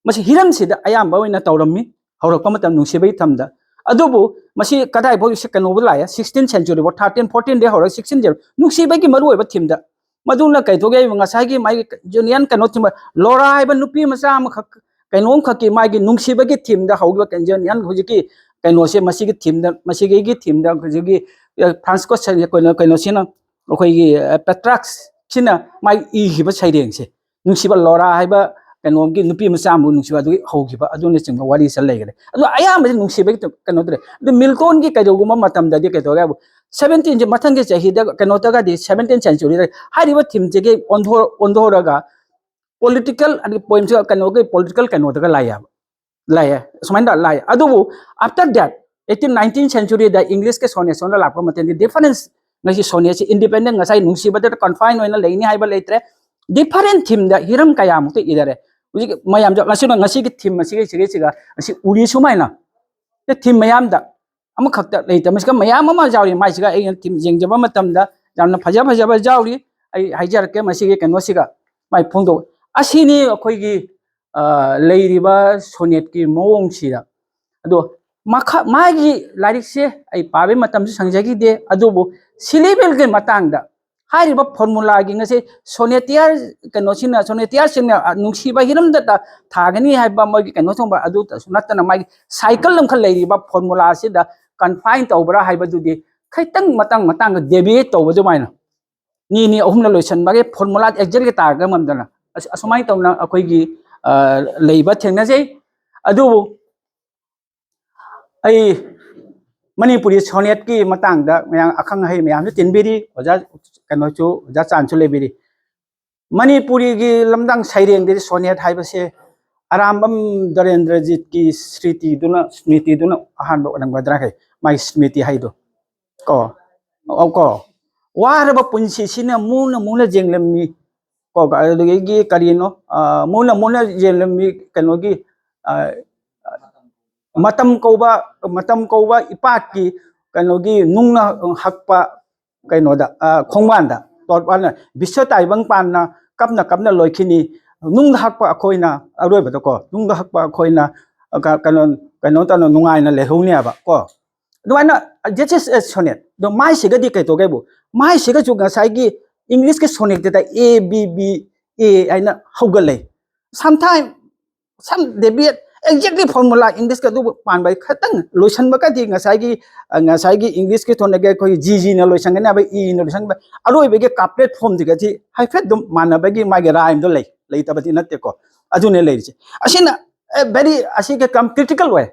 ꯃꯁꯤ ꯍꯤꯔꯝꯁꯤꯗ ꯑꯌꯥꯝꯕ ꯑꯣꯏꯅ ꯇꯧꯔꯝꯃꯤ ꯍꯧꯔꯛꯄ ꯃꯇꯝ ꯅꯨꯡꯁꯤꯕꯒꯤ ꯊꯤꯝꯗ꯫ ꯑꯗꯨꯕꯨ ꯃꯁꯤ ꯀꯗꯥꯏꯐꯥꯎ ꯀꯩꯅꯣꯕꯨ ꯂꯥꯛꯑꯦ, ꯁꯤꯛꯁꯇꯤꯟ ꯁꯦꯟꯆꯨꯔꯤꯐꯥꯎ, ꯊꯥꯔꯇꯤꯟ ꯐꯣꯔꯇꯤꯟꯗꯒꯤ ꯍꯧꯔꯒ ꯁꯤꯛꯁꯇꯤꯟ ꯅꯨꯡꯁꯤꯕꯒꯤ ꯃꯔꯨꯑꯣꯏꯕ ꯊꯤꯝꯗ꯫ ꯃꯗꯨꯅ ꯀꯩꯗꯧꯒꯦ ꯍꯥꯏꯕ, ꯉꯁꯥꯏꯒꯤ ꯃꯥꯒꯤ ꯌꯨꯅꯤꯌꯟ ꯀꯩꯅꯣ ꯊꯤꯝ, ꯂꯣꯔꯥ ꯍꯥꯏꯕ ꯅꯨꯄꯤ ꯃꯆꯥ ꯑꯃꯈꯛ ꯀꯩꯅꯣꯝꯈꯛꯀꯤ ꯃꯥꯒꯤ ꯅꯨꯡꯁꯤꯕꯒꯤ ꯊꯤꯝꯗ ꯍꯧꯈꯤꯕ ꯌꯨꯅꯤꯌꯟ ꯍꯧꯖꯤꯛꯀꯤ ꯀꯩꯅꯣꯁꯦ, ꯃꯁꯤꯒꯤ ꯊꯤꯝꯗ, ꯃꯁꯤꯒꯤ ꯊꯤꯝꯗ ꯍꯧꯖꯤꯛꯀꯤ, ꯑ, ꯐ꯭ꯔꯥꯟꯁꯤꯁꯀꯣ ꯁꯦ-, ꯀꯩꯅꯣ, ꯀꯩꯅꯣꯁꯤꯅ, ꯑꯩꯈꯣꯏꯒꯤ, ꯑ, ꯄꯦꯇ꯭ꯔꯥꯛꯁꯤꯅ ꯃꯥꯒꯤ ꯏꯈꯤꯕ ꯁꯩꯔꯦꯡꯁꯦ, ꯅꯨꯡꯁꯤꯕ ꯂꯣꯔꯥ ꯍꯥꯏꯕ ꯀꯩꯅꯣꯝꯒꯤ ꯅꯨꯄꯤ ꯃꯆꯥ ꯑꯃꯕꯨ ꯅꯨꯡꯁꯤꯕ ꯑꯗꯨꯒꯤ ꯍꯧꯈꯤꯕ ꯑꯗꯨꯅꯆꯤꯡꯕ ꯋꯥꯔꯤꯁꯦ ꯂꯩꯈ꯭ꯔꯦ꯫ ꯑꯗꯣ ꯑꯌꯥꯝꯕꯁꯦ ꯅꯨꯡꯁꯤꯕꯒꯤ ꯀꯩꯅꯣꯗ ꯂꯩ꯫ ꯑꯗꯨ ꯃꯤꯜꯇꯣꯟꯒꯤ ꯀꯩꯗꯧꯒꯨꯝꯕ ꯃꯇꯝꯗꯗꯤ ꯀꯩꯗꯧꯒꯦ ꯍꯥꯏꯕꯨ, ꯁꯚꯦꯟꯇꯤꯟꯁꯦ ꯃꯊꯪꯒꯤ ꯆꯍꯤꯗ ꯀꯩꯅꯣꯗꯒꯗꯤ, ꯁꯚꯦꯟꯇꯤꯟ ꯁꯦꯟꯆꯨꯔꯤꯗ ꯍꯥꯏꯔꯤꯕ ꯊꯤꯝꯁꯤꯒꯤ ꯑꯣꯟꯊꯣ-, ꯑꯣꯟꯊꯣꯔꯒ ꯄꯣꯂꯤꯇꯤꯀꯦꯜ, ꯑꯗꯒꯤ ꯄꯣꯏꯝꯁꯤꯒ ꯀꯩꯅꯣꯒꯤ ꯄꯣꯂꯤꯇꯤꯀꯦꯜ ꯀꯩꯅꯣꯗꯒ ꯂꯥꯛꯑꯦꯕ, ꯂꯥꯛꯑꯦ, ꯁꯨꯃꯥꯏꯅ ꯂꯥꯛꯑꯦ꯫ ꯑꯗꯨꯕꯨ after that, ꯑꯩꯠꯇꯤꯟ ꯅꯥꯏꯟꯇꯤꯟ ꯁꯦꯟꯆꯨꯔꯤꯗ ꯏꯪꯂꯤꯁꯀꯤ ꯁꯣꯅꯦꯠ ꯁꯣꯝꯗ ꯂꯥꯛꯄ ꯃꯇꯝꯗ ꯗꯤꯐꯔꯦꯟꯁ, ꯉꯁꯤ ꯁꯣꯅꯦꯠꯁꯤ ꯏꯟꯗꯤꯄꯦꯟꯗꯦꯟ, ꯉꯁꯥꯏ ꯅꯨꯡꯁꯤꯕꯗ ꯀꯟꯐꯥꯏꯟ ꯑꯣꯏꯅ ꯂꯩꯅꯤ ꯍꯥꯏꯕ ꯂꯩꯇ꯭ꯔꯦ꯫ ꯗꯤꯐꯔꯦꯟ ꯊꯤꯝꯗ ꯍꯤꯔꯝ ꯀꯌꯥꯃꯨꯛꯇ ꯏꯔꯔꯦ꯫ ꯍꯧꯖꯤꯛ ꯃꯌꯥꯝꯁꯨ ꯉꯁꯤꯅ, ꯉꯁꯤꯒꯤ ꯊꯤꯝ ꯑꯁꯤꯒ, ꯁꯤꯒꯩꯁꯤꯒ ꯑꯁꯤ ꯎꯔꯤ ꯁꯨꯃꯥꯏꯅ ꯊꯤꯝ ꯃꯌꯥꯝꯗ ꯑꯃꯈꯛꯇ ꯂꯩꯇ, ꯃꯁꯤꯒ ꯃꯌꯥꯝ ꯑꯃ ꯌꯥꯎꯔꯤ꯫ ꯃꯥꯏꯁꯤꯒ ꯑꯩꯅ ꯊꯤꯝ ꯌꯦꯡꯖꯕ ꯃꯇꯝꯗ ꯌꯥꯝꯅ ꯐꯖ ꯐꯖꯕ ꯌꯥꯎꯔꯤ꯫ ꯑꯩ ꯍꯥꯏꯖꯔꯛꯀꯦ ꯃꯁꯤꯒꯤ ꯀꯩꯅꯣꯁꯤꯒ, ꯃꯥꯏ ꯐꯣꯡꯗꯣꯛ ꯑꯁꯤꯅꯤ ꯑꯩꯈꯣꯏꯒꯤ, ꯑ, ꯂꯩꯔꯤꯕ ꯁꯣꯅꯦꯠꯀꯤ ꯃꯑꯣꯡꯁꯤꯗ꯫ ꯑꯗꯣ ꯃꯈꯥ, ꯃꯥꯒꯤ ꯂꯥꯏꯔꯤꯛꯁꯦ ꯑꯩ ꯄꯥꯕꯩ ꯃꯇꯝꯁꯨ ꯁꯪꯖꯈꯤꯗꯦ, ꯑꯗꯨꯕꯨ ꯁꯤꯂꯤꯕꯜꯒꯤ ꯃꯇꯥꯡꯗ ꯍꯥꯏꯔꯤꯕ ꯐꯣꯔꯃꯨꯂꯥꯒꯤ ꯉꯁꯤ ꯁꯣꯅꯦꯇꯤꯌꯥꯔ ꯀꯩꯅꯣꯁꯤꯡꯅ, ꯁꯣꯅꯦꯇꯤꯌꯥꯔꯁꯤꯡꯅ, ꯑ, ꯅꯨꯡꯁꯤꯕ ꯍꯤꯔꯝꯗ ꯊꯥꯒꯅꯤ ꯍꯥꯏꯕ ꯃꯣꯏꯒꯤ ꯀꯩꯅꯣ ꯊꯣꯡꯕ ꯑꯗꯨꯇꯁꯨ ꯅꯠꯇꯅ ꯃꯥꯒꯤ ꯁꯥꯏꯀꯜ ꯑꯃꯈꯛ ꯂꯩꯔꯤꯕ ꯐꯣꯔꯃꯨꯂꯥꯁꯤꯗ ꯀꯟꯐꯥꯏꯟ ꯇꯧꯕ꯭ꯔꯥ ꯍꯥꯏꯕꯗꯨꯗꯤ ꯈꯤꯇꯪ ꯃꯇꯥꯡ ꯃꯇꯥꯡꯗ ꯗꯦꯕꯤꯌꯦꯠ ꯇꯧꯕ ꯑꯗꯨꯃꯥꯏꯅ꯫ ꯅꯤ ꯅꯤ ꯑꯍꯨꯝꯅ ꯂꯣꯏꯁꯤꯟꯕꯒꯤ ꯐꯣꯔꯃꯨꯂꯥ ꯑꯦꯛꯖꯦꯛꯂꯤ ꯇꯥꯔꯒ ꯉꯝꯗꯅ ꯑꯁ-, ꯑꯁꯨꯃꯥꯏꯅ ꯇꯧꯅ ꯑꯩꯈꯣꯏꯒꯤ, ꯑ, ꯂꯩꯕ ꯊꯦꯡꯅꯖꯩ꯫ ꯑꯗꯨꯕꯨ ꯑꯩ ꯃꯅꯤꯄꯨꯔꯤ ꯁꯣꯅꯦꯠꯀꯤ ꯃꯇꯥꯡꯗ ꯃꯌꯥꯝ ꯑꯈꯪ ꯑꯍꯩ ꯃꯌꯥꯝꯁꯨ ꯇꯤꯟꯕꯤꯔꯤ, ꯑꯣꯖꯥ ꯀꯩꯅꯣꯁꯨ, ꯑꯣꯖꯥ ꯆꯥꯟꯁꯨ ꯂꯩꯕꯤꯔꯤ꯫ ꯃꯅꯤꯄꯨꯔꯤꯒꯤ ꯂꯝꯗꯥꯡ ꯁꯩꯔꯦꯡꯗꯗꯤ ꯁꯣꯅꯦꯠ ꯍꯥꯏꯕꯁꯦ ꯑꯔꯥꯝꯕꯝ ꯗꯔꯦꯟꯗ꯭ꯔꯖꯤꯠꯀꯤ ꯁ꯭ꯔꯤꯇꯤꯗꯨꯅ, ꯁ꯭ꯃ꯭ꯔꯤꯇꯤꯗꯨꯅ ꯑꯍꯥꯟꯕ ꯑꯣꯏꯔꯝꯒꯗ꯭ꯔꯥ ꯀꯩ, ꯃꯥꯒꯤ ꯁ꯭ꯃ꯭ꯔꯤꯇꯤ ꯍꯥꯏꯗꯣ꯫ ꯀꯣ, ꯑꯧ ꯀꯣ, "ꯋꯥꯔꯕ ꯄꯨꯟꯁꯤꯁꯤꯅ ꯃꯨꯅ ꯃꯨꯅ ꯌꯦꯡꯂꯝꯃꯤ, ꯀꯣ, ꯑꯗꯨꯗꯒꯤ ꯀꯔꯤꯅꯣ, ꯑ, ꯃꯨꯅ ꯃꯨꯅ ꯌꯦꯡꯂꯝꯃꯤ ꯀꯩꯅꯣꯒꯤ, ꯑ, ꯃꯇꯝ ꯀꯧꯕ, ꯃꯇꯝ ꯀꯧꯕ ꯏꯄꯥꯛꯀꯤ ꯀꯩꯅꯣꯒꯤ ꯅꯨꯡꯅ ꯍꯛꯄ ꯀꯩꯅꯣꯗ, ꯑ, ꯈꯣꯡꯕꯥꯟꯗ ꯇꯣꯔꯕꯥꯟꯅ ꯕꯤꯁ ꯇꯥꯏꯕꯪ ꯄꯥꯟꯅ ꯀꯞꯅ ꯀꯞꯅ ꯂꯣꯏꯈꯤꯅꯤ꯫ ꯅꯨꯡꯗ ꯍꯛꯄ ꯑꯩꯈꯣꯏꯅ ꯑꯔꯣꯏꯕꯗꯀꯣ, ꯅꯨꯡꯗ ꯍꯛꯄ ꯑꯩꯈꯣꯏꯅ, ꯑ, ꯀ-, ꯀꯩꯅꯣ, ꯀꯩꯅꯣ ꯇꯧꯅ ꯅꯨꯡꯉꯥꯏꯅ ꯂꯩꯍꯧꯅꯦꯕ ꯀꯣ꯫ ꯑꯗꯨꯃꯥꯏꯅ, this is a sonnet꯫ ꯑꯗꯣ ꯃꯥꯏꯁꯤꯒꯗꯤ ꯀꯩ ꯇꯧꯒꯦꯕꯨ, ꯃꯥꯏꯁꯤꯒꯁꯨ ꯉꯁꯥꯏꯒꯤ English ꯀꯤ sonnet ꯇ A B B A ꯍꯥꯏꯅ ꯍꯧꯒꯠꯂꯦ꯫ Sometime, some debate, exactly formula English ꯀ ꯑꯗꯨꯕꯨ ꯄꯥꯟꯕ ꯈꯇꯪ ꯂꯣꯏꯁꯟꯕꯒꯗꯤ ꯉꯁꯥꯏꯒꯤ, ꯑ, ꯉꯁꯥꯏꯒꯤ English ꯀꯤ sonnet ꯀ ꯑꯩꯈꯣꯏꯒꯤ G G ꯅ ꯂꯣꯏꯁꯟꯒꯅꯤ ꯍꯥꯏꯕ, E ꯅ ꯂꯣꯏꯁꯟꯕ, ꯑꯔꯣꯏꯕꯒꯤ couplet form ꯁꯤꯒꯗꯤ ꯍꯥꯏꯐꯦꯠ ꯑꯗꯨꯝ ꯃꯥꯟꯅꯕꯒꯤ ꯃꯥꯒꯤ rhyme ꯗꯣ ꯂꯩ, ꯂꯩꯇꯕꯗꯤ ꯅꯠꯇꯦꯀꯣ꯫ ꯑꯗꯨꯅꯦ ꯂꯩꯔꯤꯁꯦ꯫ ꯑꯁꯤꯅ, ꯑꯦ, very, ꯑꯁꯤꯒꯤ ꯀꯝ critical ꯑꯣꯏ꯫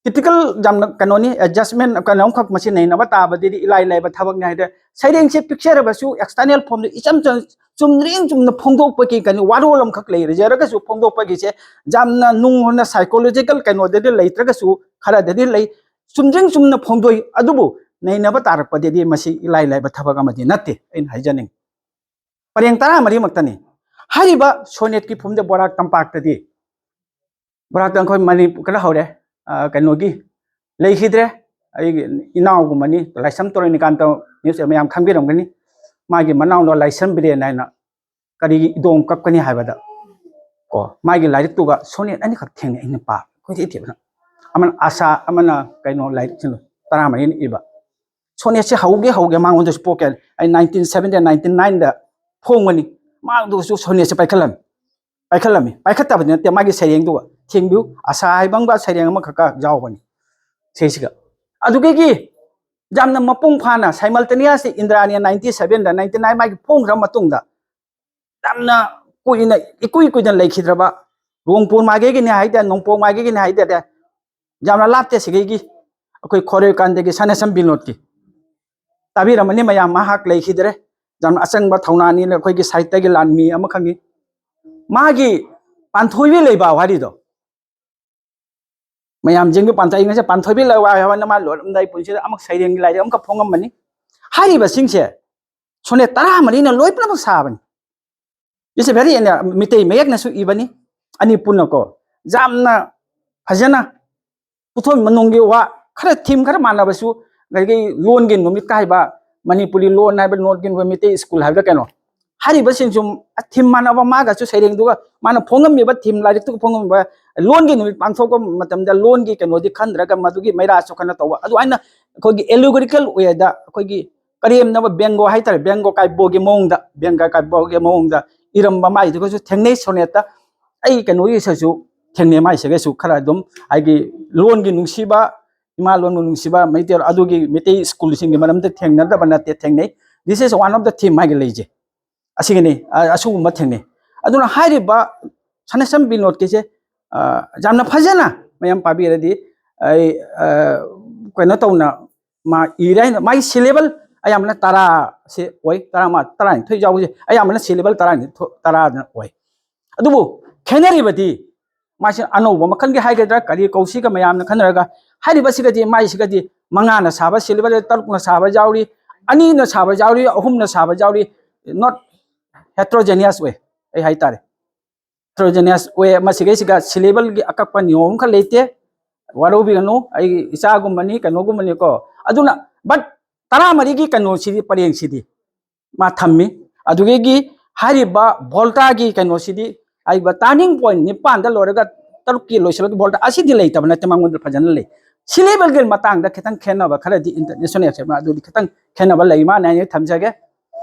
Critical ꯌꯥꯝꯅ ꯀꯩꯅꯣꯅꯤ, adjustment ꯀꯩꯅꯣ ꯑꯃꯈꯛ ꯃꯁꯤ ꯅꯩꯅꯕ ꯇꯥꯕꯗꯗꯤ ꯏꯂꯥꯏ ꯂꯥꯏꯕ ꯊꯕꯛꯅꯤ ꯍꯥꯏꯗꯤ, ꯁꯩꯔꯦꯡꯁꯦ ꯄꯤꯛꯆꯔꯕꯁꯨ external form ꯗ ꯏꯆꯝ ꯆꯝ-, ꯆꯨꯝꯗ꯭ꯔꯤꯡ ꯆꯨꯝꯅ ꯐꯣꯡꯗꯣꯛꯄꯒꯤ ꯀꯩꯅꯣ ꯋꯥꯔꯣꯜ ꯑꯃꯈꯛ ꯂꯩꯔꯖꯔꯒꯁꯨ, ꯐꯣꯡꯗꯣꯛꯄꯒꯤꯁꯦ ꯌꯥꯝꯅ ꯅꯨꯡ ꯍꯨꯟꯅ psychological ꯀꯩꯅꯣꯗꯗꯤ ꯂꯩꯇ꯭ꯔꯒꯁꯨ, ꯈꯔꯗꯗꯤ ꯂꯩ, ꯆꯨꯝꯗ꯭ꯔꯤꯡ ꯆꯨꯝꯅ ꯐꯣꯡꯗꯣꯛꯏ꯫ ꯑꯗꯨꯕꯨ ꯅꯩꯅꯕ ꯇꯥꯔꯛꯄꯗꯗꯤ ꯃꯁꯤ ꯏꯂꯥꯏ ꯂꯥꯏꯕ ꯊꯕꯛ ꯑꯃꯗꯤ ꯅꯠꯇꯦ, ꯑꯩꯅ ꯍꯥꯏꯖꯅꯤꯡꯉꯤ꯫ ꯄꯔꯦꯡ ꯇꯔꯥꯃꯔꯤꯃꯛꯇꯅꯤ꯫ ꯍꯥꯏꯔꯤꯕ sonnet ꯀꯤ form ꯁꯦ ꯕꯣꯔꯥꯛ ꯇꯝꯄꯥꯛꯇꯗꯤ, ꯕꯣꯔꯥꯛꯇ ꯑꯩꯈꯣꯏ ꯃꯅꯤꯄꯨꯔ ꯈꯔ ꯍꯧꯔꯦ, ꯑ, ꯀꯩꯅꯣꯒꯤ ꯂꯩꯈꯤꯗ꯭ꯔꯦ꯫ ꯑꯩꯒꯤ ꯏꯅꯥꯎꯒꯨꯝꯕꯅꯤ, ꯂꯥꯏꯁ꯭ꯔꯝ ꯇꯣꯔꯩꯅꯤꯀꯥꯟꯇ news ꯃꯌꯥꯝ ꯈꯪꯕꯤꯔꯝꯒꯅꯤ꯫ ꯃꯥꯒꯤ ꯃꯅꯥꯎꯅ ꯂꯥꯏꯁ꯭ꯔꯝ ꯕꯤꯔꯦꯟ ꯍꯥꯏꯅ ꯀꯔꯤꯒꯤ ꯏꯗꯣꯝ ꯀꯞꯀꯅꯤ ꯍꯥꯏꯕꯗ, ꯀꯣ, ꯃꯥꯒꯤ ꯂꯥꯏꯔꯤꯛꯇꯨꯒ sonnet ꯑꯅꯤꯈꯛ ꯊꯦꯡꯅꯩ ꯑꯩꯅ ꯄꯥꯕ꯫ ꯑꯩꯈꯣꯏꯗꯤ ꯊꯦꯡꯅ꯫ ꯑꯃꯅ ꯑꯥꯁꯥ, ꯑꯃꯅ ꯀꯩꯅꯣ ꯂꯥꯏꯔꯤꯛꯁꯤꯡꯗꯣ ꯇꯔꯥꯃꯔꯤꯅ ꯏꯕ꯫ Sonnet ꯁꯦ ꯍꯧꯒꯦ ꯍꯧꯒꯦ ꯃꯉꯣꯟꯗꯁꯨ ꯄꯣꯛꯀꯦ꯫ ꯑꯩ nineteen seventy, ninety nine ꯗ ꯐꯣꯡꯕꯅꯤ꯫ ꯃꯥꯗꯨꯁꯨ sonnet ꯁꯦ ꯄꯥꯏꯈꯠꯂꯝꯃꯤ꯫ ꯄꯥꯏꯈꯠꯂꯝꯃꯤ꯫ ꯄꯥꯏꯈꯠꯇꯕꯗꯤ ꯅꯠꯇꯦ, ꯃꯥꯒꯤ ꯁꯩꯔꯦꯡꯗꯨꯒ꯫ ꯊꯦꯡꯕꯤꯌꯨ, ꯑꯥꯁꯥ ꯍꯥꯏꯕ ꯑꯃꯒ ꯁꯩꯔꯦꯡ ꯑꯃꯈꯛꯀ ꯌꯥꯎꯕꯅꯤ ꯁꯤꯁꯤꯒ꯫ ꯑꯗꯨꯗꯒꯤ ꯌꯥꯝꯅ ꯃꯄꯨꯡ ꯐꯥꯅ simultaneous ꯏꯟꯗ꯭ꯔꯥꯅꯤ ninety seven ꯗ, ninety nine ꯃꯥꯒꯤ ꯐꯣꯡꯈ꯭ꯔ ꯃꯇꯨꯡꯗ ꯌꯥꯝꯅ ꯀꯨꯏꯅ, ꯏꯀꯨꯏ ꯀꯨꯏꯅ ꯂꯩꯈꯤꯗ꯭ꯔꯕ, ꯔꯣꯡꯄꯨꯔ ꯃꯥꯏꯀꯩꯒꯤꯅꯤ ꯍꯥꯏꯗꯦ, ꯅꯣꯡꯄꯣꯛ ꯃꯥꯏꯀꯩꯒꯤꯅꯤ ꯍꯥꯏꯗꯦ, ꯌꯥꯝꯅ ꯂꯥꯞꯇꯦ ꯁꯤꯒꯤ ꯑꯩꯈꯣꯏ ꯈꯣꯔꯦꯀꯥꯟꯗꯒꯤ ꯁꯅꯥꯁꯝ ꯕꯤꯅꯣꯗꯀꯤ꯫ ꯇꯥꯕꯤꯔꯝꯃꯅꯤ ꯃꯌꯥꯝ, ꯃꯍꯥꯛ ꯂꯩꯈꯤꯗ꯭ꯔꯦ꯫ ꯌꯥꯝꯅ ꯑꯆꯪꯕ ꯊꯧꯅꯥꯅꯤ, ꯑꯩꯈꯣꯏꯒꯤ ꯁꯥꯍꯤꯇ꯭ꯌꯒꯤ ꯂꯥꯟꯃꯤ ꯑꯃꯈꯛꯅꯤ꯫ ꯃꯥꯒꯤ ꯄꯥꯟꯊꯣꯏꯕꯤ ꯂꯩꯕꯥꯎ ꯍꯥꯏꯔꯤꯗꯣ, ꯃꯌꯥꯝꯁꯤꯡꯒꯤ ꯄꯥꯟꯊꯣꯏ, ꯉꯁꯤ ꯄꯥꯟꯊꯣꯏꯕꯤ ꯂꯩꯕꯥꯎ ꯍꯥꯏꯕꯅ ꯃꯥ ꯂꯣꯏꯔꯝꯗꯥꯏ ꯄꯨꯟꯁꯤꯗ ꯑꯃꯨꯛ ꯁꯩꯔꯦꯡꯒꯤ ꯂꯥꯏꯔꯤꯛ ꯑꯃꯈꯛ ꯐꯣꯡꯉꯝꯕꯅꯤ꯫ ꯍꯥꯏꯔꯤꯕꯁꯤꯡꯁꯦ sonnet ꯇꯔꯥꯃꯔꯤꯅ ꯂꯣꯏ ꯄꯨꯝꯅꯃꯛ ꯁꯥꯕꯅꯤ꯫ It's a very, ꯃꯤꯇꯩ ꯃꯌꯦꯛꯅꯁꯨ ꯏꯕꯅꯤ, ꯑꯅꯤ ꯄꯨꯟꯅꯀꯣ꯫ ꯌꯥꯝꯅ ꯐꯖꯅ ꯄꯨꯊꯣꯛ ꯃꯅꯨꯡꯒꯤ ꯋꯥ ꯈꯔ, ꯊꯤꯝ ꯈꯔ ꯃꯥꯟꯅꯕꯁꯨ, ꯑꯗꯒꯤ ꯂꯣꯟꯒꯤ ꯅꯨꯃꯤꯠꯀ ꯍꯥꯏꯕ, ꯃꯅꯤꯄꯨꯔꯤ ꯂꯣꯟ ꯍꯥꯏꯕ, ꯂꯣꯟꯒꯤ ꯅꯨꯃꯤꯠ, ꯃꯤꯇꯩ ꯁ꯭ꯀꯨꯜ ꯍꯥꯏꯕ꯭ꯔꯥ ꯀꯩꯅꯣ, ꯍꯥꯏꯔꯤꯕꯁꯤꯡꯁꯨ ꯊꯤꯝ ꯃꯥꯟꯅꯕ, ꯃꯥꯒꯁꯨ ꯁꯩꯔꯦꯡꯗꯨꯒ, ꯃꯥꯅ ꯐꯣꯡꯉꯝꯃꯤꯕ ꯊꯤꯝ, ꯂꯥꯏꯔꯤꯛꯇꯨꯒ ꯐꯣꯡꯉꯝꯃꯤꯕ, ꯂꯣꯟꯒꯤ ꯅꯨꯃꯤꯠ ꯄꯥꯡꯊꯣꯛꯄ ꯃꯇꯝꯗ ꯂꯣꯟꯒꯤ ꯀꯩꯅꯣꯗꯤ ꯈꯟꯗ꯭ꯔꯒ ꯃꯗꯨꯒꯤ ꯃꯩꯔꯥꯁꯨ ꯀꯩꯅꯣ ꯇꯧꯕ, ꯑꯗꯨꯃꯥꯏꯅ ꯑꯩꯈꯣꯏꯒꯤ allegorical way ꯗ ꯑꯩꯈꯣꯏꯒꯤ ꯀꯔꯦꯝꯅꯕ ꯕꯦꯡꯒꯣ ꯍꯥꯏꯇꯥꯔꯦ, ꯕꯦꯡꯒꯣ ꯀꯥꯏꯕꯣꯒꯤ ꯃꯑꯣꯡꯗ, ꯕꯦꯡꯒꯣ ꯀꯥꯏꯕꯣꯒꯤ ꯃꯑꯣꯡꯗ ꯏꯔꯝꯕ ꯃꯥꯏꯗꯨꯒꯁꯨ ꯊꯦꯡꯅꯩ ꯁꯣꯅꯦꯠꯇ꯫ ꯑꯩ ꯀꯩꯅꯣꯒꯤꯁꯤꯁꯨ ꯊꯦꯡꯅꯩ, ꯃꯥꯏꯁꯤꯒꯁꯨ ꯈꯔ ꯑꯗꯨꯝ ꯍꯥꯏꯗꯤ ꯂꯣꯟꯒꯤ ꯅꯨꯡꯁꯤꯕ, ꯏꯃꯥ ꯂꯣꯟꯕꯨ ꯅꯨꯡꯁꯤꯕ, ꯃꯩꯇꯩ ꯑꯗꯨꯒꯤ ꯃꯩꯇꯩ ꯁ꯭ꯀꯨꯜꯁꯤꯡꯒꯤ ꯃꯔꯝꯗ ꯊꯦꯡꯅꯗꯕ ꯅꯠꯇꯦ, ꯊꯦꯡꯅꯩ꯫ This is one of the theme ꯍꯥꯏꯒ ꯂꯩꯁꯦ꯫ ꯑꯁꯤꯒꯤꯅꯤ, ꯑ-, ꯑꯁꯤꯒꯨꯝꯕ ꯊꯦꯡꯅꯩ꯫ ꯑꯗꯨꯅ ꯍꯥꯏꯔꯤꯕ ꯁꯅꯥꯁꯝ ꯕꯤꯅꯣꯗꯀꯤꯁꯦ, ꯑ, ꯌꯥꯝꯅ ꯐꯖꯅ ꯃꯌꯥꯝ ꯄꯥꯕꯤꯔꯗꯤ ꯑꯩ, ꯑ, ꯀꯩꯅꯣ ꯇꯧꯅ ꯃꯥ ꯏꯔꯦ ꯍꯥꯏꯅ, ꯃꯥꯒꯤ syllable ꯑꯌꯥꯝꯕꯅ ꯇꯔꯥꯁꯦ ꯑꯣꯏ, ꯇꯔꯥꯃꯉꯥ, ꯇꯔꯥꯅꯤꯊꯣꯏ ꯌꯥꯎꯕꯁꯦ ꯑꯌꯥꯝꯕꯅ syllable ꯇꯔꯥꯅꯤꯊꯣꯏ, ꯇꯔꯥꯅ ꯑꯣꯏ꯫ ꯑꯗꯨꯕꯨ ꯈꯦꯠꯅꯔꯤꯕꯗꯤ ꯃꯥꯁꯤ ꯑꯅꯧꯕ ꯃꯈꯜꯒꯤ ꯍꯥꯏꯒꯗ꯭ꯔꯥ ꯀꯔꯤ ꯀꯧꯁꯤꯒ ꯃꯌꯥꯝꯅ ꯈꯟꯅꯔꯒ ꯍꯥꯏꯔꯤꯕꯁꯤꯒꯗꯤ, ꯃꯥꯏꯁꯤꯒꯗꯤ ꯃꯉꯥꯅ ꯁꯥꯕ syllable, ꯇꯔꯨꯛꯅ ꯁꯥꯕ ꯌꯥꯎꯔꯤ, ꯑꯅꯤꯅ ꯁꯥꯕ ꯌꯥꯎꯔꯤ, ꯑꯍꯨꯝꯅ ꯁꯥꯕ ꯌꯥꯎꯔꯤ, not heterogeneous way, ꯑꯩ ꯍꯥꯏꯇꯥꯔꯦ꯫ Heterogeneous way, ꯃꯁꯤꯈꯩꯁꯤꯒ syllable ꯒꯤ ꯑꯀꯛꯄ ꯅꯤꯌꯣꯝ ꯑꯃꯈꯛ ꯂꯩꯇꯦ꯫ ꯋꯥꯔꯧꯕꯤꯒꯅꯨ, ꯑꯩ ꯏꯆꯥꯒꯨꯝꯕꯅꯤ, ꯀꯩꯅꯣꯒꯨꯝꯕꯅꯤꯀꯣ꯫ ꯑꯗꯨꯅ, but ꯇꯔꯥꯃꯔꯤꯒꯤ ꯀꯩꯅꯣꯁꯤꯗꯤ, ꯄꯔꯦꯡꯁꯤꯗꯤ ꯃꯥ ꯊꯝꯃꯤ꯫ ꯑꯗꯨꯗꯒꯤ ꯍꯥꯏꯔꯤꯕ volta ꯒꯤ ꯀꯩꯅꯣꯁꯤꯗꯤ, ꯍꯥꯏꯔꯤꯕ turning point ꯅꯤꯄꯥꯟꯗ ꯂꯣꯏꯔꯒ ꯇꯔꯨꯛꯀꯤ ꯂꯣꯏꯁꯤꯜꯂꯒ volta ꯑꯁꯤꯗꯤ ꯂꯩꯇꯕ ꯅꯠꯇꯦ, ꯃꯉꯣꯟꯗ ꯐꯖꯅ ꯂꯩ꯫ Syllable ꯒꯤ ꯃꯇꯥꯡꯗ ꯈꯤꯇꯪ ꯈꯦꯠꯅꯕ ꯈꯔꯗꯤ international acceptꯅ ꯑꯗꯨꯗꯤ ꯈꯤꯇꯪ ꯈꯦꯠꯅꯕ ꯂꯩ, ꯃꯥꯅ ꯑꯩꯅ ꯊꯝꯖꯒꯦ꯫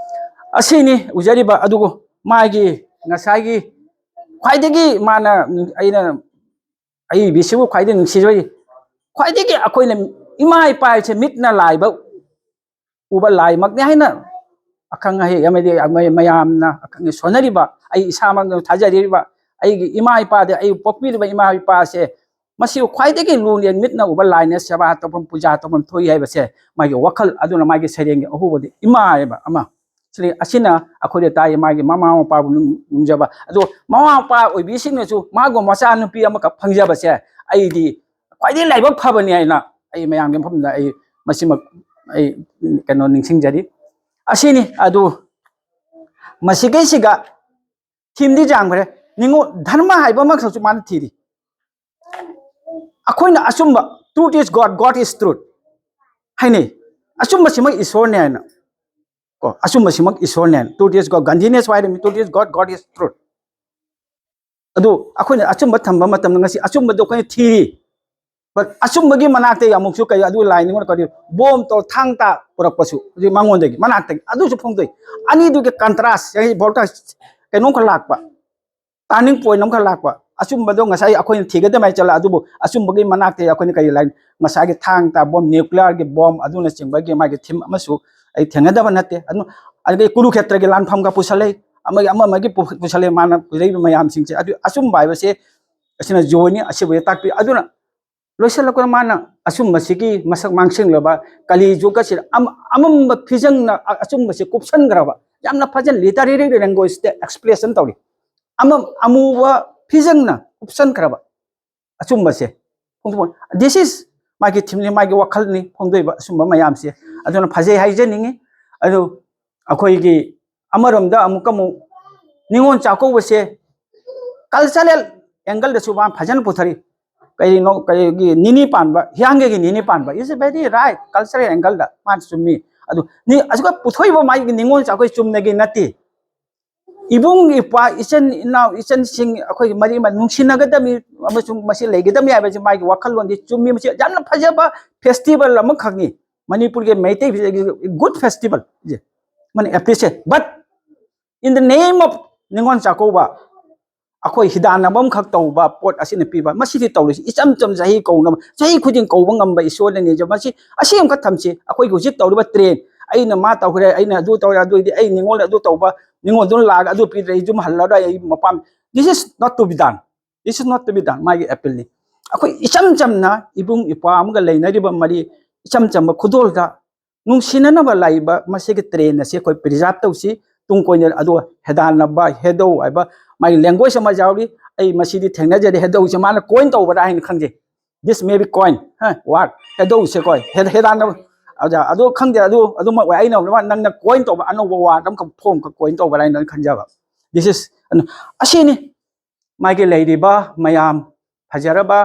ꯑꯁꯤꯅꯤ ꯎꯖꯔꯤꯕ꯫ ꯑꯗꯨꯕꯨ ꯃꯥꯒꯤ ꯉꯁꯥꯏꯒꯤ ꯈ꯭ꯋꯥꯏꯗꯒꯤ ꯃꯥꯅ, ꯑꯩꯅ, ꯑꯩ ꯕꯤꯁꯤꯕꯨ ꯈ꯭ꯋꯥꯏꯗꯒꯤ ꯅꯨꯡꯁꯤꯖꯕ, ꯈ꯭ꯋꯥꯏꯗꯒꯤ ꯑꯩꯈꯣꯏꯅ ꯏꯃꯥ ꯏꯄꯥ ꯍꯥꯏꯁꯦ ꯃꯤꯠꯅ ꯂꯥꯏꯕ ꯎꯕ ꯂꯥꯏꯃꯛꯅꯤ ꯍꯥꯏꯅ ꯑꯈꯪ ꯑꯍꯩ ꯑꯃꯗꯤ ꯃꯌꯥꯝꯅ ꯑꯈꯪ ꯁꯣꯟꯅꯔꯤꯕ, ꯑꯩ ꯏꯁꯥꯃꯛꯅ ꯊꯥꯖꯔꯤꯕ, ꯑꯩꯒꯤ ꯏꯃꯥ ꯏꯄꯥꯗ ꯑꯩ ꯄꯣꯛꯄꯤꯔꯤꯕ ꯏꯃꯥ ꯏꯄꯥꯁꯦ, ꯃꯁꯤꯕꯨ ꯈ꯭ꯋꯥꯏꯗꯒꯤ ꯂꯨꯅ ꯃꯤꯠꯅ ꯎꯕ ꯂꯥꯏꯅ ꯁꯦꯕꯥ ꯇꯧꯐꯝ, ꯄꯨꯖꯥ ꯇꯧꯐꯝ ꯊꯣꯛꯏ ꯍꯥꯏꯕꯁꯦ ꯃꯥꯒꯤ ꯋꯥꯈꯜ ꯑꯗꯨꯅ, ꯃꯥꯒꯤ ꯁꯩꯔꯦꯡꯒꯤ ꯑꯍꯨꯕꯗꯤ ꯏꯃꯥ ꯍꯥꯏꯕ ꯑꯃ꯫ ꯁꯤꯅꯤ, ꯑꯁꯤꯅ ꯑꯩꯈꯣꯏꯗ ꯇꯥꯛꯏ ꯃꯥꯒꯤ ꯃꯃꯥ ꯃꯄꯥꯕꯨ ꯅꯨꯡ-, ꯅꯨꯡꯖꯕ꯫ ꯑꯗꯣ ꯃꯃꯥ ꯃꯄꯥ ꯑꯣꯏꯕꯤꯁꯤꯡꯅꯁꯨ ꯃꯥꯒꯨꯝꯕ ꯃꯆꯥ ꯅꯨꯄꯤ ꯑꯃꯈꯛ ꯐꯪꯖꯕꯁꯦ ꯑꯩꯗꯤ ꯈ꯭ꯋꯥꯏꯗꯒꯤ ꯂꯥꯏꯕꯛ ꯐꯕꯅꯤ ꯍꯥꯏꯅ ꯑꯩ ꯃꯌꯥꯝꯒꯤ ꯃꯐꯝꯗ ꯑꯩ ꯃꯁꯤꯃꯛ ꯑꯩ ꯀꯩꯅꯣ ꯅꯤꯡꯁꯤꯡꯖꯔꯤ꯫ ꯑꯁꯤꯅꯤ꯫ ꯑꯗꯨ ꯃꯁꯤꯈꯩꯁꯤꯒ ꯊꯤꯝꯗꯤ ꯌꯥꯝꯈ꯭ꯔꯦ꯫ ꯅꯤꯉꯣꯜ ꯙꯔꯃ ꯍꯥꯏꯕ ꯑꯃꯈꯛꯁꯨ ꯃꯥꯅ ꯊꯤꯔꯤ꯫ ꯑꯩꯈꯣꯏꯅ ꯑꯆꯨꯝꯕ, truth is God, God is truth ꯍꯥꯏꯅꯩ꯫ ꯑꯆꯨꯝꯕꯁꯤꯃꯛ ꯏꯁꯣꯔꯅꯦ ꯍꯥꯏꯅ꯫ ꯀꯣ, ꯑꯆꯨꯝꯕꯁꯤꯃꯛ ꯏꯁꯣꯔꯅꯦ ꯍꯥꯏꯅ꯫ Truth is God, ꯒꯥꯟꯙꯤꯅ ꯁ꯭ꯋꯥꯏꯗ, "Truth is God, God is truth." ꯑꯗꯨ ꯑꯩꯈꯣꯏꯅ ꯑꯆꯨꯝꯕ ꯊꯝꯕ ꯃꯇꯝꯗ ꯉꯁꯤ ꯑꯆꯨꯝꯕꯗꯣ ꯑꯩꯈꯣꯏꯅ ꯊꯤꯔꯤ꯫ But ꯑꯆꯨꯝꯕꯒꯤ ꯃꯅꯥꯛꯇ ꯑꯃꯨꯛꯁꯨ ꯀꯩ, ꯑꯗꯨ ꯂꯥꯏ ꯅꯤꯉꯣꯜ ꯀꯔꯤ, ꯕꯣꯝ ꯇꯧ, ꯊꯥꯡ ꯇꯥ ꯄꯨꯔꯛꯄꯁꯨ ꯍꯧꯖꯤꯛ ꯃꯉꯣꯟꯗꯒꯤ, ꯃꯅꯥꯛꯇꯒꯤ ꯑꯗꯨꯁꯨ ꯐꯣꯡꯗꯣꯛꯏ꯫ ꯑꯅꯤꯗꯨꯒꯤ contrast, ꯉꯁꯤ ꯚꯣꯜꯇꯦꯖ ꯀꯩꯅꯣꯝꯈꯛ ꯂꯥꯛꯄ, turning point ꯑꯃꯈꯛ ꯂꯥꯛꯄ꯫ ꯑꯆꯨꯝꯕꯗꯣ ꯉꯁꯥꯏ ꯑꯩꯈꯣꯏꯅ ꯊꯤꯒꯗꯕ ꯃꯥꯏ ꯆꯠꯂ, ꯑꯗꯨꯕꯨ ꯑꯆꯨꯝꯕꯒꯤ ꯃꯅꯥꯛꯇ ꯑꯩꯈꯣꯏꯅ ꯀꯔꯤ ꯂꯥꯏ, ꯉꯁꯥꯏꯒꯤ ꯊꯥꯡ ꯇꯥ ꯕꯣꯝ, nuclearꯒꯤ ꯕꯣꯝ ꯑꯗꯨꯅꯆꯤꯡꯕꯒꯤ ꯃꯥꯒꯤ theme ꯑꯃꯁꯨ ꯑꯩ ꯊꯦꯡꯅꯗꯕ ꯅꯠꯇꯦ꯫ ꯑꯗꯨ, ꯑꯗꯒꯤ ꯀꯨꯔꯨꯈꯦꯇ꯭ꯔꯒꯤ ꯂꯥꯟꯐꯝꯒ ꯄꯨꯁꯜꯂꯛꯏ, ꯑꯃꯒꯤ ꯑꯃ ꯑꯃꯒꯤ ꯄꯨ-, ꯄꯨꯁꯜꯂꯛꯏ, ꯃꯥꯅ ꯄꯨꯔꯛꯏꯕ ꯃꯌꯥꯝꯁꯤꯡꯁꯦ꯫ ꯑꯗꯨ ꯑꯆꯨꯝꯕ ꯍꯥꯏꯕꯁꯦ ꯑꯁꯤꯅ ꯖꯣꯏꯅꯤ, ꯑꯁꯤꯕꯨꯗꯤ ꯇꯥꯛꯄꯤ꯫ ꯑꯗꯨꯅ ꯂꯣꯏꯁꯤꯜꯂꯛꯄꯗ ꯃꯥꯅ ꯑꯆꯨꯝꯕꯁꯤꯒꯤ ꯃꯁꯛ ꯃꯥꯡꯁꯤꯜꯂꯕ ꯀꯂꯤ ꯖꯨꯒ ꯑꯁꯤꯗ ꯑꯃ-, ꯑꯃꯝꯕ ꯐꯤꯖꯪꯅ ꯑ-, ꯑꯆꯨꯝꯕꯁꯤ ꯀꯨꯞꯁꯟꯈ꯭ꯔꯕ꯫ ꯌꯥꯝꯅ ꯐꯖꯅ literary language。ꯇ expression ꯇꯧꯔꯤ꯫ ꯑꯃ-, ꯑꯃꯨꯕ ꯐꯤꯖꯪꯅ ꯀꯨꯞꯁꯟꯈ꯭ꯔꯕ ꯑꯆꯨꯝꯕꯁꯦ꯫ This is ꯃꯥꯒꯤ theme ꯅꯤ, ꯃꯥꯒꯤ ꯋꯥꯈꯜꯅꯤ ꯐꯣꯡꯗꯣꯛꯏꯕ ꯑꯆꯨꯝꯕ ꯃꯌꯥꯝꯁꯦ꯫ ꯑꯗꯨꯅ ꯐꯖꯩ ꯍꯥꯏꯖꯅꯤꯡꯉꯤ꯫ ꯑꯗꯨ ꯑꯩꯈꯣꯏꯒꯤ ꯑꯃꯔꯣꯝꯗ ꯑꯃꯨꯛꯀ ꯑꯃꯨꯛ ꯅꯤꯉꯣꯜ ꯆꯥꯛꯀꯧꯕꯁꯦ cultural angle ꯗꯁꯨ ꯃꯥ ꯐꯖꯅ ꯄꯨꯊꯔꯤ꯫ ꯀꯩꯅꯣ, ꯀꯩꯒꯤ ꯅꯤꯅꯤ ꯄꯥꯟꯕ, ꯍꯤꯌꯥꯡꯒꯩꯒꯤ ꯅꯤꯅꯤ ꯄꯥꯟꯕ is very right, cultural angle ꯗ ꯃꯥꯅ ꯆꯨꯝꯃꯤ꯫ ꯑꯗꯨ ꯅꯤ-, ꯑꯁꯤꯒ ꯄꯨꯊꯣꯛꯏꯕ ꯃꯥꯒꯤ ꯅꯤꯉꯣꯜ ꯆꯥꯛꯀꯧꯕ ꯆꯨꯝꯅꯒꯤ ꯅꯠꯇꯦ꯫ ꯏꯕꯨꯡ ꯏꯄ꯭ꯋꯥ, ꯏꯆꯤꯟ ꯏꯅꯥꯎ, ꯏꯆꯟꯁꯤꯡ, ꯑꯩꯈꯣꯏꯒꯤ ꯃꯔꯤ ꯑꯃ ꯅꯨꯡꯁꯤꯅꯒꯗꯕꯅꯤ ꯑꯃꯁꯨꯡ ꯃꯁꯤ ꯂꯩꯒꯗꯕꯅꯤ ꯍꯥꯏꯕꯁꯤ ꯃꯥꯒꯤ ꯋꯥꯈꯜꯂꯣꯟꯗꯤ ꯆꯨꯝꯃꯤ꯫ ꯃꯁꯤ ꯌꯥꯝꯅ ꯐꯖꯕ festival ꯑꯃꯈꯛꯅꯤ꯫ ꯃꯅꯤꯄꯨꯔꯒꯤ ꯃꯩꯇꯩ good festival ꯁꯦ꯫ ꯃꯥꯅ appreciate, but in the name of Ningol Chakkouba, ꯑꯩꯈꯣꯏ ꯍꯤꯗꯥꯟꯅꯕ ꯑꯃꯈꯛ ꯇꯧꯕ ꯄꯣꯠ ꯑꯁꯤꯅ ꯄꯤꯕ, ꯃꯁꯤꯗꯤ ꯇꯧꯔꯤꯁꯤ ꯏꯆꯝ ꯆꯝ ꯆꯍꯤ ꯀꯧꯅꯕ, ꯆꯍꯤ ꯈꯨꯗꯤꯡ ꯀꯧꯕ ꯉꯝꯕ ꯏꯁꯣꯔꯅ ꯅꯤꯖꯕ꯫ ꯃꯁꯤ, ꯑꯁꯤ ꯑꯃꯈꯛ ꯊꯝꯁꯤ꯫ ꯑꯩꯈꯣꯏꯒꯤ ꯍꯧꯖꯤꯛ ꯇꯧꯔꯤꯕ trend, ꯑꯩꯅ ꯃꯥ ꯇꯧꯈ꯭ꯔꯦ, ꯑꯩꯅ ꯑꯗꯨ ꯇꯧꯔꯦ, ꯑꯗꯨ ꯑꯣꯏꯗꯤ ꯑꯩ ꯅꯤꯉꯣꯜ ꯑꯗꯨ ꯇꯧꯕ, ꯅꯤꯉꯣꯜꯗꯨꯅ ꯂꯥꯛꯑꯒ ꯑꯗꯨ ꯄꯤꯗ꯭ꯔꯦ, ꯑꯩ ꯌꯨꯝ ꯍꯜꯂꯔꯣꯏ, ꯑꯩ ꯃꯄꯥꯝ, this is not to be done, this is not to be done꯫ ꯃꯥꯒꯤ appeal ꯅꯤ꯫ ꯑꯩꯈꯣꯏ ꯏꯆꯝ ꯆꯝꯅ ꯏꯕꯨꯡ ꯏꯄ꯭ꯋꯥ ꯑꯃꯒ ꯂꯩꯅꯔꯤꯕ ꯃꯔꯤ, ꯏꯆꯝ ꯆꯝꯕ ꯈꯨꯗꯣꯜꯗ ꯅꯨꯡꯁꯤꯅꯅꯕ ꯂꯥꯛꯏꯕ ꯃꯁꯤꯒꯤ trend ꯑꯁꯤ ꯑꯩꯈꯣꯏ preserve ꯇꯧꯁꯤ꯫ ꯇꯨꯡ ꯀꯣꯏꯅ ꯑꯗꯨꯒ ꯍꯦꯗꯥꯟꯅꯕ, ꯍꯦꯗꯧ ꯍꯥꯏꯕ ꯃꯥꯒꯤ language ꯑꯃ ꯌꯥꯎꯔꯤ꯫ ꯑꯩ ꯃꯁꯤꯗꯤ ꯊꯦꯡꯅꯖꯔꯦ, ꯍꯦꯗꯧꯁꯦ ꯃꯥꯅ coin ꯇꯧꯕ꯭ꯔꯥ ꯍꯥꯏꯅ ꯈꯪꯖꯩ꯫ This may be coin, ꯍꯥ, word꯫ ꯍꯦꯗꯧꯁꯦ ꯀꯣ, ꯍꯦ-, ꯍꯦꯗꯥꯟꯅꯕ꯫ ꯑꯗ, ꯑꯗꯨ ꯈꯪꯗꯦ, ꯑꯗꯨ, ꯑꯗꯨꯃꯛ ꯑꯣꯏ꯫ ꯑꯩꯅ ꯅꯪꯅ coin ꯇꯧꯕ ꯑꯅꯧꯕ word ꯑꯃꯈꯛ, form ꯈꯛ coin ꯇꯧꯕ꯭ꯔꯥ ꯍꯥꯏꯅ ꯈꯟꯖꯕ꯫ This is ꯑꯗꯨꯅ ꯑꯁꯤꯅꯤ ꯃꯥꯒꯤ ꯂꯩꯔꯤꯕ ꯃꯌꯥꯝ ꯐꯖꯔꯕ,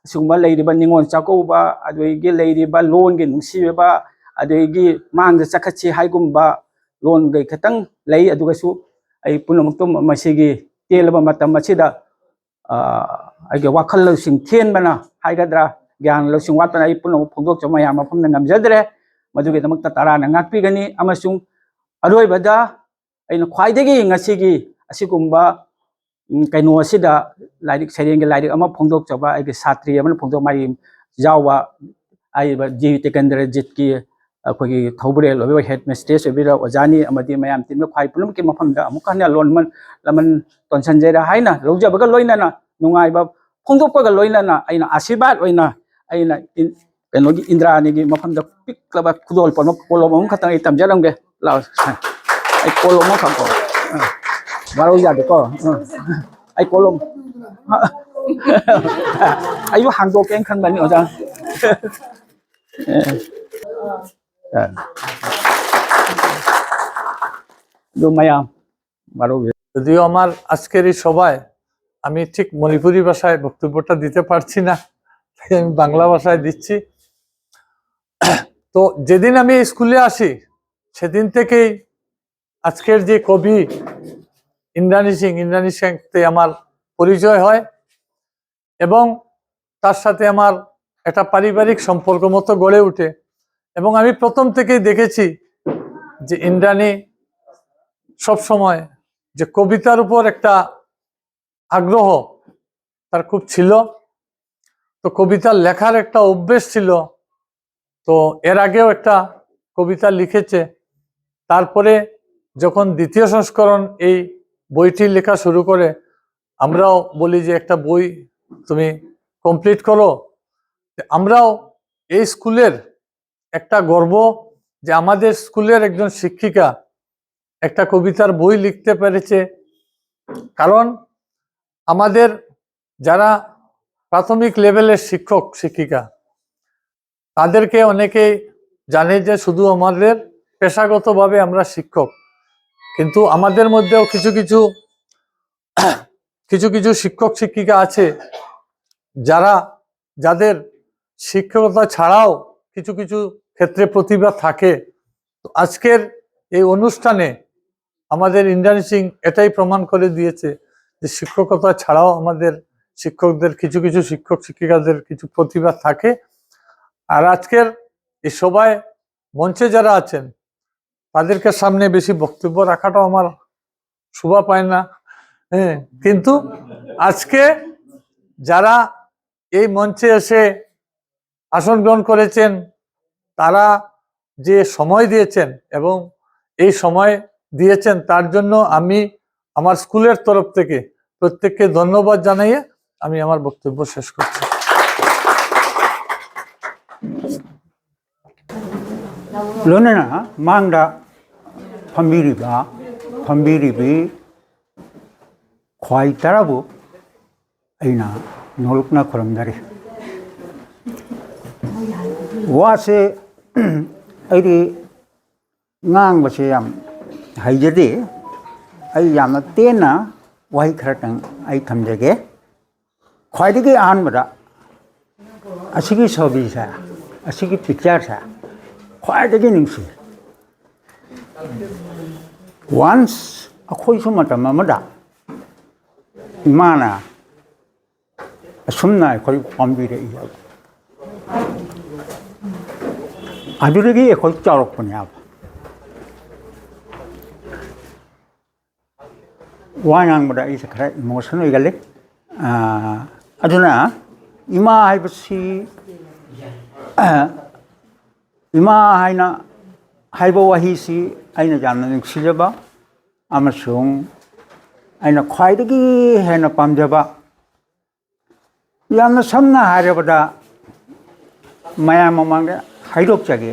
ꯑꯁꯤꯒꯨꯝꯕ ꯂꯩꯔꯤꯕ ꯅꯤꯉꯣꯜ ꯆꯥꯛꯀꯧꯕ, ꯑꯗꯨꯗꯒꯤ ꯂꯩꯔꯤꯕ ꯂꯣꯟꯒꯤ ꯅꯨꯡꯁꯤꯕ, ꯑꯗꯨꯗꯒꯤ ꯃꯥꯡꯗ ꯆꯠꯈꯠꯁꯤ ꯍꯥꯏꯒꯨꯝꯕ ꯂꯣꯟꯒꯤ ꯈꯤꯇꯪ ꯂꯩ꯫ ꯑꯗꯨꯒꯁꯨ ꯑꯩ ꯄꯨꯝꯅꯃꯛꯇꯨ ꯃꯁꯤꯒꯤ ꯇꯦꯜꯂꯕ ꯃꯇꯝ ꯑꯁꯤꯗ ꯑ, ꯑꯩꯒꯤ ꯋꯥꯈꯜ ꯂꯧꯁꯤꯡ ꯊꯦꯟꯕꯅ ꯍꯥꯏꯒꯗ꯭ꯔꯥ, ꯒ꯭ꯌꯥꯟ ꯂꯧꯁꯤꯡ ꯋꯥꯠꯄꯅ ꯑꯩ ꯄꯨꯝꯅꯃꯛ ꯐꯣꯡꯗꯣꯛꯆꯕ ꯃꯌꯥꯝ ꯃꯐꯝꯗ ꯉꯝꯖꯗ꯭ꯔꯦ꯫ ꯃꯗꯨꯒꯤꯗꯃꯛꯇ ꯇꯔꯥꯅ ꯉꯥꯛꯄꯤꯒꯅꯤ꯫ ꯑꯃꯁꯨꯡ ꯑꯔꯣꯏꯕꯗ ꯑꯩꯅ ꯈ꯭ꯋꯥꯏꯗꯒꯤ ꯉꯁꯤꯒꯤ ꯑꯁꯤꯒꯨꯝꯕ, ꯎꯝ, ꯀꯩꯅꯣ ꯑꯁꯤꯗ ꯂꯥꯏꯔꯤꯛ, ꯁꯩꯔꯦꯡꯒꯤ ꯂꯥꯏꯔꯤꯛ ꯑꯃ ꯐꯣꯡꯗꯣꯛꯆꯕ ꯑꯩꯒꯤ ꯁꯥꯇ꯭ꯔꯤ ꯑꯃꯅ ꯐꯣꯡꯗꯣꯛ ꯃꯥꯒꯤ ꯌꯥꯎꯕ ꯍꯥꯏꯔꯤꯕ ꯖꯤ ꯇꯤꯀꯦꯟꯗ꯭ꯔꯖꯤꯠꯀꯤ ꯑꯩꯈꯣꯏꯒꯤ ꯊꯧꯕꯨꯔꯦꯜ ꯑꯣꯏꯕꯤꯕ ꯍꯦꯗ ꯃꯤꯁꯇ꯭ꯔꯦꯁ ꯑꯣꯏꯕꯤꯔ ꯑꯣꯖꯥꯅꯤ ꯑꯃꯗꯤ ꯃꯌꯥꯝ ꯇꯤꯟꯕ ꯈ꯭ꯋꯥꯏ ꯄꯨꯝꯅꯃꯛꯀꯤ ꯃꯐꯝꯗ ꯑꯃꯨꯛ ꯍꯟꯅ ꯂꯣꯟꯃꯟ ꯂꯃꯟ ꯇꯣꯟꯁꯟꯖꯩꯔ ꯍꯥꯏꯅ ꯂꯧꯖꯕꯒ ꯂꯣꯏꯅꯅ ꯅꯨꯡꯉꯥꯏꯕ ꯐꯣꯡꯗꯣꯛꯄꯒ ꯂꯣꯏꯅꯅ ꯑꯩꯅ ꯑꯥꯁꯤꯔꯕꯥꯗ ꯑꯣꯏꯅ ꯑꯩꯅ ꯏꯟ-, ꯀꯩꯅꯣꯒꯤ ꯏꯟꯗ꯭ꯔꯥꯅꯤꯒꯤ ꯃꯐꯝꯗ ꯄꯤꯛꯂꯕ ꯈꯨꯗꯣꯜ ꯄꯣꯠꯂꯨꯝ, ꯄꯣꯠꯂꯨꯝ ꯑꯃꯈꯛꯇꯪ ꯑꯩ ꯇꯝꯖꯔꯝꯒꯦ꯫ ꯂꯥꯛꯑꯣ꯫ ꯑꯩ ꯄꯣꯠꯂꯨꯝ ꯑꯃꯈꯛ ꯀꯣ꯫ ꯑꯥ꯫ ꯋꯥꯔꯧ ꯌꯥꯗꯦꯀꯣ꯫ ꯑꯥ꯫ ꯑꯩ ꯄꯣꯠꯂꯨꯝ꯫ ꯑꯩꯁꯨ ꯍꯥꯡꯗꯣꯛꯀꯦꯅ ꯈꯟꯕꯅꯤ ꯑꯣꯖꯥ꯫ ꯑꯦ꯫ ꯑꯦ꯫ ꯑꯗꯨ ꯃꯌꯥꯝ ꯋꯥꯔꯧꯕꯤꯔ-, যদিও আমার আজকের এই সভায় আমি ঠিক মণিপুরি ভাষায় বক্তব্যটা দিতে পারছি না, তাই আমি বাংলা ভাষায় দিচ্ছি। তো যেদিন আমি এই স্কুলে আসি, সেদিন থেকেই আজকের যে কবি ইন্দ্রাণী সিং, ইন্দ্রাণী সিংতে আমার পরিচয় হয় এবং তার সাথে আমার একটা পারিবারিক সম্পর্ক মতো গড়ে ওঠে। এবং আমি প্রথম থেকেই দেখেছি যে ইন্দ্রাণী সবসময় যে কবিতার উপর একটা আগ্রহ তার খুব ছিল। তো কবিতা লেখার একটা অভ্যেস ছিল। তো এর আগেও একটা কবিতা লিখেছে। তারপরে যখন দ্বিতীয় সংস্করণ এই বইটি লেখা শুরু করে, আমরাও বলি যে, "একটা বই তুমি কমপ্লিট করো।" তো আমরাও এই স্কুলের একটা গর্ব যে আমাদের স্কুলের একজন শিক্ষিকা একটা কবিতার বই লিখতে পেরেছে। কারণ আমাদের যারা প্রাথমিক লেভেলের শিক্ষক, শিক্ষিকা, তাদেরকে অনেকেই জানে যে শুধু আমাদের পেশাগতভাবে আমরা শিক্ষক, কিন্তু আমাদের মধ্যেও কিছু কিছু কিছু কিছু শিক্ষক শিক্ষিকা আছে, যারা, যাদের শিক্ষকতা ছাড়াও কিছু কিছু ক্ষেত্রে প্রতিভা থাকে। তো আজকের এই অনুষ্ঠানে আমাদের ইন্দ্রাণী সিং এটাই প্রমাণ করে দিয়েছে যে শিক্ষকতা ছাড়াও আমাদের শিক্ষকদের, কিছু কিছু শিক্ষক শিক্ষিকাদের কিছু প্রতিভা থাকে। আর আজকের এই সভায় মঞ্চে যারা আছেন, তাদেরকে সামনে বেশি বক্তব্য রাখাটাও আমার শোভা পায় না। হ্যাঁ, কিন্তু আজকে যারা এই মঞ্চে এসে আসন গ্রহণ করেছেন, তারা যে সময় দিয়েছেন এবং এই সময় দিয়েছেন, তার জন্য আমি আমার স্কুলের তরফ থেকে প্রত্যেককে ধন্যবাদ জানিয়ে আমি আমার বক্তব্য শেষ করছি। ꯂꯣꯏꯅꯅ ꯃꯥꯡꯗ ꯐꯝꯕꯤꯔꯤꯕ ꯐꯝꯕꯤꯔꯤꯕꯤ ꯈ꯭ꯋꯥꯏ ꯇꯔꯥꯕꯨ ꯑꯩꯅ ꯅꯣꯂꯨꯛꯅ ꯈꯨꯔꯨꯝꯖꯔꯤ꯫ ꯋꯥꯁꯦ ꯑꯩꯗꯤ ꯉꯥꯡꯕꯁꯦ ꯌꯥꯝ ꯍꯩꯖꯗꯦ꯫ ꯑꯩ ꯌꯥꯝꯅ ꯇꯦꯟꯅ ꯋꯥꯍꯩ ꯈꯔꯇꯪ ꯑꯩ ꯊꯝꯖꯒꯦ꯫ ꯈ꯭ꯋꯥꯏꯗꯒꯤ ꯑꯍꯥꯟꯕꯗ ꯑꯁꯤꯒꯤ ꯁꯣꯕꯤꯁꯦ, ꯑꯁꯤꯒꯤ ꯄꯤꯛꯆꯔꯁꯦ ꯈ꯭ꯋꯥꯏꯗꯒꯤ ꯅꯨꯡꯁꯤ꯫ ꯋꯥꯟꯁ ꯑꯩꯈꯣꯏꯁꯨ ꯃꯇꯝ ꯑꯃꯗ ꯏꯃꯥꯅ ꯑꯁꯨꯝꯅ ꯑꯩꯈꯣꯏ ꯄꯥꯝꯕꯤꯔꯛꯏ꯫ ꯑꯗꯨꯗꯒꯤ ꯑꯩꯈꯣꯏ ꯆꯥꯎꯔꯛꯄꯅꯦꯕ꯫ ꯋꯥ ꯉꯥꯡꯕꯗ ꯑꯩꯁꯦ ꯈꯔ ꯏꯃꯣꯁꯟ ꯑꯣꯏꯒꯜꯂꯤ꯫ ꯑꯗꯨꯅ ꯏꯃꯥ ꯍꯥꯏꯕꯁꯤ, ꯏꯃꯥ ꯍꯥꯏꯅ ꯍꯥꯏꯕ ꯋꯥꯍꯩꯁꯤ ꯑꯩꯅ ꯌꯥꯝꯅ ꯅꯨꯡꯁꯤꯖꯕ ꯑꯃꯁꯨꯡ ꯑꯩꯅ ꯈ꯭ꯋꯥꯏꯗꯒꯤ ꯍꯦꯟꯅ ꯄꯥꯝꯖꯕ, ꯌꯥꯝꯅ ꯁꯝꯅ ꯍꯥꯏꯔꯕꯗ ꯃꯌꯥꯝ ꯃꯃꯥꯡꯗ ꯍꯥꯏꯗꯣꯛꯆꯒꯦ,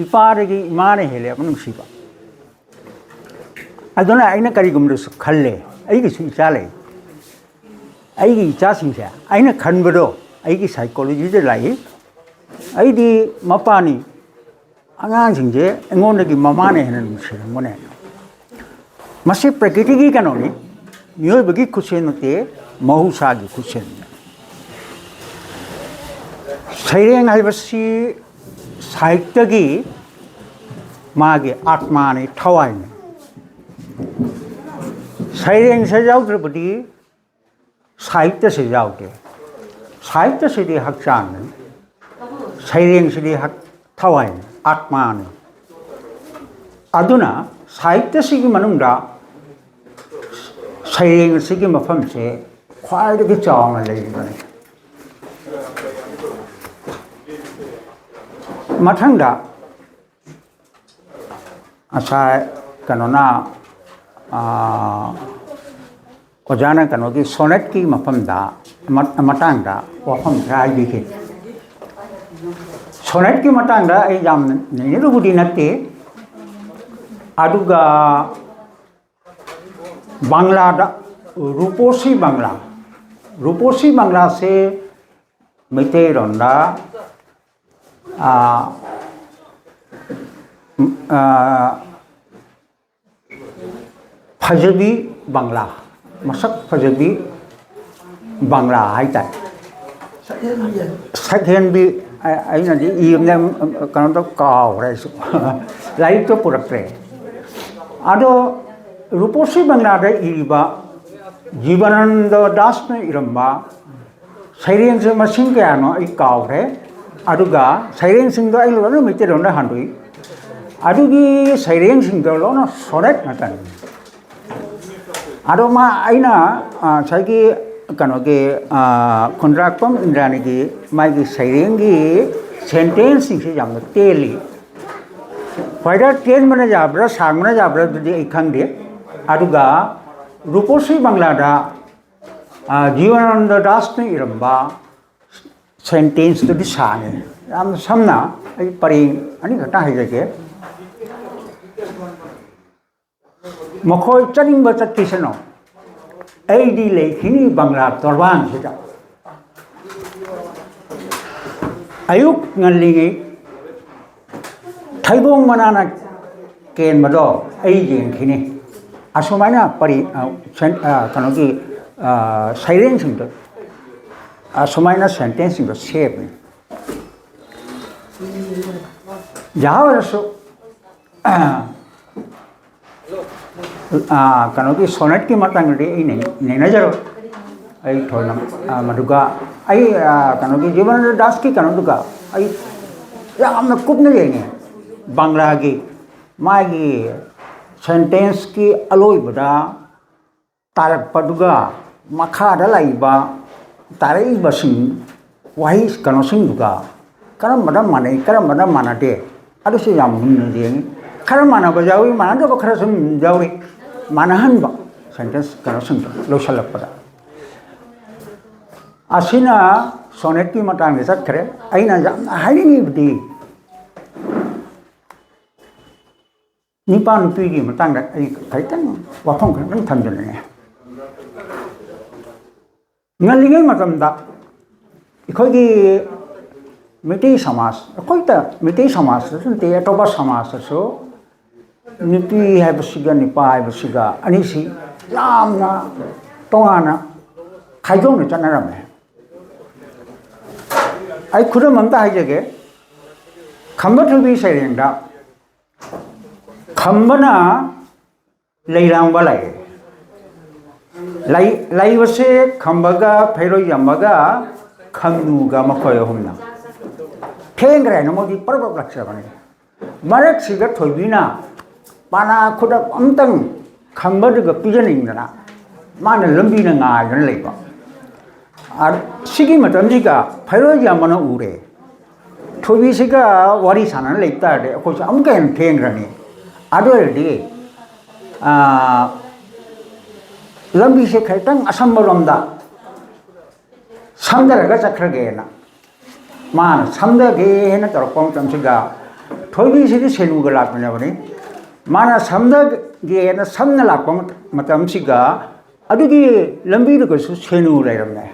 ꯏꯄꯥꯗꯒꯤ ꯏꯃꯥꯅ ꯍꯦꯜꯂꯦꯕ ꯅꯨꯡꯁꯤꯕ꯫ ꯑꯗꯨꯅ ꯑꯩꯅ ꯀꯔꯤꯒꯨꯝꯕꯗꯁꯨ ꯈꯜꯂꯦ, ꯑꯩꯒꯤꯁꯨ ꯏꯆꯥ ꯂꯩ꯫ ꯑꯩꯒꯤ ꯏꯆꯥꯁꯤꯡꯁꯦ ꯑꯩꯅ ꯈꯟꯕꯗꯣ ꯑꯩꯒꯤ ꯁꯥꯏꯀꯣꯂꯣꯖꯤꯗ ꯂꯥꯛꯏ꯫ ꯑꯩꯗꯤ ꯃꯄꯥꯅꯤ, ꯑꯉꯥꯡꯁꯤꯡꯁꯦ ꯑꯩꯉꯣꯟꯗꯒꯤ ꯃꯃꯥꯅ ꯍꯦꯟꯅ ꯅꯨꯡꯁꯤꯔꯝꯒꯅꯦ꯫ ꯃꯁꯤ ꯄ꯭ꯔꯀꯤꯇꯤꯒꯤ ꯀꯩꯅꯣꯅꯤ꯫ ꯃꯤꯑꯣꯏꯕꯒꯤ ꯈꯨꯠꯁꯦꯝ ꯅꯠꯇꯦ, ꯃꯍꯧꯁꯥꯒꯤ ꯈꯨꯠꯁꯦꯝꯅꯤ꯫ ꯁꯩꯔꯦꯡ ꯍꯥꯏꯕꯁꯤ ꯁꯥꯍꯤꯇ꯭ꯌꯒꯤ ꯃꯥꯒꯤ ꯑꯥꯠꯃꯥꯅꯤ, ꯊꯋꯥꯏꯅꯤ꯫ ꯁꯩꯔꯦꯡꯁꯦ ꯌꯥꯎꯗ꯭ꯔꯕꯗꯤ ꯁꯥꯍꯤꯇ꯭ꯌꯁꯦ ꯌꯥꯎꯗꯦ꯫ ꯁꯥꯍꯤꯇ꯭ꯌꯁꯤꯗꯤ ꯍꯛꯆꯥꯡꯅꯤ, ꯁꯩꯔꯦꯡꯁꯤꯗꯤ ꯍꯛ-, ꯊꯋꯥꯏꯅꯤ, ꯑꯥꯠꯃꯥꯅꯤ꯫ ꯑꯗꯨꯅ ꯁꯥꯍꯤꯇ꯭ꯌꯁꯤꯒꯤ ꯃꯅꯨꯡꯗ ꯁꯩꯔꯦꯡ ꯑꯁꯤꯒꯤ ꯃꯐꯝꯁꯦ ꯈ꯭ꯋꯥꯏꯗꯒꯤ ꯆꯥꯎꯅ ꯂꯩꯔꯤꯕꯅꯤ꯫ ꯃꯊꯪꯗ ꯉꯁꯥꯏ ꯀꯩꯅꯣꯅ, ꯑꯥ, ꯑꯣꯖꯥꯅ ꯀꯩꯅꯣꯒꯤ ꯁꯣꯅꯦꯠꯀꯤ ꯃꯐꯝꯗ, ꯃ-, ꯃꯇꯥꯡꯗ ꯋꯥꯐꯝ ꯈꯔ ꯍꯥꯏꯕꯤꯈꯤ꯫ ꯁꯣꯅꯦꯠꯀꯤ ꯃꯇꯥꯡꯗ ꯑꯩ ꯌꯥꯝ ꯅꯩꯅꯔꯨꯕꯗꯤ ꯅꯠꯇꯦ, ꯑꯗꯨꯒ ꯕꯪꯂꯥꯗ, ꯔꯨꯄꯣꯁꯤ ꯕꯪꯂꯥ, ꯔꯨꯄꯣꯁꯤ ꯕꯪꯂꯥꯁꯦ ꯃꯩꯇꯩꯔꯣꯟꯗ, ꯑꯥ, ꯑꯥ, ꯐꯖꯕꯤ ꯕꯪꯂꯥ, ꯃꯁꯛ ꯐꯖꯕꯤ ꯕꯪꯂꯥ ꯍꯥꯏꯇꯥꯔꯦ꯫ ꯁꯛꯍꯦꯟꯕꯤ꯫ ꯁꯛꯍꯦꯟꯕꯤ, ꯑ-, ꯑꯩꯅꯗꯤ ꯏꯕꯅꯦ, ꯀꯩꯅꯣꯗꯣ ꯀꯥꯎꯈ꯭ꯔꯦ ꯑꯩꯁꯨ꯫ ꯂꯥꯏꯔꯤꯛꯇꯣ ꯄꯨꯔꯛꯇ꯭ꯔꯦ꯫ ꯑꯗꯣ ꯔꯨꯄꯣꯁꯤ ꯕꯪꯂꯥꯗ ꯏꯔꯤꯕ ꯖꯤꯕꯅꯟꯗ ꯗꯥꯁꯅ ꯏꯔꯝꯕ ꯁꯩꯔꯦꯡꯁꯦ ꯃꯁꯤꯡ ꯀꯌꯥꯅꯣ ꯑꯩ ꯀꯥꯎꯈ꯭ꯔꯦ꯫ ꯑꯗꯨꯒ ꯁꯩꯔꯦꯡꯁꯤꯡꯗꯣ ꯑꯩ ꯂꯣꯏꯅ ꯃꯩꯇꯩꯂꯣꯟꯗ ꯍꯟꯗꯣꯛꯏ꯫ ꯑꯗꯨꯒꯤ ꯁꯩꯔꯦꯡꯁꯤꯡꯗꯣ ꯂꯣꯏꯅ ꯁꯣꯅꯦꯠ ꯉꯥꯛꯇꯅꯤ꯫ ꯑꯗꯣ ꯃꯥ, ꯑꯩꯅ, ꯑ, ꯉꯁꯥꯏꯒꯤ ꯀꯩꯅꯣꯒꯤ, ꯑ, ꯈꯨꯟꯗ꯭ꯔꯥꯛꯄꯝ ꯏꯟꯗ꯭ꯔꯥꯅꯤꯒꯤ ꯃꯥꯒꯤ ꯁꯩꯔꯦꯡꯒꯤ ꯁꯦꯟꯇꯦꯟꯁꯁꯤꯡꯁꯦ ꯌꯥꯝꯅ ꯇꯦꯜꯂꯤ꯫ ꯈ꯭ꯋꯥꯏꯗ ꯇꯦꯟꯕꯅ ꯌꯥꯕ꯭ꯔꯥ, ꯁꯥꯡꯕꯅ ꯌꯥꯕ꯭ꯔꯥ ꯑꯗꯨꯗꯤ ꯑꯩ ꯈꯪꯗꯦ꯫ ꯑꯗꯨꯒ ꯔꯨꯄꯣꯁꯤ ꯕꯪꯂꯥꯗ, ꯑ, ꯖꯤꯕꯅꯥꯅꯟꯗ ꯗꯥꯁꯅ ꯏꯔꯝꯕ ꯁꯦꯟꯇꯦꯟꯁꯇꯨꯗꯤ ꯁꯥꯡꯉꯦ꯫ ꯌꯥꯝꯅ ꯁꯝꯅ ꯑꯩ ꯄꯔꯦꯡ ꯑꯅꯤꯈꯛꯇ ꯍꯥꯏꯖꯒꯦ꯫ ꯃꯈꯣꯏ ꯆꯠꯅꯤꯡꯕ ꯆꯠꯈꯤꯁꯅꯨ, ꯑꯩꯗꯤ ꯂꯩꯈꯤꯅꯤ ꯕꯪꯂꯥ ꯇꯣꯔꯕꯥꯟꯁꯤꯗ꯫ ꯑꯌꯨꯛ ꯉꯜꯂꯤꯉꯩ ꯊꯩꯕꯣꯡ ꯃꯅꯥꯅ ꯀꯦꯟꯕꯗꯣ ꯑꯩ ꯌꯦꯡꯈꯤꯅꯤ꯫ ꯑꯁꯨꯃꯥꯏꯅ ꯄꯔꯤ ꯁꯦꯟ ꯀꯩꯅꯣꯒꯤ ꯁꯩꯔꯦꯡꯁꯤꯡꯗꯣ, ꯑꯁꯨꯃꯥꯏꯅ ꯁꯦꯟꯇꯦꯟꯁꯁꯤꯡꯗꯣ ꯁꯦꯝꯃꯤ꯫ ꯌꯥꯎꯔꯁꯨ ꯀꯩꯅꯣꯒꯤ ꯁꯣꯅꯦꯠꯀꯤ ꯃꯇꯥꯡꯗꯗꯤ ꯑꯩ ꯅꯩꯅꯖꯔꯣꯏ꯫ ꯑꯩ ꯊꯣꯏꯅ ꯃꯗꯨꯒ ꯑꯩ ꯀꯩꯅꯣꯒꯤ ꯖꯤꯕꯅꯟꯗ ꯗꯥꯁꯀꯤ ꯀꯩꯅꯣꯗꯨꯒ ꯑꯩ ꯌꯥꯝꯅ ꯀꯨꯞꯅ ꯌꯦꯡꯉꯦ꯫ ꯕꯪꯒ꯭ꯂꯥꯒꯤ ꯃꯥꯒꯤ ꯁꯦꯟꯇꯦꯟꯁꯀꯤ ꯑꯂꯣꯏꯕꯗ ꯇꯥꯔꯛꯄꯗꯨꯒ ꯃꯈꯥꯗ ꯂꯩꯕ ꯇꯥꯔꯛꯏꯕꯁꯤꯡ, ꯋꯥꯍꯩ ꯀꯩꯅꯣꯁꯤꯡꯗꯨꯒ ꯀꯔꯝꯕꯗ ꯃꯥꯟꯅꯩ, ꯀꯔꯝꯕꯗ ꯃꯥꯟꯅꯗꯦ, ꯑꯗꯨꯁꯨ ꯌꯥꯝ ꯃꯨꯟꯅ ꯌꯦꯡꯉꯤ꯫ ꯈꯔ ꯃꯥꯟꯅꯕ ꯌꯥꯎꯏ, ꯃꯥꯟꯅꯗꯕ ꯈꯔꯁꯨ ꯑꯗꯨꯝ ꯌꯥꯎꯔꯤ꯫ ꯃꯥꯟꯅꯍꯟꯕ ꯁꯦꯟꯇꯦꯟꯁ ꯀꯩꯅꯣꯁꯤꯡꯗꯣ ꯂꯣꯏꯁꯤꯜꯂꯛꯄꯗ꯫ ꯑꯁꯤꯅ ꯁꯣꯅꯦꯠꯀꯤ ꯃꯇꯥꯡꯗ ꯆꯠꯈ꯭ꯔꯦ꯫ ꯑꯩꯅ ꯌꯥꯝꯅ ꯍꯥꯏꯅꯤꯡꯉꯤꯕꯗꯤ, ꯅꯨꯄꯥ ꯅꯨꯄꯤꯒꯤ ꯃꯇꯥꯡꯗ ꯑꯩ ꯈꯤꯇꯪ ꯋꯥꯐꯝ ꯈꯤꯇꯪ ꯊꯝꯖꯅꯤꯡꯉꯦ꯫ ꯉꯜꯂꯤꯉꯩ ꯃꯇꯝꯗ ꯑꯩꯈꯣꯏꯒꯤ ꯃꯩꯇꯩ ꯁꯃꯥꯖ, ꯑꯩꯈꯣꯏꯗ ꯃꯩꯇꯩ ꯁꯃꯥꯖꯇꯁꯨ ꯅꯠꯇꯦ, ꯑꯇꯣꯞꯄ ꯁꯃꯥꯖꯇꯁꯨ ꯅꯨꯄꯤ ꯍꯥꯏꯕꯁꯤꯒ ꯅꯨꯄꯥ ꯍꯥꯏꯕꯁꯤꯒ ꯑꯅꯤꯁꯤ ꯌꯥꯝꯅ ꯇꯣꯉꯥꯟꯅ ꯈꯥꯏꯗꯣꯛꯅ ꯆꯠꯅꯔꯝꯃꯦ꯫ ꯑꯩ ꯈꯨꯗꯝ ꯑꯝꯇ ꯍꯥꯏꯖꯒꯦ꯫ ꯈꯝꯕ ꯊꯣꯏꯕꯤ ꯁꯩꯔꯦꯡꯗ ꯈꯝꯕꯅ ꯂꯩꯔꯥꯡꯕ ꯂꯩ꯫ ꯂꯩ-, ꯂꯩꯕꯁꯦ ꯈꯝꯕꯒ ꯐꯩꯔꯣꯏꯖꯝꯕꯒ ꯈꯝꯅꯨꯒ ꯃꯈꯣꯏ ꯑꯍꯨꯝꯅ ꯊꯦꯡꯈ꯭ꯔꯦ ꯍꯥꯏꯅ ꯃꯣꯏꯗꯤ ꯄꯔꯞ ꯄꯔꯞ ꯂꯥꯛꯆꯕꯅꯤ꯫ ꯃꯔꯛꯁꯤꯗ ꯊꯣꯏꯕꯤꯅ ꯄꯥꯅꯥ ꯈꯨꯗꯛ ꯑꯝꯇꯪ ꯈꯝꯕꯗꯨꯒ ꯄꯤꯖꯅꯤꯡꯗꯅ ꯃꯥꯅ ꯂꯝꯕꯤꯗ ꯉꯥꯏꯗꯨꯅ ꯂꯩꯕ꯫ ꯑ-, ꯁꯤꯒꯤ ꯃꯇꯝꯁꯤꯒ ꯐꯩꯔꯣꯏꯖꯝꯕꯅ ꯎꯔꯦ꯫ ꯊꯣꯏꯕꯤꯁꯤꯒ ꯋꯥꯔꯤ ꯁꯥꯟꯅꯅ ꯂꯩꯕ ꯇꯥꯔꯗꯤ ꯑꯩꯈꯣꯏꯁꯨ ꯑꯃꯨꯛꯀ ꯍꯦꯟꯅ ꯊꯦꯡꯈ꯭ꯔꯅꯤ꯫ ꯑꯗꯨ ꯑꯣꯏꯔꯗꯤ, ꯑꯥ, ꯂꯝꯕꯤꯁꯦ ꯈꯤꯇꯪ ꯑꯁꯝꯕꯔꯣꯝꯗ ꯁꯝꯊꯔꯒ ꯆꯠꯈ꯭ꯔꯒꯦꯅ ꯃꯥꯅ ꯁꯝꯊꯒꯦꯅ ꯇꯧꯔꯛꯄ ꯃꯇꯝꯁꯤꯗ, ꯊꯣꯏꯕꯤꯁꯤꯗꯤ ꯁꯦꯅꯨꯒ ꯂꯥꯛꯃꯤꯟꯅꯕꯅꯤ꯫ ꯃꯥꯅ ꯁꯝꯊꯒꯦꯅ ꯁꯝꯅ ꯂꯥꯛꯄ ꯃꯇꯝꯁꯤꯒ ꯑꯗꯨꯒꯤ ꯂꯝꯕꯤꯗꯨꯒꯁꯨ ꯁꯦꯅꯨ ꯂꯩꯔꯝꯃꯦ꯫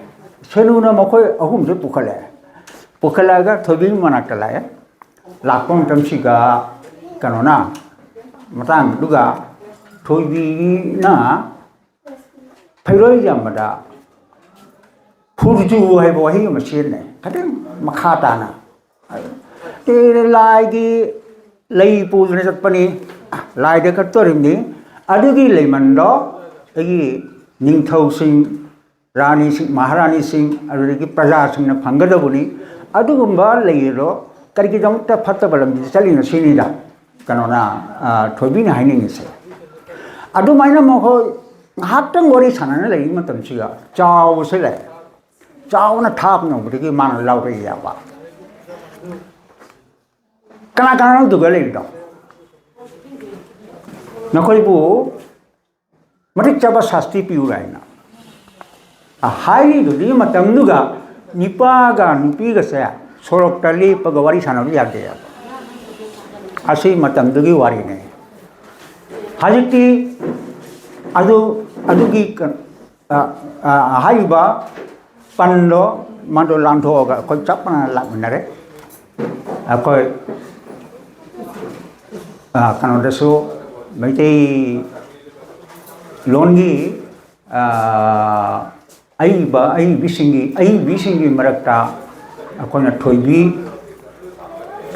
ꯁꯦꯅꯨꯅ ꯃꯈꯣꯏ ꯑꯍꯨꯝꯁꯦ ꯄꯨꯈꯠꯂꯛꯑꯦ꯫ ꯄꯨꯈꯠꯂꯛꯑꯒ ꯊꯣꯏꯕꯤ ꯃꯅꯥꯛꯇ ꯂꯥꯛꯑꯦ꯫ ꯂꯥꯛꯄ ꯃꯇꯝꯁꯤꯒ ꯀꯩꯅꯣꯅ ꯃꯇꯥꯡꯗꯨꯒ ꯊꯣꯏꯕꯤꯅ ꯐꯩꯔꯣꯏ ꯌꯥꯝꯕꯗ ꯐꯨꯔꯖꯨ ꯍꯥꯏꯕ ꯋꯥꯍꯩ ꯑꯃ ꯁꯤꯖꯤꯟꯅꯩ, ꯈꯤꯇꯪ ꯃꯈꯥ ꯇꯥꯅ꯫ ꯑꯦ, ꯂꯥꯏꯒꯤ ꯂꯩ ꯄꯨꯗꯨꯅ ꯆꯠꯄꯅꯤ, ꯂꯥꯏꯗ ꯀꯠꯇꯣꯔꯤꯕꯅꯤ꯫ ꯑꯗꯨꯒꯤ ꯂꯩꯃꯟꯗꯣ ꯑꯩꯒꯤ ꯅꯤꯡꯊꯧꯁꯤꯡ, ꯔꯥꯅꯤꯁꯤꯡ, ꯃꯍꯥꯔꯥꯅꯤꯁꯤꯡ, ꯑꯗꯨꯗꯒꯤ ꯄ꯭ꯔꯖꯥꯁꯤꯡꯅ ꯐꯪꯒꯗꯕꯅꯤ꯫ ꯑꯗꯨꯒꯨꯝꯕ ꯂꯩ ꯑꯗꯣ ꯀꯔꯤꯒꯤꯗꯃꯛꯇ ꯐꯠꯇꯕ ꯂꯝꯕꯤꯗ ꯆꯠꯂꯤꯅꯣ ꯁꯤꯅꯤꯗ ꯀꯩꯅꯣꯅ, ꯑ, ꯊꯣꯏꯕꯤꯅ ꯍꯥꯏꯅꯤꯡꯉꯤꯁꯦ꯫ ꯑꯗꯨꯃꯥꯏꯅ ꯃꯈꯣꯏ ꯉꯥꯏꯍꯥꯛꯇꯪ ꯋꯥꯔꯤ ꯁꯥꯟꯅꯅ ꯂꯩꯔꯤ ꯃꯇꯝꯁꯤꯗ ꯆꯥꯎꯕꯁꯦ ꯂꯩ꯫ ꯆꯥꯎꯅ ꯊꯥꯞꯅ ꯎꯕꯗꯒꯤ ꯃꯥꯅ ꯂꯥꯎꯔꯛꯏ ꯌꯥꯕ꯫ "ꯀꯅꯥ ꯀꯅꯥꯅꯣ ꯑꯗꯨꯒ ꯂꯩꯔꯤꯗꯣ? ꯅꯈꯣꯏꯕꯨ ꯃꯇꯤꯛ ꯆꯥꯕ ꯁꯥꯁꯇꯤ ꯄꯤꯌꯨ" ꯍꯥꯏꯅ꯫ ꯑ, ꯍꯥꯏꯔꯤꯗꯨꯗꯤ ꯃꯇꯝꯗꯨꯒ ꯅꯨꯄꯥꯒ ꯅꯨꯄꯤꯒꯁꯦ ꯁꯣꯔꯣꯛꯇ ꯂꯦꯞꯄꯒ ꯋꯥꯔꯤ ꯁꯥꯟꯅꯕ ꯌꯥꯗꯦ꯫ ꯑꯁꯤ ꯃꯇꯝꯗꯨꯒꯤ ꯋꯥꯔꯤꯅꯤ꯫ ꯍꯧꯖꯤꯛꯇꯤ ꯑꯗꯨ, ꯑꯗꯨꯒꯤ ꯀ-, ꯑ, ꯑ, ꯍꯥꯏꯔꯤꯕ ꯄꯟꯗꯣ ꯃꯥꯗꯣ ꯂꯥꯟꯊꯣꯛꯑꯒ ꯑꯩꯈꯣꯏ ꯆꯞ ꯃꯥꯟꯅꯅ ꯂꯥꯛꯃꯤꯟꯅꯔꯦ꯫ ꯑꯩꯈꯣꯏ, ꯑ, ꯀꯩꯅꯣꯗꯁꯨ ꯃꯩꯇꯩ ꯂꯣꯟꯒꯤ, ꯑ, ꯑꯏꯕ ꯑꯏꯕꯤꯁꯤꯡꯒꯤ, ꯑꯏꯕꯤꯁꯤꯡꯒꯤ ꯃꯔꯛꯇ ꯑꯩꯈꯣꯏꯅ ꯊꯣꯏꯕꯤ,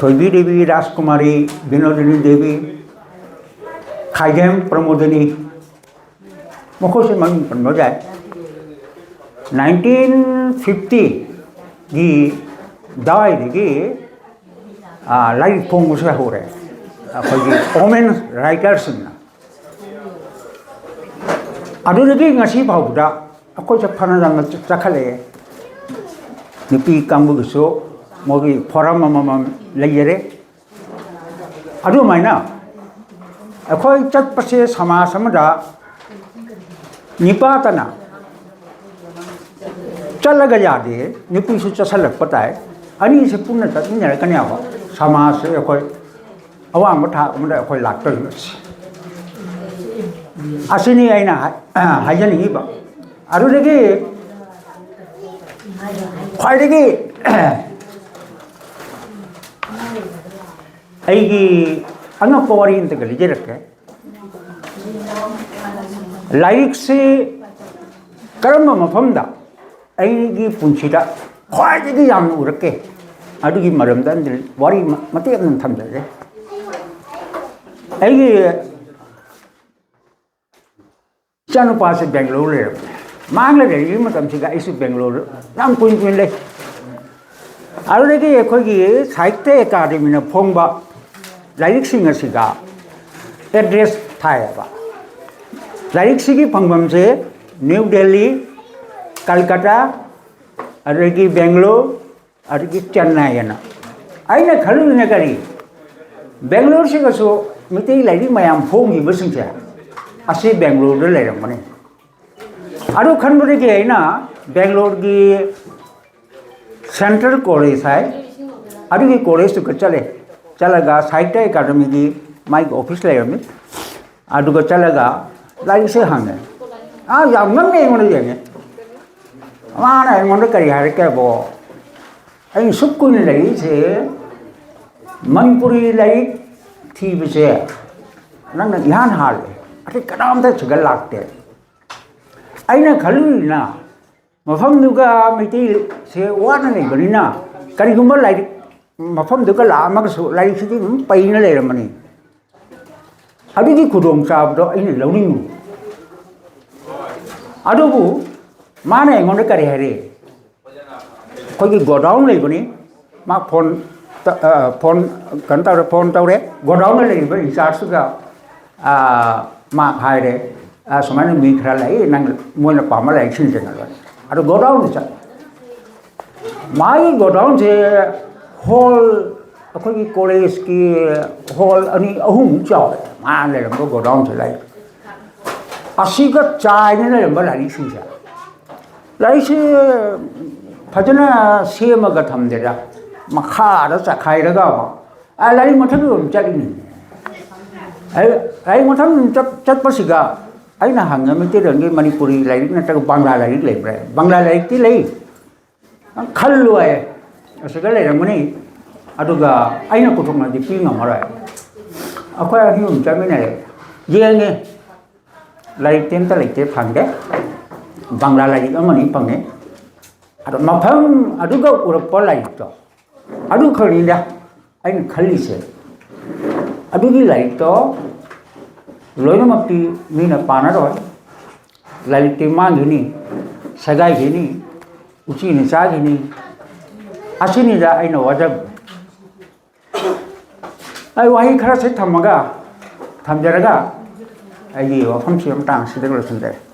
ꯊꯣꯏꯕꯤ ꯗꯦꯕꯤ, ꯔꯥꯖꯀꯨꯃꯥꯔꯤ, ꯕꯤꯅꯣꯗꯤꯅꯤ ꯗꯦꯕꯤ, ꯈꯥꯏꯗꯦꯝ ꯄ꯭ꯔꯃꯣꯗꯤꯅꯤ, ꯃꯈꯣꯏꯁꯦ ꯃꯃꯤꯡ ꯄꯟꯕ ꯌꯥꯏ꯫ ꯅꯥꯏꯟꯇꯤꯟ ꯐꯤꯐꯇꯤꯒꯤ ꯑꯗꯨꯋꯥꯏꯗꯒꯤ, ꯑꯥ, ꯂꯥꯏꯔꯤꯛ ꯐꯣꯡꯕꯁꯦ ꯍꯧꯔꯦ ꯑꯩꯈꯣꯏꯒꯤ ꯋꯣꯃꯦꯟ ꯔꯥꯏꯇꯔꯁꯤꯡꯅ꯫ ꯑꯗꯨꯗꯒꯤ ꯉꯁꯤ ꯐꯥꯎꯕꯗ ꯑꯩꯈꯣꯏꯁꯦ ꯐꯅ ꯌꯥꯝꯅ ꯆ-, ꯆꯈꯠꯂꯛꯑꯦ꯫ ꯅꯨꯄꯤ ꯀꯥꯡꯕꯨꯒꯤꯁꯨ ꯃꯣꯏꯒꯤ ꯐꯣꯔꯝ ꯑꯃꯃꯝ ꯂꯩꯖꯔꯦ꯫ ꯑꯗꯨꯃꯥꯏꯅ ꯑꯩꯈꯣꯏ ꯆꯠꯄꯁꯦ ꯁꯃꯥꯖ ꯑꯃꯗ ꯅꯤꯄꯥꯇꯅ ꯆꯠꯂꯒ ꯌꯥꯗꯦ, ꯅꯨꯄꯤꯁꯨ ꯆꯠꯁꯜꯂꯛꯄ ꯇꯥꯏ꯫ ꯑꯅꯤꯁꯦ ꯄꯨꯟꯅ ꯆꯠꯃꯤꯟꯅꯔꯛꯀꯅꯤ ꯍꯥꯏꯕ ꯁꯃꯥꯖꯁꯦ ꯑꯩꯈꯣꯏ ꯑꯋꯥꯡꯕ ꯊꯥꯛ ꯑꯃꯗ ꯑꯩꯈꯣꯏ ꯂꯥꯛꯇꯧꯔꯤꯕꯁꯦ꯫ ꯑꯁꯤꯅꯤ ꯑꯩꯅ ꯍꯥꯏ-, ꯍꯥꯏꯖꯅꯤꯡꯉꯤꯕ꯫ ꯑꯗꯨꯗꯒꯤ ꯈ꯭ꯋꯥꯏꯗꯒꯤ ꯑꯩꯒꯤ ꯑꯉꯛꯄ ꯋꯥꯔꯤ ꯑꯃꯇꯒ ꯂꯤꯖꯔꯛꯀꯦ꯫ ꯂꯥꯏꯔꯤꯛꯁꯤ ꯀꯔꯝꯕ ꯃꯐꯝꯗ ꯑꯩꯒꯤ ꯄꯨꯟꯁꯤꯗ ꯈ꯭ꯋꯥꯏꯗꯒꯤ ꯌꯥꯝꯅ ꯎꯔꯛꯀꯦ? ꯑꯗꯨꯒꯤ ꯃꯔꯝꯗ ꯑꯩꯅ ꯋꯥꯔꯤ ꯃꯇꯦꯛ ꯑꯃ ꯊꯝꯖꯒꯦ꯫ ꯑꯩꯒꯤ ꯏꯆꯥꯅꯨꯄꯥꯁꯦ ꯕꯦꯡꯒꯂꯣꯔ ꯂꯩꯔꯝꯃꯦ꯫ ꯃꯥꯅ ꯂꯩꯔꯤꯉꯩ ꯃꯇꯝꯁꯤꯗ ꯑꯩꯁꯨ ꯕꯦꯡꯒꯂꯣꯔ ꯌꯥꯝ ꯀꯨꯏꯅ ꯀꯨꯏꯅ ꯂꯩ꯫ ꯑꯗꯨꯗꯒꯤ ꯑꯩꯈꯣꯏꯒꯤ ꯁꯥꯍꯤꯇ꯭ꯌ ꯑꯦꯀꯥꯗꯃꯤꯅ ꯐꯣꯡꯕ ꯂꯥꯏꯔꯤꯛꯁꯤꯡ ꯑꯁꯤꯗ ꯑꯦꯗ꯭ꯔꯦꯁ ꯊꯥꯏꯌꯦꯕ꯫ ꯂꯥꯏꯔꯤꯛꯁꯤꯒꯤ ꯐꯪꯐꯝꯁꯦ ꯅ꯭ꯌꯨ ꯗꯦꯜꯂꯤ, ꯀꯜꯀꯇꯥ, ꯑꯗꯒꯤ ꯕꯦꯡꯒꯂꯣꯔ, ꯑꯗꯒꯤ ꯆꯦꯟꯅꯥꯏ ꯍꯥꯏꯅ꯫ ꯑꯩꯅ ꯈꯜꯂꯨꯏꯅ ꯀꯔꯤ, ꯕꯦꯡꯒꯂꯣꯔꯁꯤꯒꯁꯨ ꯃꯤꯇꯩ ꯂꯥꯏꯔꯤꯛ ꯃꯌꯥꯝ ꯐꯣꯡꯈꯤꯕꯁꯤꯡꯁꯦ ꯑꯁꯤ ꯕꯦꯡꯒꯂꯣꯔꯗ ꯂꯩꯔꯝꯒꯅꯤ꯫ ꯑꯗꯨ ꯈꯟꯕꯗꯒꯤ ꯑꯩꯅ ꯕꯦꯡꯒꯂꯣꯔꯒꯤ ꯁꯦꯟꯇ꯭ꯔꯦꯜ ꯀꯣꯂꯦꯖ ꯍꯥꯏ, ꯑꯗꯨꯒꯤ ꯀꯣꯂꯦꯖꯇꯨꯒ ꯆꯠꯂꯦ꯫ ꯆꯠꯂꯒ ꯁꯥꯍꯤꯇ꯭ꯌ ꯑꯦꯀꯥꯗꯃꯤꯒꯤ ꯃꯥꯒꯤ ꯑꯣꯐꯤꯁ ꯂꯩꯔꯝꯃꯤ꯫ ꯑꯗꯨꯒ ꯆꯠꯂꯒ ꯂꯥꯏꯔꯤꯛꯁꯦ ꯍꯪꯉꯦ꯫ ꯑꯥ, ꯌꯥꯝ ꯉꯝꯃꯦ ꯑꯩꯉꯣꯟꯗ ꯌꯦꯡꯉꯦ꯫ ꯃꯥꯅ ꯑꯩꯉꯣꯟꯗ ꯀꯔꯤ ꯍꯥꯏꯔꯛꯀꯦꯕꯣ? ꯑꯩꯅ ꯁꯨꯛ ꯀꯨꯏꯅ ꯂꯩꯔꯤꯁꯦ, ꯃꯅꯤꯄꯨꯔꯤ ꯂꯥꯏꯔꯤꯛ ꯊꯤꯕꯁꯦ ꯅꯪꯅ ꯏꯍꯥꯟ ꯍꯥꯜꯂꯦ꯫ ꯑꯇꯩ ꯀꯅꯥꯝꯇ ꯁꯤꯗ ꯂꯥꯛꯇꯦ꯫ ꯑꯩꯅ ꯈꯜꯂꯨꯏꯅ ꯃꯐꯝꯗꯨꯒ ꯃꯩꯇꯩꯁꯦ ꯋꯥꯅ ꯂꯩꯕꯅꯤꯅ ꯀꯔꯤꯒꯨꯝꯕ ꯂꯥꯏꯔꯤꯛ ꯃꯐꯝꯗꯨꯒ ꯂꯥꯛꯑꯝꯃꯒꯁꯨ ꯂꯥꯏꯔꯤꯛꯁꯤꯗꯤ ꯑꯗꯨꯝ ꯄꯩꯅ ꯂꯩꯔꯝꯃꯅꯤ꯫ ꯑꯗꯨꯒꯤ ꯈꯨꯗꯣꯡꯆꯥꯕꯗꯣ ꯑꯩꯅ ꯂꯧꯅꯤꯡꯉꯤ꯫ ꯑꯗꯨꯕꯨ ꯃꯥꯅ ꯑꯩꯉꯣꯟꯗ ꯀꯔꯤ ꯍꯥꯏꯔꯤ? ꯑꯩꯈꯣꯏꯒꯤ ꯒꯣꯗꯥꯎꯟ ꯂꯩꯕꯅꯤ, ꯃꯥ ꯐꯣꯟ ꯇ-, ꯑ, ꯐꯣꯟ ꯀꯩꯅꯣ ꯇꯧꯔꯦ, ꯐꯣꯟ ꯇꯧꯔꯦ, ꯒꯣꯗꯥꯎꯟꯗ ꯂꯩꯔꯤꯕ ꯏꯟꯆꯥꯔꯖꯇꯨꯗ, ꯑ, ꯃꯥ ꯍꯥꯏꯔꯦ, "ꯑ, ꯁꯨꯃꯥꯏꯅ ꯃꯤ ꯈꯔ ꯂꯩ, ꯅꯪ ꯃꯣꯏꯅ ꯄꯥꯝꯕ ꯂꯥꯏꯔꯤꯛꯁꯤꯡꯁꯦ ꯅꯪ ꯂꯣꯏꯅ", ꯑꯗꯨ ꯒꯣꯗꯥꯎꯟꯗ ꯆꯠ-, ꯃꯥꯒꯤ ꯒꯣꯗꯥꯎꯟꯁꯦ ꯍꯣꯜ, ꯑꯩꯈꯣꯏꯒꯤ ꯀꯣꯂꯦꯖꯀꯤ ꯍꯣꯜ ꯑꯅꯤ ꯑꯍꯨꯝꯃꯨꯛ ꯆꯥꯎꯋꯦ ꯃꯥ ꯂꯩꯔꯝꯕ ꯒꯣꯗꯥꯎꯟꯁꯦ ꯂꯥꯏꯔꯤꯛ꯫ ꯑꯁꯤꯒ ꯆꯥꯏꯅ ꯂꯩꯔꯝꯕ ꯂꯥꯏꯔꯤꯛꯁꯤꯡꯁꯦ, ꯂꯥꯏꯔꯤꯛꯁꯦ ꯐꯖꯅ ꯁꯦꯝꯃꯒ ꯊꯝꯗꯦꯗ, ꯃꯈꯥꯗ ꯆꯈꯥꯏꯔꯒ ꯑꯃ, ꯑ, ꯂꯥꯏꯔꯤꯛ ꯃꯊꯛꯇ ꯑꯗꯨꯝ ꯆꯠꯂꯤꯅꯤ꯫ ꯑꯩ, ꯂꯥꯏꯔꯤꯛ ꯃꯊꯛ ꯑꯗꯨꯝ ꯆꯠ-, ꯆꯠꯄꯁꯤꯒ ꯑꯩꯅ ꯍꯪꯉꯦ, "ꯃꯩꯇꯩꯂꯣꯟꯒꯤ ꯃꯅꯤꯄꯨꯔꯤ ꯂꯥꯏꯔꯤꯛ ꯅꯠꯇ꯭ꯔꯒ ꯕꯪꯂꯥ ꯂꯥꯏꯔꯤꯛ ꯂꯩꯕ꯭ꯔꯥ?" "ꯕꯪꯂꯥ ꯂꯥꯏꯔꯤꯛꯇꯤ ꯂꯩ, ꯅꯪ ꯈꯜꯂꯨ" ꯍꯥꯏꯌꯦ꯫ "ꯑꯁꯤꯗ ꯂꯩꯔꯝꯒꯅꯤ, ꯑꯗꯨꯒ ꯑꯩꯅ ꯄꯨꯊꯣꯛꯅꯗꯤ ꯄꯤ ꯉꯝꯃꯔꯣꯏ"꯫ ꯑꯩꯈꯣꯏ ꯑꯅꯤ ꯑꯍꯨꯝ ꯆꯠꯃꯤꯟꯅꯔꯦ, ꯌꯦꯡꯉꯦ꯫ ꯂꯥꯏꯔꯤꯛꯇꯤ ꯑꯝꯇ ꯂꯩꯇꯦ, ꯐꯪꯗꯦ꯫ ꯕꯪꯂꯥ ꯂꯥꯏꯔꯤꯛ ꯑꯃꯅꯤ ꯐꯪꯉꯦ꯫ ꯑꯗꯣ ꯃꯐꯝ ꯑꯗꯨꯒ ꯎꯔꯛꯄ ꯂꯥꯏꯔꯤꯛꯇꯣ, ꯑꯗꯨ ꯈꯛꯅꯤꯗ ꯑꯩꯅ ꯈꯜꯂꯤꯁꯦ꯫ ꯑꯗꯨꯒꯤ ꯂꯥꯏꯔꯤꯛꯇꯣ ꯂꯣꯏꯅꯃꯛꯇꯤ ꯃꯤꯅ ꯄꯥꯅꯔꯣꯏ꯫ ꯂꯥꯏꯔꯤꯛꯇꯤ ꯃꯥꯡꯈꯤꯅꯤ, ꯁꯦꯒꯥꯏꯈꯤꯅꯤ, ꯎꯆꯤꯅ ꯆꯥꯈꯤꯅꯤ꯫ ꯑꯁꯤꯅꯤꯗ ꯑꯩꯅ ꯋꯥꯖꯕ꯫ ꯑꯩ ꯋꯥꯍꯩ ꯈꯔꯁꯦ ꯊꯝꯃꯒ, ꯊꯝꯖꯔꯒ ꯑꯩꯒꯤ ꯋꯥꯐꯝꯁꯤ ꯃꯇꯥꯡ ꯑꯁꯤꯗ ꯂꯣꯏꯁꯤꯟꯖꯔꯦ꯫